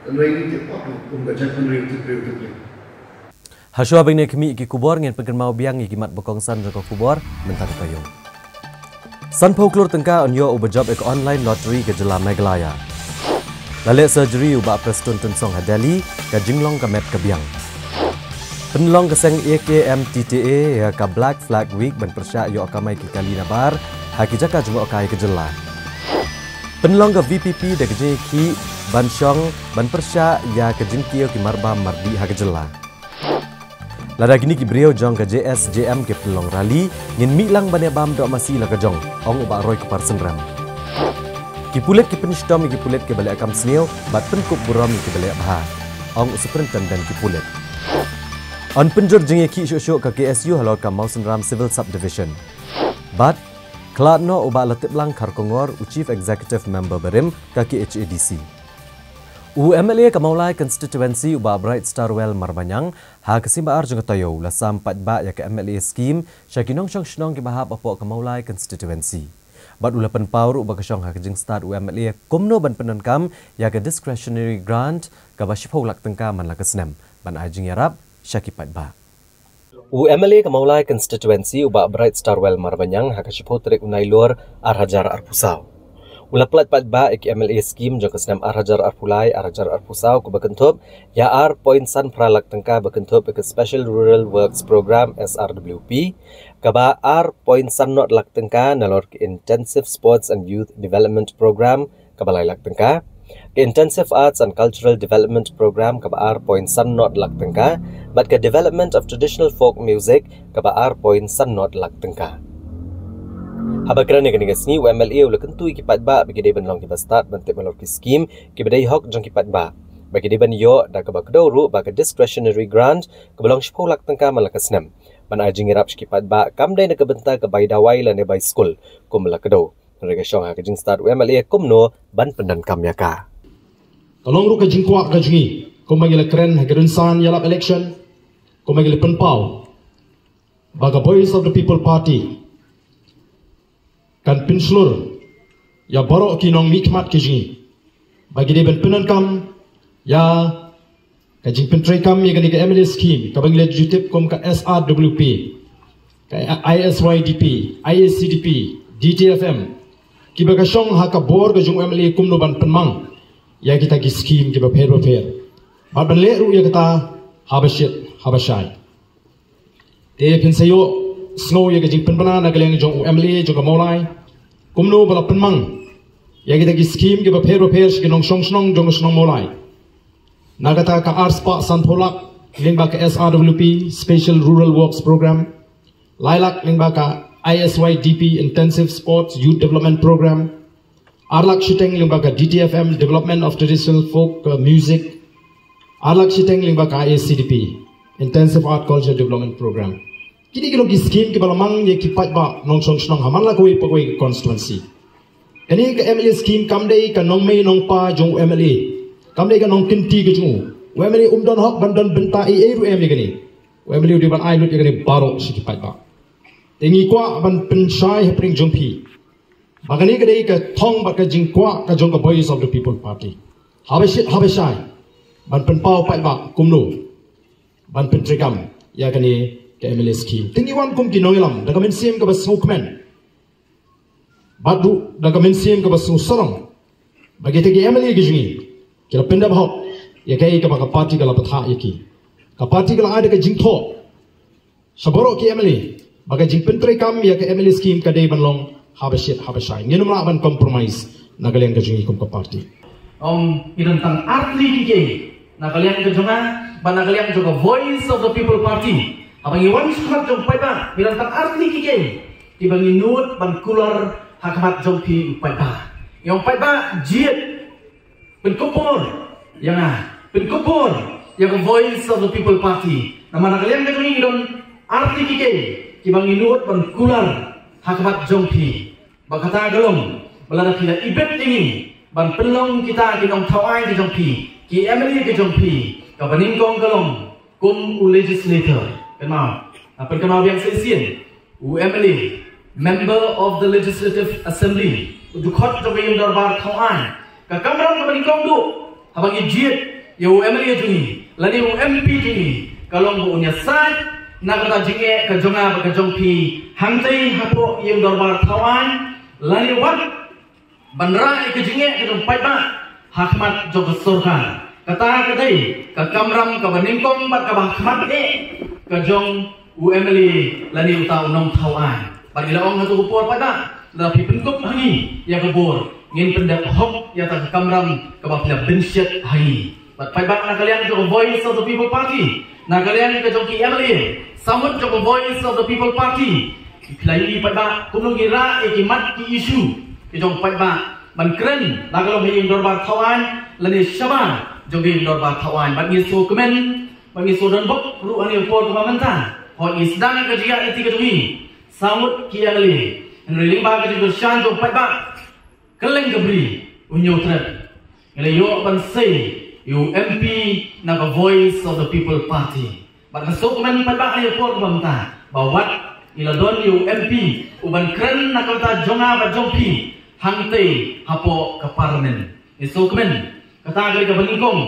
Hynrei ngi tip pat ruh kum ka jaitbynriew tip briew tip liang. Hashuwa ba ngin ïa khmih ïa ki khubor, ngin pynkynmaw biang ïa ki mat ba kongsan jong ka khubor mynta ka taïew. Sanphew klur tyngka yn ïoh uba jop ïa ka online lottery ka jylla Meghalaya. La leh surgery u Bah Prestone Tynsong ha Delhi, ka jinglong ka met ka biang. Pynlong ka seng A K M T T A ïa ka Black Flag Week ban pyrshah ïoh kamai ki kali na bar ha ki jaka jngohkai ka jylla. Pynlong ka V P P da ka jingïakhih ban shong ban pyrshah ïa ka jingkiew ki marbam mardih ha ka jylla. Lada kine ki briew jong ka J S J M ki pynlong rally, ngin mih lang ban ïa bam doh masi la ka jong, ong u Bah Roy Kupar Synrem. Ki pulit ki pynshitom ïa ki pulit kiba leh kam sniew bad pynkup burom ïa kiba leh bha, ong u Superintendent ki pulit. Yn pynjur jingïakhih shuh shuh ka K S U halor ka Mawsynram Civil Subdivision. Bad khlad noh u Bah Latiplang Kharkongor, u Chief Executive Member barim ka K H A D C. U M L A ka Mawlai Constituency u Bah Bright Starwell Marbaniang, ha ka sngi ba ar jong ka taïew, u la sam paidbah ïa ka M L A scheme sha ki nongshong shnong kiba hap hapoh ka Mawlai Constituency. Bad u la pynpaw ruh ba ka shong ha ka jingstad u M L A kumno ban pyndonkam ïa ka discretionary grant kaba shiphew lak tyngka man la ka snem ban ai jingïarap sha ki paidbah. U M L A ka Mawlai Constituency u Bah Bright Starwell Marbaniang ha ka shiphew tarik u Nailur ar hajar arphew saw u la pyllait paidbah ïa ki M L A scheme jong ka snem ar hajar arphew lai ar hajar arphew saw kaba kynthup ïa ar point san phra lak tyngka ba kynthup ïa ka Special Rural Works Program, S R W P, kaba ar point san not lak tyngka, nalor ka Intensive Sports and Youth Development Program kaba lai lak tyngka, ka Intensive Arts and Cultural Development Program kaba ar point san not lak tyngka, bad ka Development of Traditional Folk Music kaba ar point san not lak tyngka. Haba kren ha kane ka sngi, u M L A u la kyntu ïa ki paidbah ba ki dei ban long kiba stad ban tip halor ki scheme kiba dei hok jong ki paidbah, ba ki dei ban ïoh da kaba kdew ruh ba ka discretionary grant kaba long shiphew lak tyngka man la ka snem ban ai jingïarap sha ki paidbah kam dei na ka bynta ka bai dawai lane bai skul kum la kdew. Hynrei ka shong ha ka jingstad u M L A kumno ban pyndonkam ïa ka. Ka long ruh ka jingkwah ka jong ngi kumba ngi la kren ha ka rynsan ïalap election, kumba ngi la pynpaw ba ka Voice of the People Party kan pynshlur ïa baroh ki nongmihkhmat ki jong ngi ba ki dei ban pyndonkam ïa ka jingpyntreikam ïa kane ka M L A scheme kaba ngi la ju tip kum ka S R W P, ka I S Y D P, I A C D P, D T F M, kiba ka shong ha ka bor ka jong u M L A kumno ban pynmang ïa kita ki scheme kiba pher ba pher bad ban leh ruh ïa kata haba shit haba shai. Te phin sa ïoh sngew ïa ka jingpynbna na ka liang jong u M L A jong ka Mawlai kumno ba la pynmang ïa kita ki scheme kiba pher ba pher sha ki nongshong shnong jong ka shnong Mawlai. Na kata ka ar spah sanphew lak lyngba ka S R W P, Special Rural Works Program, lai lak lyngba ka I S Y D P, Intensive Sports Youth Development Program, ar lak shiteng lyngba ka D T F M, Development of Traditional Folk, uh, Music, ar lak shiteng lyngba ka I A C D P, Intensive Art Culture Development Program. Kine ki long ki scheme kiba la mang ïa ki paidbah nongshong shnong ha man la kawei pa kawei ka constituency. Kane ka M L A scheme kam dei ka nongmei nongpa jong u M L A, kam dei ka nongkynti ka jong u. U M L A um don hok ban don bynta ei ei ruh em ïa kane. U M L A u dei ban ai lut ïa kane baroh sha ki paidbah. Te ngi kwah ban pynshai hapdeng jong phi ba kane ka dei ka thong bad ka jingkwah ka jong ka Voice of the People Party. Haba shit haba shai ban pynpaw paidbah kumno ban pyntreikam ïa kane ka M L A scheme. Te ngi wan kum ki nongïalam da ka mynsiem kaba sngewkmen bad ruh da ka mynsiem kaba sngewsarong ba kita ki M L A ki jong ngi ki la pyndep hok ïa kaei kaba ka party ka la bthah ïa ki. Ka party ka la ai da ka jingthoh sha baroh ki M L A ba ka jingpyntreikam ïa ka M L A scheme ka dei ban long haba shit haba shai. Ngin ym lah ban compromise na ka liang ka jong ngi kum ka party. Ong ngi don tang artylli ki kiei na ka liang ka jong nga bad na ka liang jong ka Voice of the People Party. Haba ngi wan sha khmat jong paidbah ngi don tang artylli ki kiei kiba ngi nud ban kular ha khmat jong phi paidbah. Ïa u paidbah jied, pynkup bor ïa nga, pynkup bor ïa ka Voice of the People Party. Namar na ka liang ka jong ngi ngi don artylli ki kiei kiba ngi nud ban kular ha khmat jong phi. Ba kata ka long ba lada phi la ibit ïa ngi ban pynlong kita ki nongthaw aiñ ki jong phi, ki M L A ki jong phi, kaba nyngkong ka long kum u legislator. Kynmaw, nga pynkynmaw biang sa shisien, u M L A, Member of the Legislative Assembly, u dkhot jong ka ïing dorbar thaw aiñ. Ka kamram kaba nyngkong duh haba ngi jied ïa u M L A jong ngi lane u M P jong ngi ka long ba un ïasaid na kata jingeh ka jong nga bad ka jong phi hangtei hapoh ïing dorbar thaw aiñ, lane wat ban rah ïa ka jingeh ka jong paidbah ha khmat jong ka sorkar. Kata ka dei ka kamram kaba nyngkong bad kaba ha khmat eh ka jong u M L A lane uta u nongthaw aiñ. Bad ngi la ong ha tu ka por paidbah, lada phi pynkup ha ngi ïa ka bor, ngin pyndep hok ïa kata ka kamram kaba phi la bynshet ha ngi. Bad paidbah na ka liang jong ka Voice of the People Party, na ka liang ka jong ki M L A samut jong ka Voice of the People Party, phi la ïohi paidbah kumno ngi rah ïa ki mat ki issue ki jong paidbah ban kren, la ka long ha ïing dorbar thaw aiñ lane shabar jong ka ïing dorbar thaw aiñ. Bad ngi sngewkmen bad ngi sngewdon bok ruh ha kane ka por kaba mynta. Hooid ngi sdang ka jingïaid lynti ka jong ngi samut ki M L A, hynrei lyngba ka jingkyrshan jong paidbah, kylleng ka bri u Hynñiewtrep, ngi la ïoh ban sei ïa u M P na ka Voice of the People Party. Bad nga sngewkmen paidbah ha kane ka por kaba mynta ba wat ngi la don ïa u M P u ban kren na ka bynta jong nga bad jong phi hangtei hapoh ka Parliament. Ngi sngewkmen. Kata ka dei kaba nyngkong.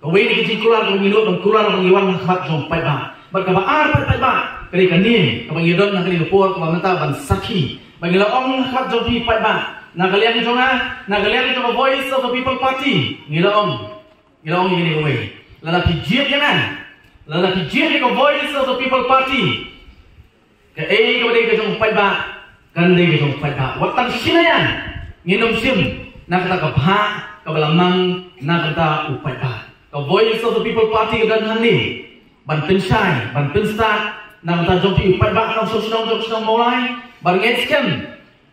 Kawei na ki jingkular kaba ngi nud ban kular ba ngi wan ha khmat jong paidbah. Bad kaba ar pat paidbah ka dei kane kaba ngi don ha kane ka por kaba mynta ban sakhi ba ngi la ong ha khmat jong phi paidbah, na ka liang jong nga, na ka liang jong ka Voice of the People Party, ngi la ong, ngi la ong ïa kane kawei. Lada phi jied ïa nga, lada phi jied ïa ka Voice of the People Party, kaei kaba dei ka jong u paidbah kan dei ka jong u paidbah. Wat tang shi naiïa ngin ym shim na kata ka bhah kaba la mang na kata u paidbah. Ka Voice of the People Party ka don hangne ban pynshai, ban pynstad na kata jong phi u paidbah nongshong shnong jong shnong Mawlai. Bad ngeit skhem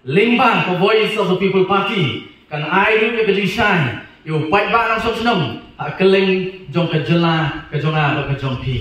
lyngba ka Voice of the People Party kan ai ruh ïa ka jingshai ïa u paidbah nongshong shnong ha kylleng jong ka jylla ka jong nga bad ka jong phi.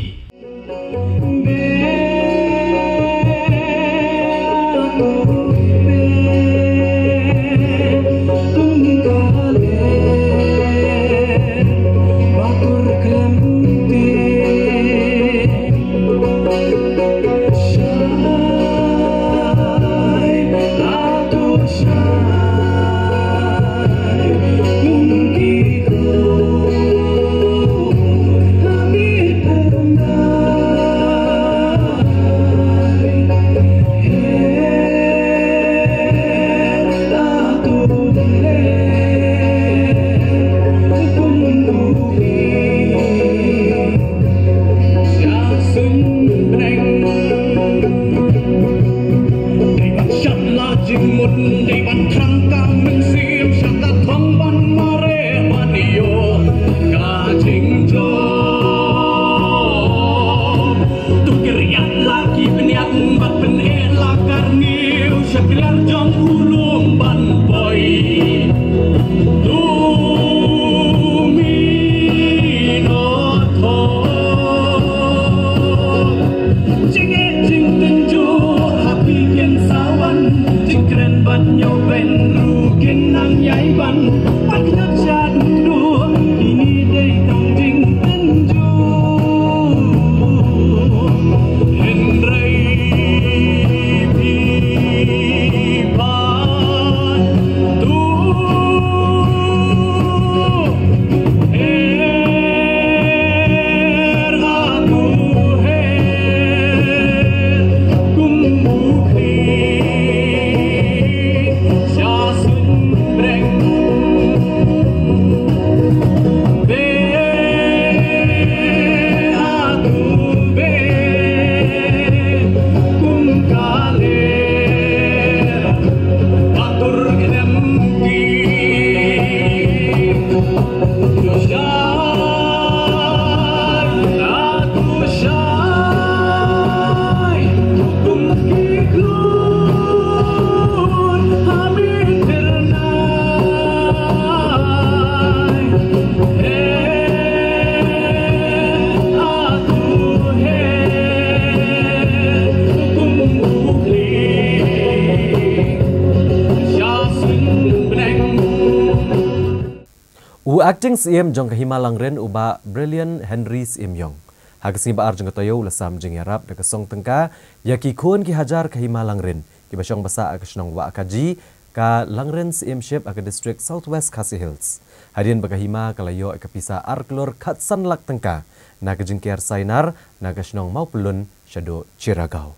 U Acting Syiem jong ka Hima Langrin, u Bah Brilliant Henry Syiemiong, ha ka sngi ba ar jong ka taïew u la sam jingïarap da ka song tyngka ïa ki khun ki hajar ka Hima Langrin kiba shong ba sah ha ka shnong Wahkaji, ka Langrin Syiemship, ha ka district South West Khasi Hills. Hadien ba ka hima ka la ïoh ïa ka pisa ar klur khatsan lak tyngka na ka jingker sainar na ka shnong Mawpyllun shaduh Chiragaon.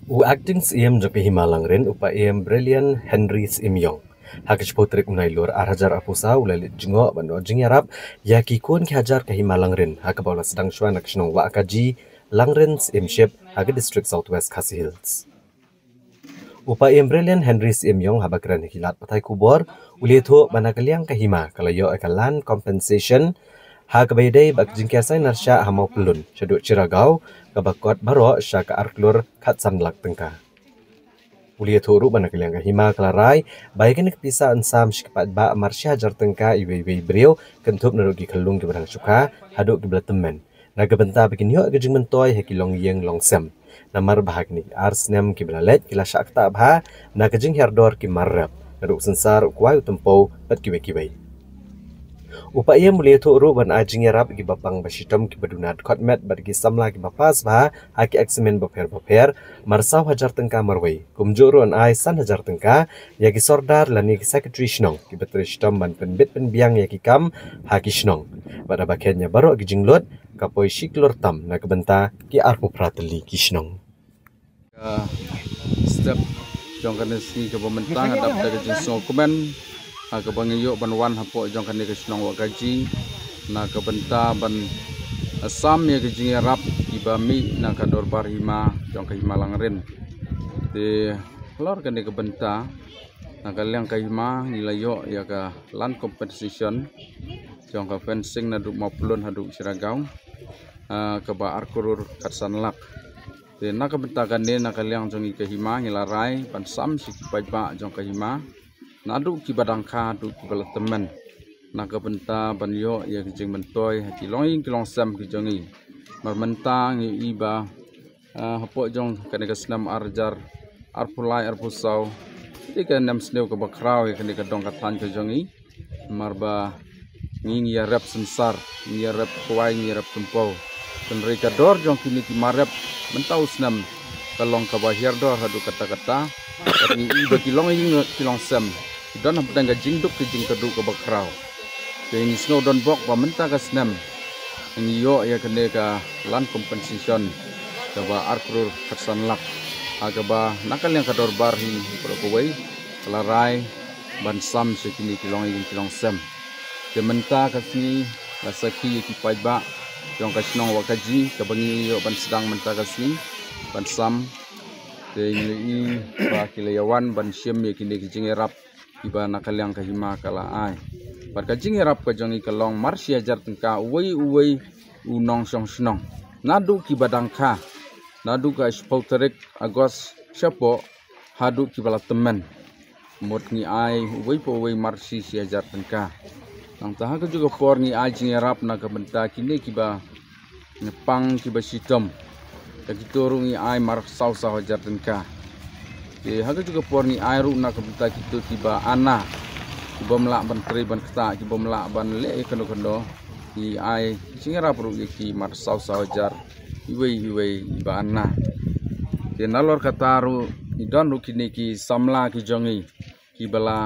U Acting Syiem jong ka Hima Langrin, u Paiem Brilliant Henry Syiemiong, ha ka shiphew tarik u Nailur ar hajar arphew saw u la leit jngoh ban noh jingïarap ïa ki khun ki hajar ka Hima Langrin, ha kaba u la sdang shuwa na ka shnong Wahkaji, Langrin Syiemship, ha ka district South West Khasi Hills. U Paiem Brilliant Henry Syiemiong, haba kren ha ki lad pathai khubor, u la ïathuh ba na ka liang ka hima ka la ïoh ïa ka land compensation ha kaba ïadei bad ka jingker sainar shah ha Mawpyllun shaduh Chiragaon, kaba kot baroh sha ka ar klur khatsan lak tyngka. U la ïathuh ruh ba na ka liang ka hima ka la rai ba ïa kane ka pisa yn sam sha ki paidbah mar shi hajar tyngka iwei iwei i briew, kynthup naduh ki khyllung kiba dang shu kha haduh kiba la tymmen, na ka bynta ba kin ïoh ïa ka jingmyntoi ha ki longïing longsem. Namar ba ha kine ki ar snem kiba la leit ki la shah ktah bha na ka jinghiar dor ki mar rep, naduh u synsar, u kwai, u tympew bad kiwei kiwei. U Paiem u la ïathuh ruh ban ai jingïarap ïa kiba pang ba shitom, kiba duna dkhot met bad ïa ki samla kiba pass bha ha ki eksamin bapher bapher, mar saw hajar tyngka marwei. Kumjuh ruh yn ai san hajar tyngka ïa ki sordar lane ki secretary shnong kiba trei shitom ban pynbit pynbiang ïa ki kam ha ki shnong. Bad haba kheiñ ïa baroh ki jinglut, ka poi shi klur tam na ka bynta ki arphew phra tylli ki shnong. Ka step jong kane ka sngi kaba mynta nga dap da ka jingsngewkmen ha kaba ngi ïoh ban wan hapoh jong kane ka shnong Wahkaji na ka bynta ban sam ïa ka jingïarap kiba mih na ka dorbar hima jong ka Hima Langrin. Te halor kane ka bynta, na ka liang ka hima ngi la ïoh ïa ka land compensation jong ka fencing naduh Mawpyllun haduh Chiragaon, ah, kaba ar klur khatsan lak. Te na ka bynta kane, na ka liang jong ngi ka hima ngi la rai ban sam sha ki paidbah jong ka hima, naduh kiba dang kha haduh kiba la tymmen, na ka bynta ban ïoh ïa ka jingmyntoi ha ki longïing ki longsem ki jong ngi. Namar mynta ngi i ba, ah, hapoh jong kane ka snem ar hajar arphew lai arphew saw, te ka nemsniew kaba khraw ïa kane ka dong ka thaiñ ka jong ngi. Namar ba ngi, ngi ïarep synsar, ngi ïarep kwai, ngi ïarep tympew. Hynrei ka dor jong kine ki mar rep mynta u snem ka long kaba hiar dor haduh katta katta. Bad ngi i ba ki longïing ki longsem ki don hapdeng ka jingduk ka jingkyrduh kaba khraw. Te ngi sngew donbok ba mynta ka snem ngi ïoh ïa kane ka land compensation kaba ar klur khatsan lak, ha kaba na ka liang ka dorbar hi baroh kawei ka la rai ban sam sha kine ki longïing ki longsem. Te mynta ka sngi la sakhi ïa ki paidbah jong ka shnong Wahkaji kaba ngi ïoh ban sdang mynta ka sngi ban sam. Te ngi i ba ki la ïawan ban shim ïa kine ki jingïarap kiba na ka liang ka hima ka la ai. Bad ka jingïarap ka jong ngi ka long mar shi hajar tyngka uwei uwei u nongshong shnong, naduh kiba dang kha naduh ka shiphew tarik August shapoh haduh kiba la tymmen. Mut ngi ai uwei pa uwei mar shi shi hajar tyngka. Nangta ha kajuh ka por ngi ai jingïarap na ka bynta kine kiba pang kiba shitom. Ïa kito ruh ngi ai mar saw saw hajar tyngka. Te ha kajuh ka por ngi ai ruh na ka bynta kito kiba ana, kibym lah ban trei ban ktah, kibym lah ban leh ïa kano kano, ngi ai jingïarap ruh ïa ki mar saw saw hajar iwei iwei iba ana. Te nalor kata ruh ngi don ruh kine ki samla ki jong ngi kiba la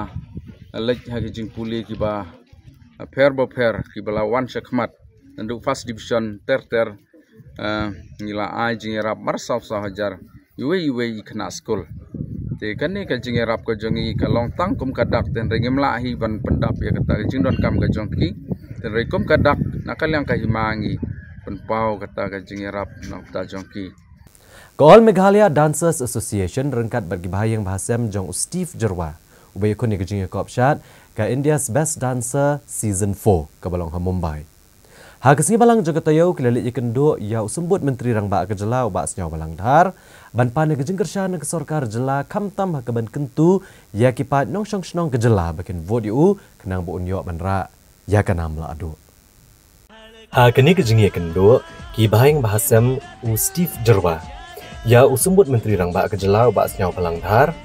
leit ha ki jingpule kiba pher bapher, kiba la wan shakhmat naduh first division ter ter. Eh, ngi la ai jingïarap mar saw saw hajar iwei iwei i khynnah skul. Te kane ka jingïarap ka jong ngi ka long tang kum ka dak, te hynrei ngim lah hi ban pyndap ïa kata ka jingdonkam ka jong ki. Te hynrei kum ka dak, na ka liang ka hima ngi pynpaw kata ka jingïarap na bynta jong ki. Ka All Meghalaya Dancers Association ryngkat bad ki bahaïing bahasem jong u Steve Jyrwa, uba ïakhun ïa ka jingïakop shad ka India's Best Dancer Season four kaba long ha Mumbai. Ha ka sngi balang jong ka taïew ki la leit ïakynduh ïa u Symbud Myntri Rangbah ka jylla u Bah Sniawbhalang Dhar ban pan ïa ka jingkyrshan na ka sorkar jylla khamtam ha kaban kyntu ïa ki paid nongshong shnong ka jylla ba kin vote ïa u khnang ba un ïoh ban rah ïa ka nam lahduh. Ha kane ka jingïakynduh ki bahaïing bahasem u Steve Jyrwa ïa u Symbud Myntri Rangbah ka jylla u Bah Sniawbhalang Dhar.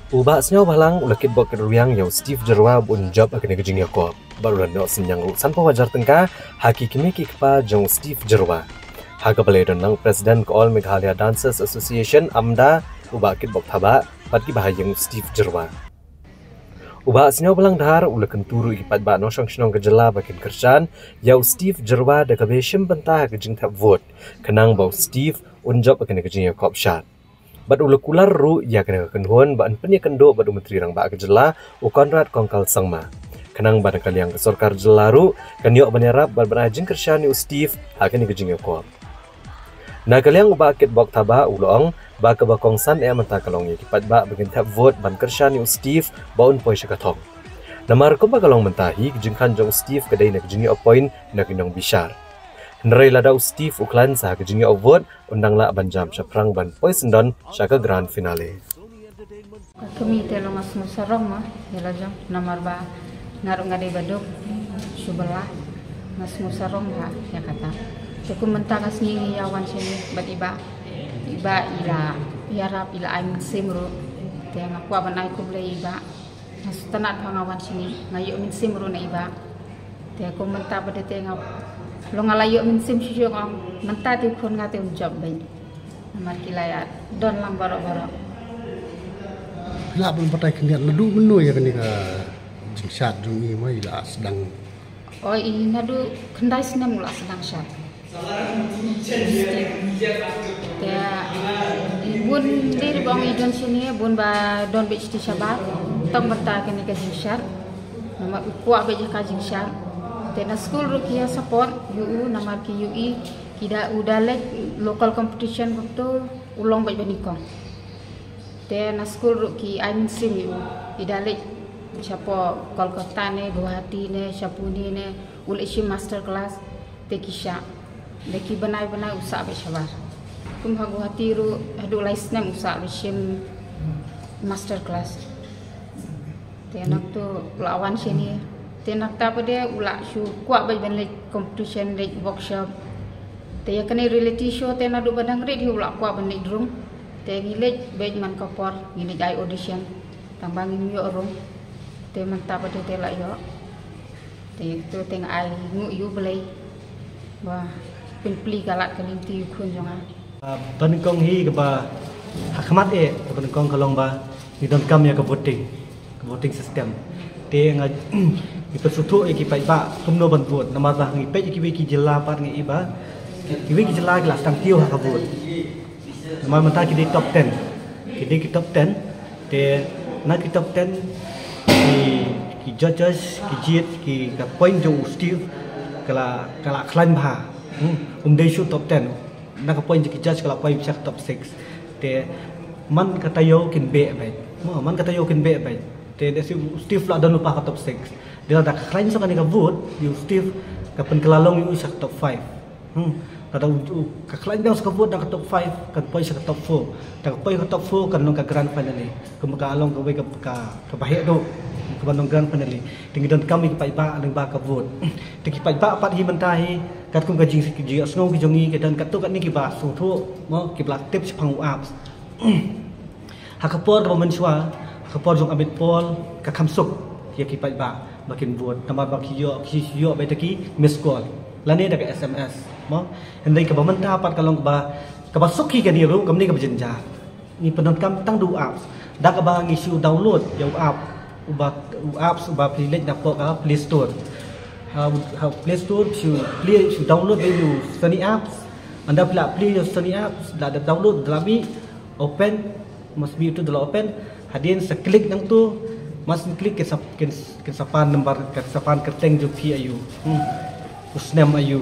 U Bah Sniawbhalang u la kitbok kitrwiang ïa u Steve Jyrwa ba un jop ha kane ka jingïakob bad u la noh synñiang ruh sanphew hajar tyngka ha ki kmie ki kpa jong u Steve Jyrwa. Ha kaba la ïadon lang u President ka All Meghalaya Dancers Association, AMDA, u Bah Kitbok Thabah bad ki bahaïing u Steve Jyrwa. U Bah Sniawbhalang Dhar u la kyntu ruh ïa ki paidbah nongshong shnong ka jylla ba kin kyrshan ïa u Steve Jyrwa da kaba shim bynta ha ka jingthep vote khnang ba u Steve un jop ha kane ka jingïakob shad. Bad u la kular ruh ïa kane ka kynhun ba yn pynïakynduh bad u Myntri Rangbah ka jylla u Conrad Kongkal Sangma khnang ba na ka liang ka sorkar jylla ruh kan ïoh ban ïarap bad ban ai jingkyrshan ïa u Steve ha kane ka jingïakob. Na ka liang u Bah Kitbok Thabah u la ong ba kaba kongsan eh mynta ka long ïa ki paidbah ba kin thep vote ban kyrshan ïa u Steve ba un poi sha ka thong. Namar kumba ka long mynta hi ka jingkhan jong u Steve ka dei na ka jingïoh appoint na ki nongbishar. Hynrei lada u Steve u khlaiñ sa ha ka jingïoh vote un dang lah ban jam shaphrang ban poi syndon sha ka grand finale. Ka kmie te long nga sngew sarong ma ïa la jong namar ba nga ruh nga dei ba duk shu bylla nga sngew sarong ha ïa kata. Te kum mynta ka sngi ngi ïa wan shane bad i Bah i Bah i la ïarap i la ai mynsiem ruh. Te nga kwah ban ai khublei i Bah nga sngewtynnat ba nga wan shane nga ïoh mynsiem ruh na i Bah. Te kum mynta ba dei te nga long nga la ïoh mynsiem shu shu ong mynta te u khun nga te un jop beit. Namar ki la ïa don lang baroh baroh. Phi lah ban batai khyndiat naduh mynno ïa kane ka jingshad jong i ma i la sdang. Oi i naduh khyndai snem u la sdang shad. Te i bun dei ba ong i don shane bun ba don beit shiti shabar tang bynta kane ka jingshad. Namar u kwah beit ïa ka jingshad. Te na skul ruh ki ïa support ïa u namar ki ïohi ki da u da leit local competition waktu u long beit ba nyngkong. Te na skul ruh ki ai mynsiem ïa u i da leit shapoh Kolkata ne Guwahati ne sha Pune ne u leit shim master class te ki shah. Da ki bnai bnai u sah beit shabar. Kum ha Guwahati ruh haduh lai snem u sah beit shim master class. Te nangtu u la wan shane. Te nangta pat de u la shu kwah beit ban leit competition leit workshop. Te ïa kane reality show te naduh ba dang rit hi u la kwah ban leit rung. Te ngi leit beit man ka por ngi leit ai audition. Tang ba ngim ïoh rung. Te mynta pat de te la ïoh. Te to te nga ai nguh ïa u Blei ba pynpli ka lad ka lynti u khun jong nga. Ah, ba nyngkong hi kaba ha khmat eh kaba nyngkong ka long ba ngi donkam ïa ka voting, ka voting system. Te nga ngi pynsngewthuh ïa ki paidbah kumno ban vote namar ba ngi peit ïa kiwei ki jylla pat ngi i ba kiwei ki jylla ki la sdang kiew ha ka vote. Namar mynta ki dei top ten, ki dei ki top ten. Te na ki top ten ki, ki judges ki jied ki ka point jong u Steve ka la, ka la khlaiñ bha. Hmm, um dei shu top ten. Na ka point jong ki judge ka la point sha top six. Te man ka taïew kin beh beit. Mo, man ka taïew kin beh beit. Te da si u Steve la don lypa ka top six. Te lada ka khlaiñ sa kane ka vote ïa u Steve ka pynkylla long ïa u sha top five. Hmm. Lada u, u ka khlaiñ dang sha ka vote na ka top five kan poi sha ka top four. Da ka poi ka top four kan long ka grand finale. Kumba ka long kawei ka, ka, kaba heh duh kaba long grand finale. Te ngi donkam ïa ki paidbah lyngba ka vote. Te ki paidbah pat hi mynta hi katkum ka jing, ka jingïohsngew ki jong ngi ki don katto katne kiba sngewthuh mo kiba la tip shaphang u apps. Ha ka por kaba mynshuwa ha ka por jong Amit Paul ka kham suk ïa ki paidbah ba kin vote namar ba ki ïoh, ki ïoh beit da ki missed call lane da ka S M S mo. Hynrei kaba mynta pat ka long kaba, kaba suk hi kane ruh kam dei kaba jynjar. Ngi pyndonkam tang da u apps da kaba ngi shu download ïa u app uba, u apps uba phi leit napoh ka Play Store. Ha, ha Play Store shu plie shu download ïa u Sony apps. Ynda phi la plie ïa u Sony apps da, da download da la mih open, mas mih tu da la open. Hadien sa klik nangtu, mas klik kin sa, kin, kin sa pan number, kin sa pan kyrteng jong phi aïu. Hmm. U snem aïu.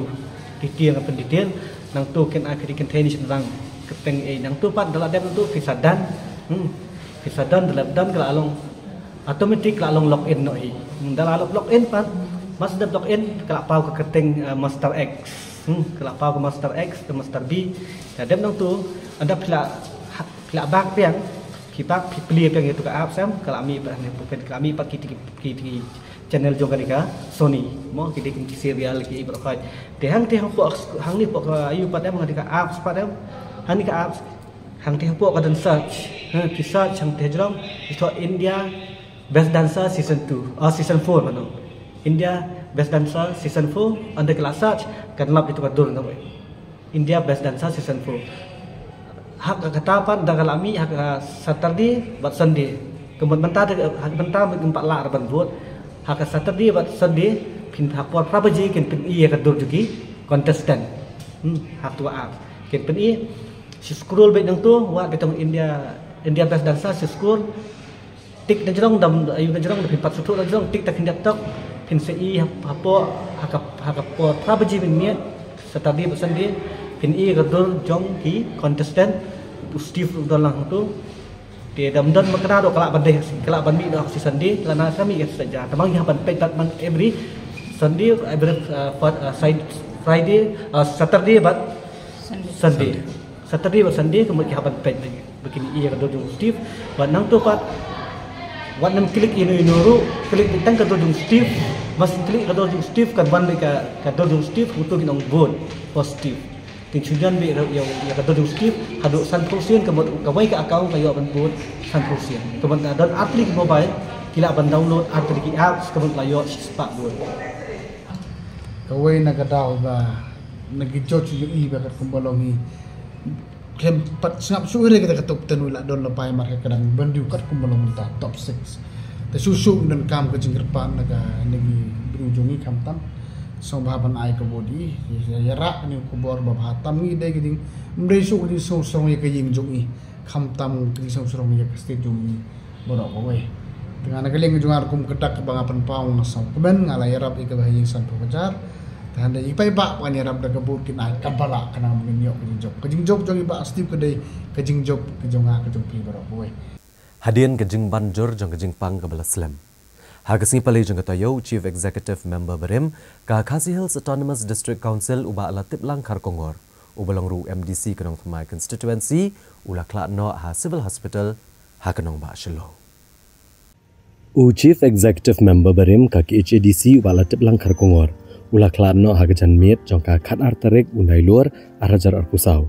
Detail nga pyn detail. Nangtu kin ai phi dei kin thei ni shu nang kyrteng ei. Nangtu pat da la dep nangtu phi sa done. Hmm. Phi sa done da la done ka la long. Automatic ka la long log in noh hi. Hmm, da la log, log in pat, must da log in, ka la paw ka kyrteng, eh, master X. Hmm, ka la paw ka master X, ka master B. Ka dep nangtu, ynda phi la, ha, phi la back biang, phi back, phi plie biang ïa tu ka app sem, ka la mih pat hangne pyrkhat, ka la mih pat ki, ki, ki, ki channel jong kane ka Sony. Mo, ki dei ki serial, ki baroh khoit. Te hangtei hapoh, hangne hapoh ka, ïa pat em, hangne ka apps pat em, hangne ka apps, hangtei hapoh ka don search. Ha, phi search hangtei hajrong, phi thoh India Best Dancer Season two, oh, Season four, pano. India Best Dancer Season four, ynda ka la search, kan lap ïa tu ka dur na wei. India Best Dancer Season four. Ha ka, kata pat da ka la mih ha ka Saturday bad Sunday. Ka mut mynta da, ha ka mynta mut ngim pat lah ban vote. Ha ka Saturday bad Sunday, phin, ha ka por phra baje kin pyni ïa ka dur jong ki contestant. Hmm, ha tu app. Kin pyni, shu scroll beit nangtu, wad beit tang India, India Best Dancer, shu scroll. Tick na jrong, dam, ïa na jrong, da phin pat shu thoh na jrong, tick ta khyndiat tok, phin sa i hap-, hapoh, ha ka, ha ka por phra baje mynmiet, Saturday bad Sunday, phin i ka dur jong ki contestant, u Steve u don lang hangtu. Te da ym don ba kane ruh ka lah ban dei, ka lah ban mih noh ha Sunday, lane ka mih ha Saturday. Te ma ngi hap ban peit pat man every Sunday, every, uh, Fri-, uh, Sat-, Friday, uh, Saturday bad Sunday. Sunday. Saturday bad Sunday, ka mut ki hap ban peit lagi. Ba kin i ïa ka dur jong u Steve. Bad nangtu pat, wat nym click ïa ino ino ruh, click beit tang ka dur jong u Steve. Mas click ka dur jong u Steve, kan wan beit ka, ka dur jong u Steve, uto kin ong vote for Steve. Kin shu jan beit ïa, ïa ka dur jong u Steve, haduh sanphew sien, ka mut kawei ka account ka ïoh ban vote sanphew sien. Ka mut na don artylli ki mobile, ki lah ban download artylli ki apps, ka mut la ïoh shispah vote. Kawei na ka daw ba na ki judge ïohi ba katkum ba long hi, khlem pat sngap shuh hi re kita ka top ten, u la don la bai markadang ban dei katkum ba long mynta top six. Te shuh shuh ngi donkam ka jingkyrpad na ka, na ki briew jong ngi khamtam. Sngewbha ban ai ka vote ïa, ïa, ïarap kane ka khubor ba bha tam, ngi dei ka jing, ym dei shuh ka jingsngewsarong ïa ka ïing jong ngi, khamtam ka jingsngewsarong ïa ka state jong ngi baroh kawei. Te nga na ka liang ka jong nga ruh kum ka dak kaba nga pynpaw, nga sngewkmen, nga la ïarap ïa kaba ha ïing sanphew hajar. Te hynrei i paidbah ba ngan ïarap da ka vote kin ai katba lah, khnang ba ngin ïoh ka jingjop. Ka jingjop jong i Bah Steve ka dei ka jingjop ka jong nga, ka jong phi baroh kawei. Hadien ka jingban jur jong ka jingpang kaba la slem, ha ka sngi Palei jong ka taïew, u Chief Executive Member barim ka Khasi Hills Autonomous District Council, u Bah Latiplang Kharkongor, uba long ruh u M D C ka Nongthymmai Constituency, u la khlad noh ha Civil Hospital ha ka nongbah Shillong. U Chief Executive Member barim ka K H A D C, u Bah Latiplang Kharkongor, u la khlad noh ha ka janmiet jong ka khatar tarik u Nailur, ar hajar arphew saw,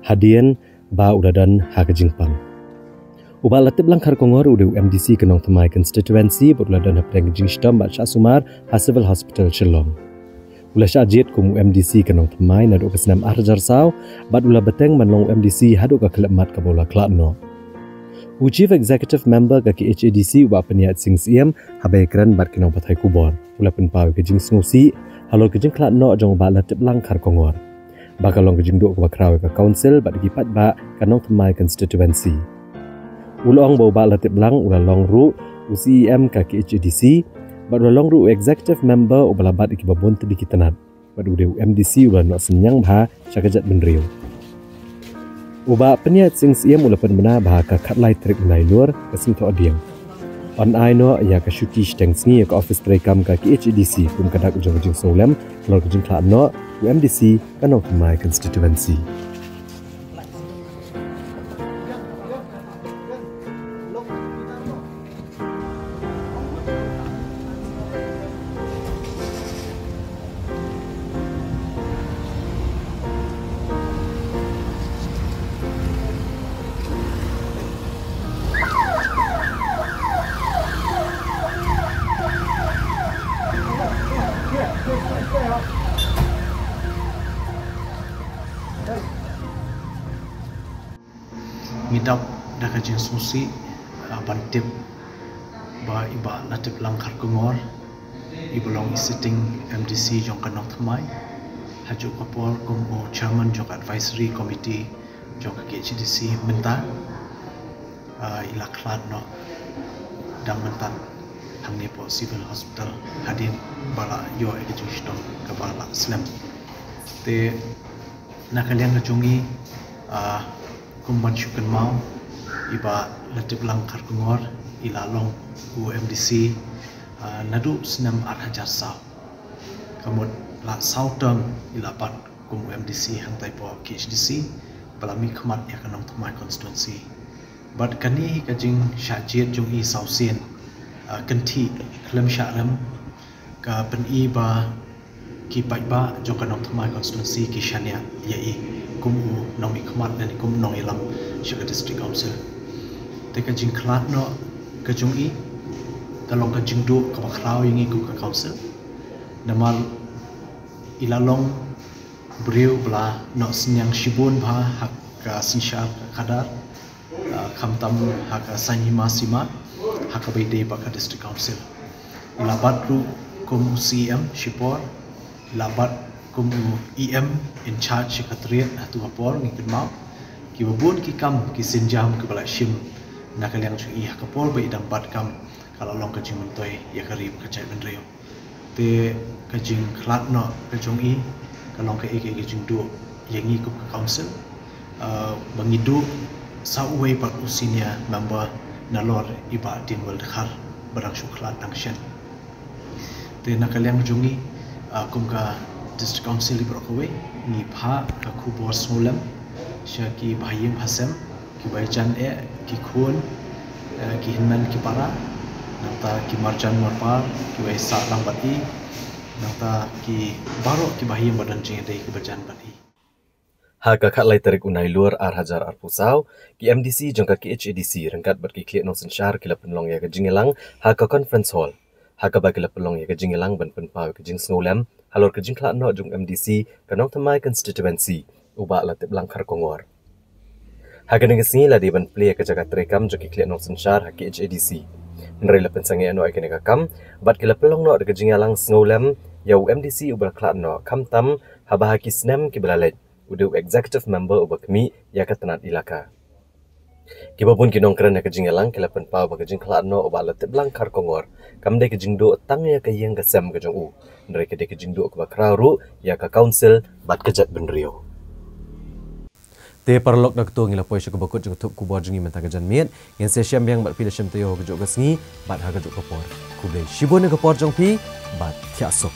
hadien ba u la don ha ka jingpang. U Bah Latiplang Kharkongor u dei u M D C ka Nongthymmai Constituency, bad u la don hapdeng ka jingshitom bad shah sumar ha Civil Hospital Shillong. U la shah jied kum u M D C ka Nongthymmai naduh ka snem ar hajar saw, bad u la bteng ban long u M D C haduh ka khyllipmat kaba u la khlad noh. U Chief Executive Member ka K H A D C, u Bah Pynïaid Sing Syiem, haba ïakren bad ki nongpathai khubor, u la pynpaw ïa ka jingsngewsih halor ka jingkhlad noh jong u Bah Latiplang Kharkongor, ba ka long ka jingduh kaba khraw ïa ka Council bad ïa ki paidbah ka Nongthymmai Constituency. U la ong ba u Bah Latiplang u la long ruh u C E M ka K H A D C, bad u la long ruh u Executive Member uba la bat ïa kiba bun tylli ki tnat, bad u dei u M D C uba la noh synñiang bha sha ka jaitbynriew. U Bah Pynïaid Sing Syiem u la pynbna ba ha ka khatlai tarik u Nailur, ka sngi Thohdieng, yn ai noh ïa ka shuti shiteng sngi ïa ka ophis treikam ka K H A D C kum ka dak jong ka jingsngewlem halor ka jingkhlad noh u M D C ka Nongthymmai Constituency. Ngi dap da ka jingsngewsih, ah, ban tip ba i Bah Latiplang Kharkongor, iba long i sitting M D C jong ka Nongthymmai, ha juh ka por kum u chairman jong ka advisory committee jong ka K H A D C mynta, ah, i la khlad noh dang mynta hangne hapoh Civil Hospital hadien ba la ïoh ïa ka jingshitom kaba la slem. Te na ka liang ka jong ngi, ah, kum ban shu kynmaw i Bah Latiplang Kharkongor, I la long u M D C, ah, naduh snem ar hajar saw. Ka mut la saw term i la bat kum u M D C hangtai hapoh K H D C, ba la mihkhmat ïa ka Nongthymmai constituency. Bad kane ka jingshah jied jong i saw sien, ah, kynthih khlem shah rem, ka pyni ba ki paidbah jong ka Nongthymmai constituency ki shaniah ïa i kum u nongmihkhmat lane kum u nongïalam sha ka District Council. Te ka jingkhlad noh ka jong i ka long ka jingduh kaba khraw ïa ngi kum ka council. Namar i la long briew ba la noh synñiang shibun bha ha ka synshar ka khadar, ah, khamtam ha ka saiñ hima sima, ha kaba ïadei bad ka District Council. I la bat ruh kum u C E M shipor, i la bat kum u E M in charge sha ka tynrai ha tu ka por ngi kynmaw. Kiba bun ki kam ki sienjam kiba la shim na ka liang jong i ha ka por ba i dang bat kam ka la long ka jingmyntoi ïa ka ri bad ka jaitbynriew. Te ka jingkhlad noh ka jong i ka long kaei kaei ka jingduh ïa ngi kum ka council, ah, ba ngi duh sa uwei pat u senior member nalor i Bah Diengwell Dkhar ba dang shu khlad dang shen. Te na ka liang jong ngi, ah, kum ka District Council i baroh kawei ngi phah ka khubor sngewlem sha ki bahaïing bahasem, ki bajan eh, ki khun, eh, ki hynmen ki para, nangta ki marjan marpar kiba sah lang bad i, nangta ki baroh ki bahaïing ba don jingïadei kiba jan bad i. Ha ka khatlai tarik u Nailur ar hajar arphew saw, ki M D C jong ka K H A D C ryngkat bad ki khlieh nongsynshar ki la pynlong ïa ka jingïalang ha ka conference hall, ha kaba ki la pynlong ïa ka jingïalang ban pynpaw ïa ka jingsngewlem halor ka jingkhlad noh jong u M D C ka Nongthymmai constituency, u Bah Latiplang Kharkongor. Ha kane ka sngi la dei ban plie ïa ka jaka treikam jong ki khlieh nongsynshar ha K H A D C. Hynrei la pynsangeh noh ïa kane ka kam bad ki la pynlong noh da ka jingïalang sngewlem ïa u M D C uba la khlad noh, khamtam haba ha ki snem kiba la leit u dei u executive member uba khmih ïa ka tnat elaka. Kiba bun ki nongkren ha ka jingïalang ki la pynpaw ba ka jingkhlad noh u Bah Latiplang Kharkongor kam dei ka jingduh tang ïa ka ïing ka sem ka jong u, hynrei ka dei ka jingduh kaba khraw ruh ïa ka council bad ka jaitbynriew. Te paralok, da kato ngi la poi sha kaba kut jong ka thup khubor jong ngi mynta ka janmiet. Ngin sa ïashem biang bad phi shem taïew ha kajuh ka sngi bad ha kajuh ka por. Khublei shibun ïa ka por jong phi bad thiah suk.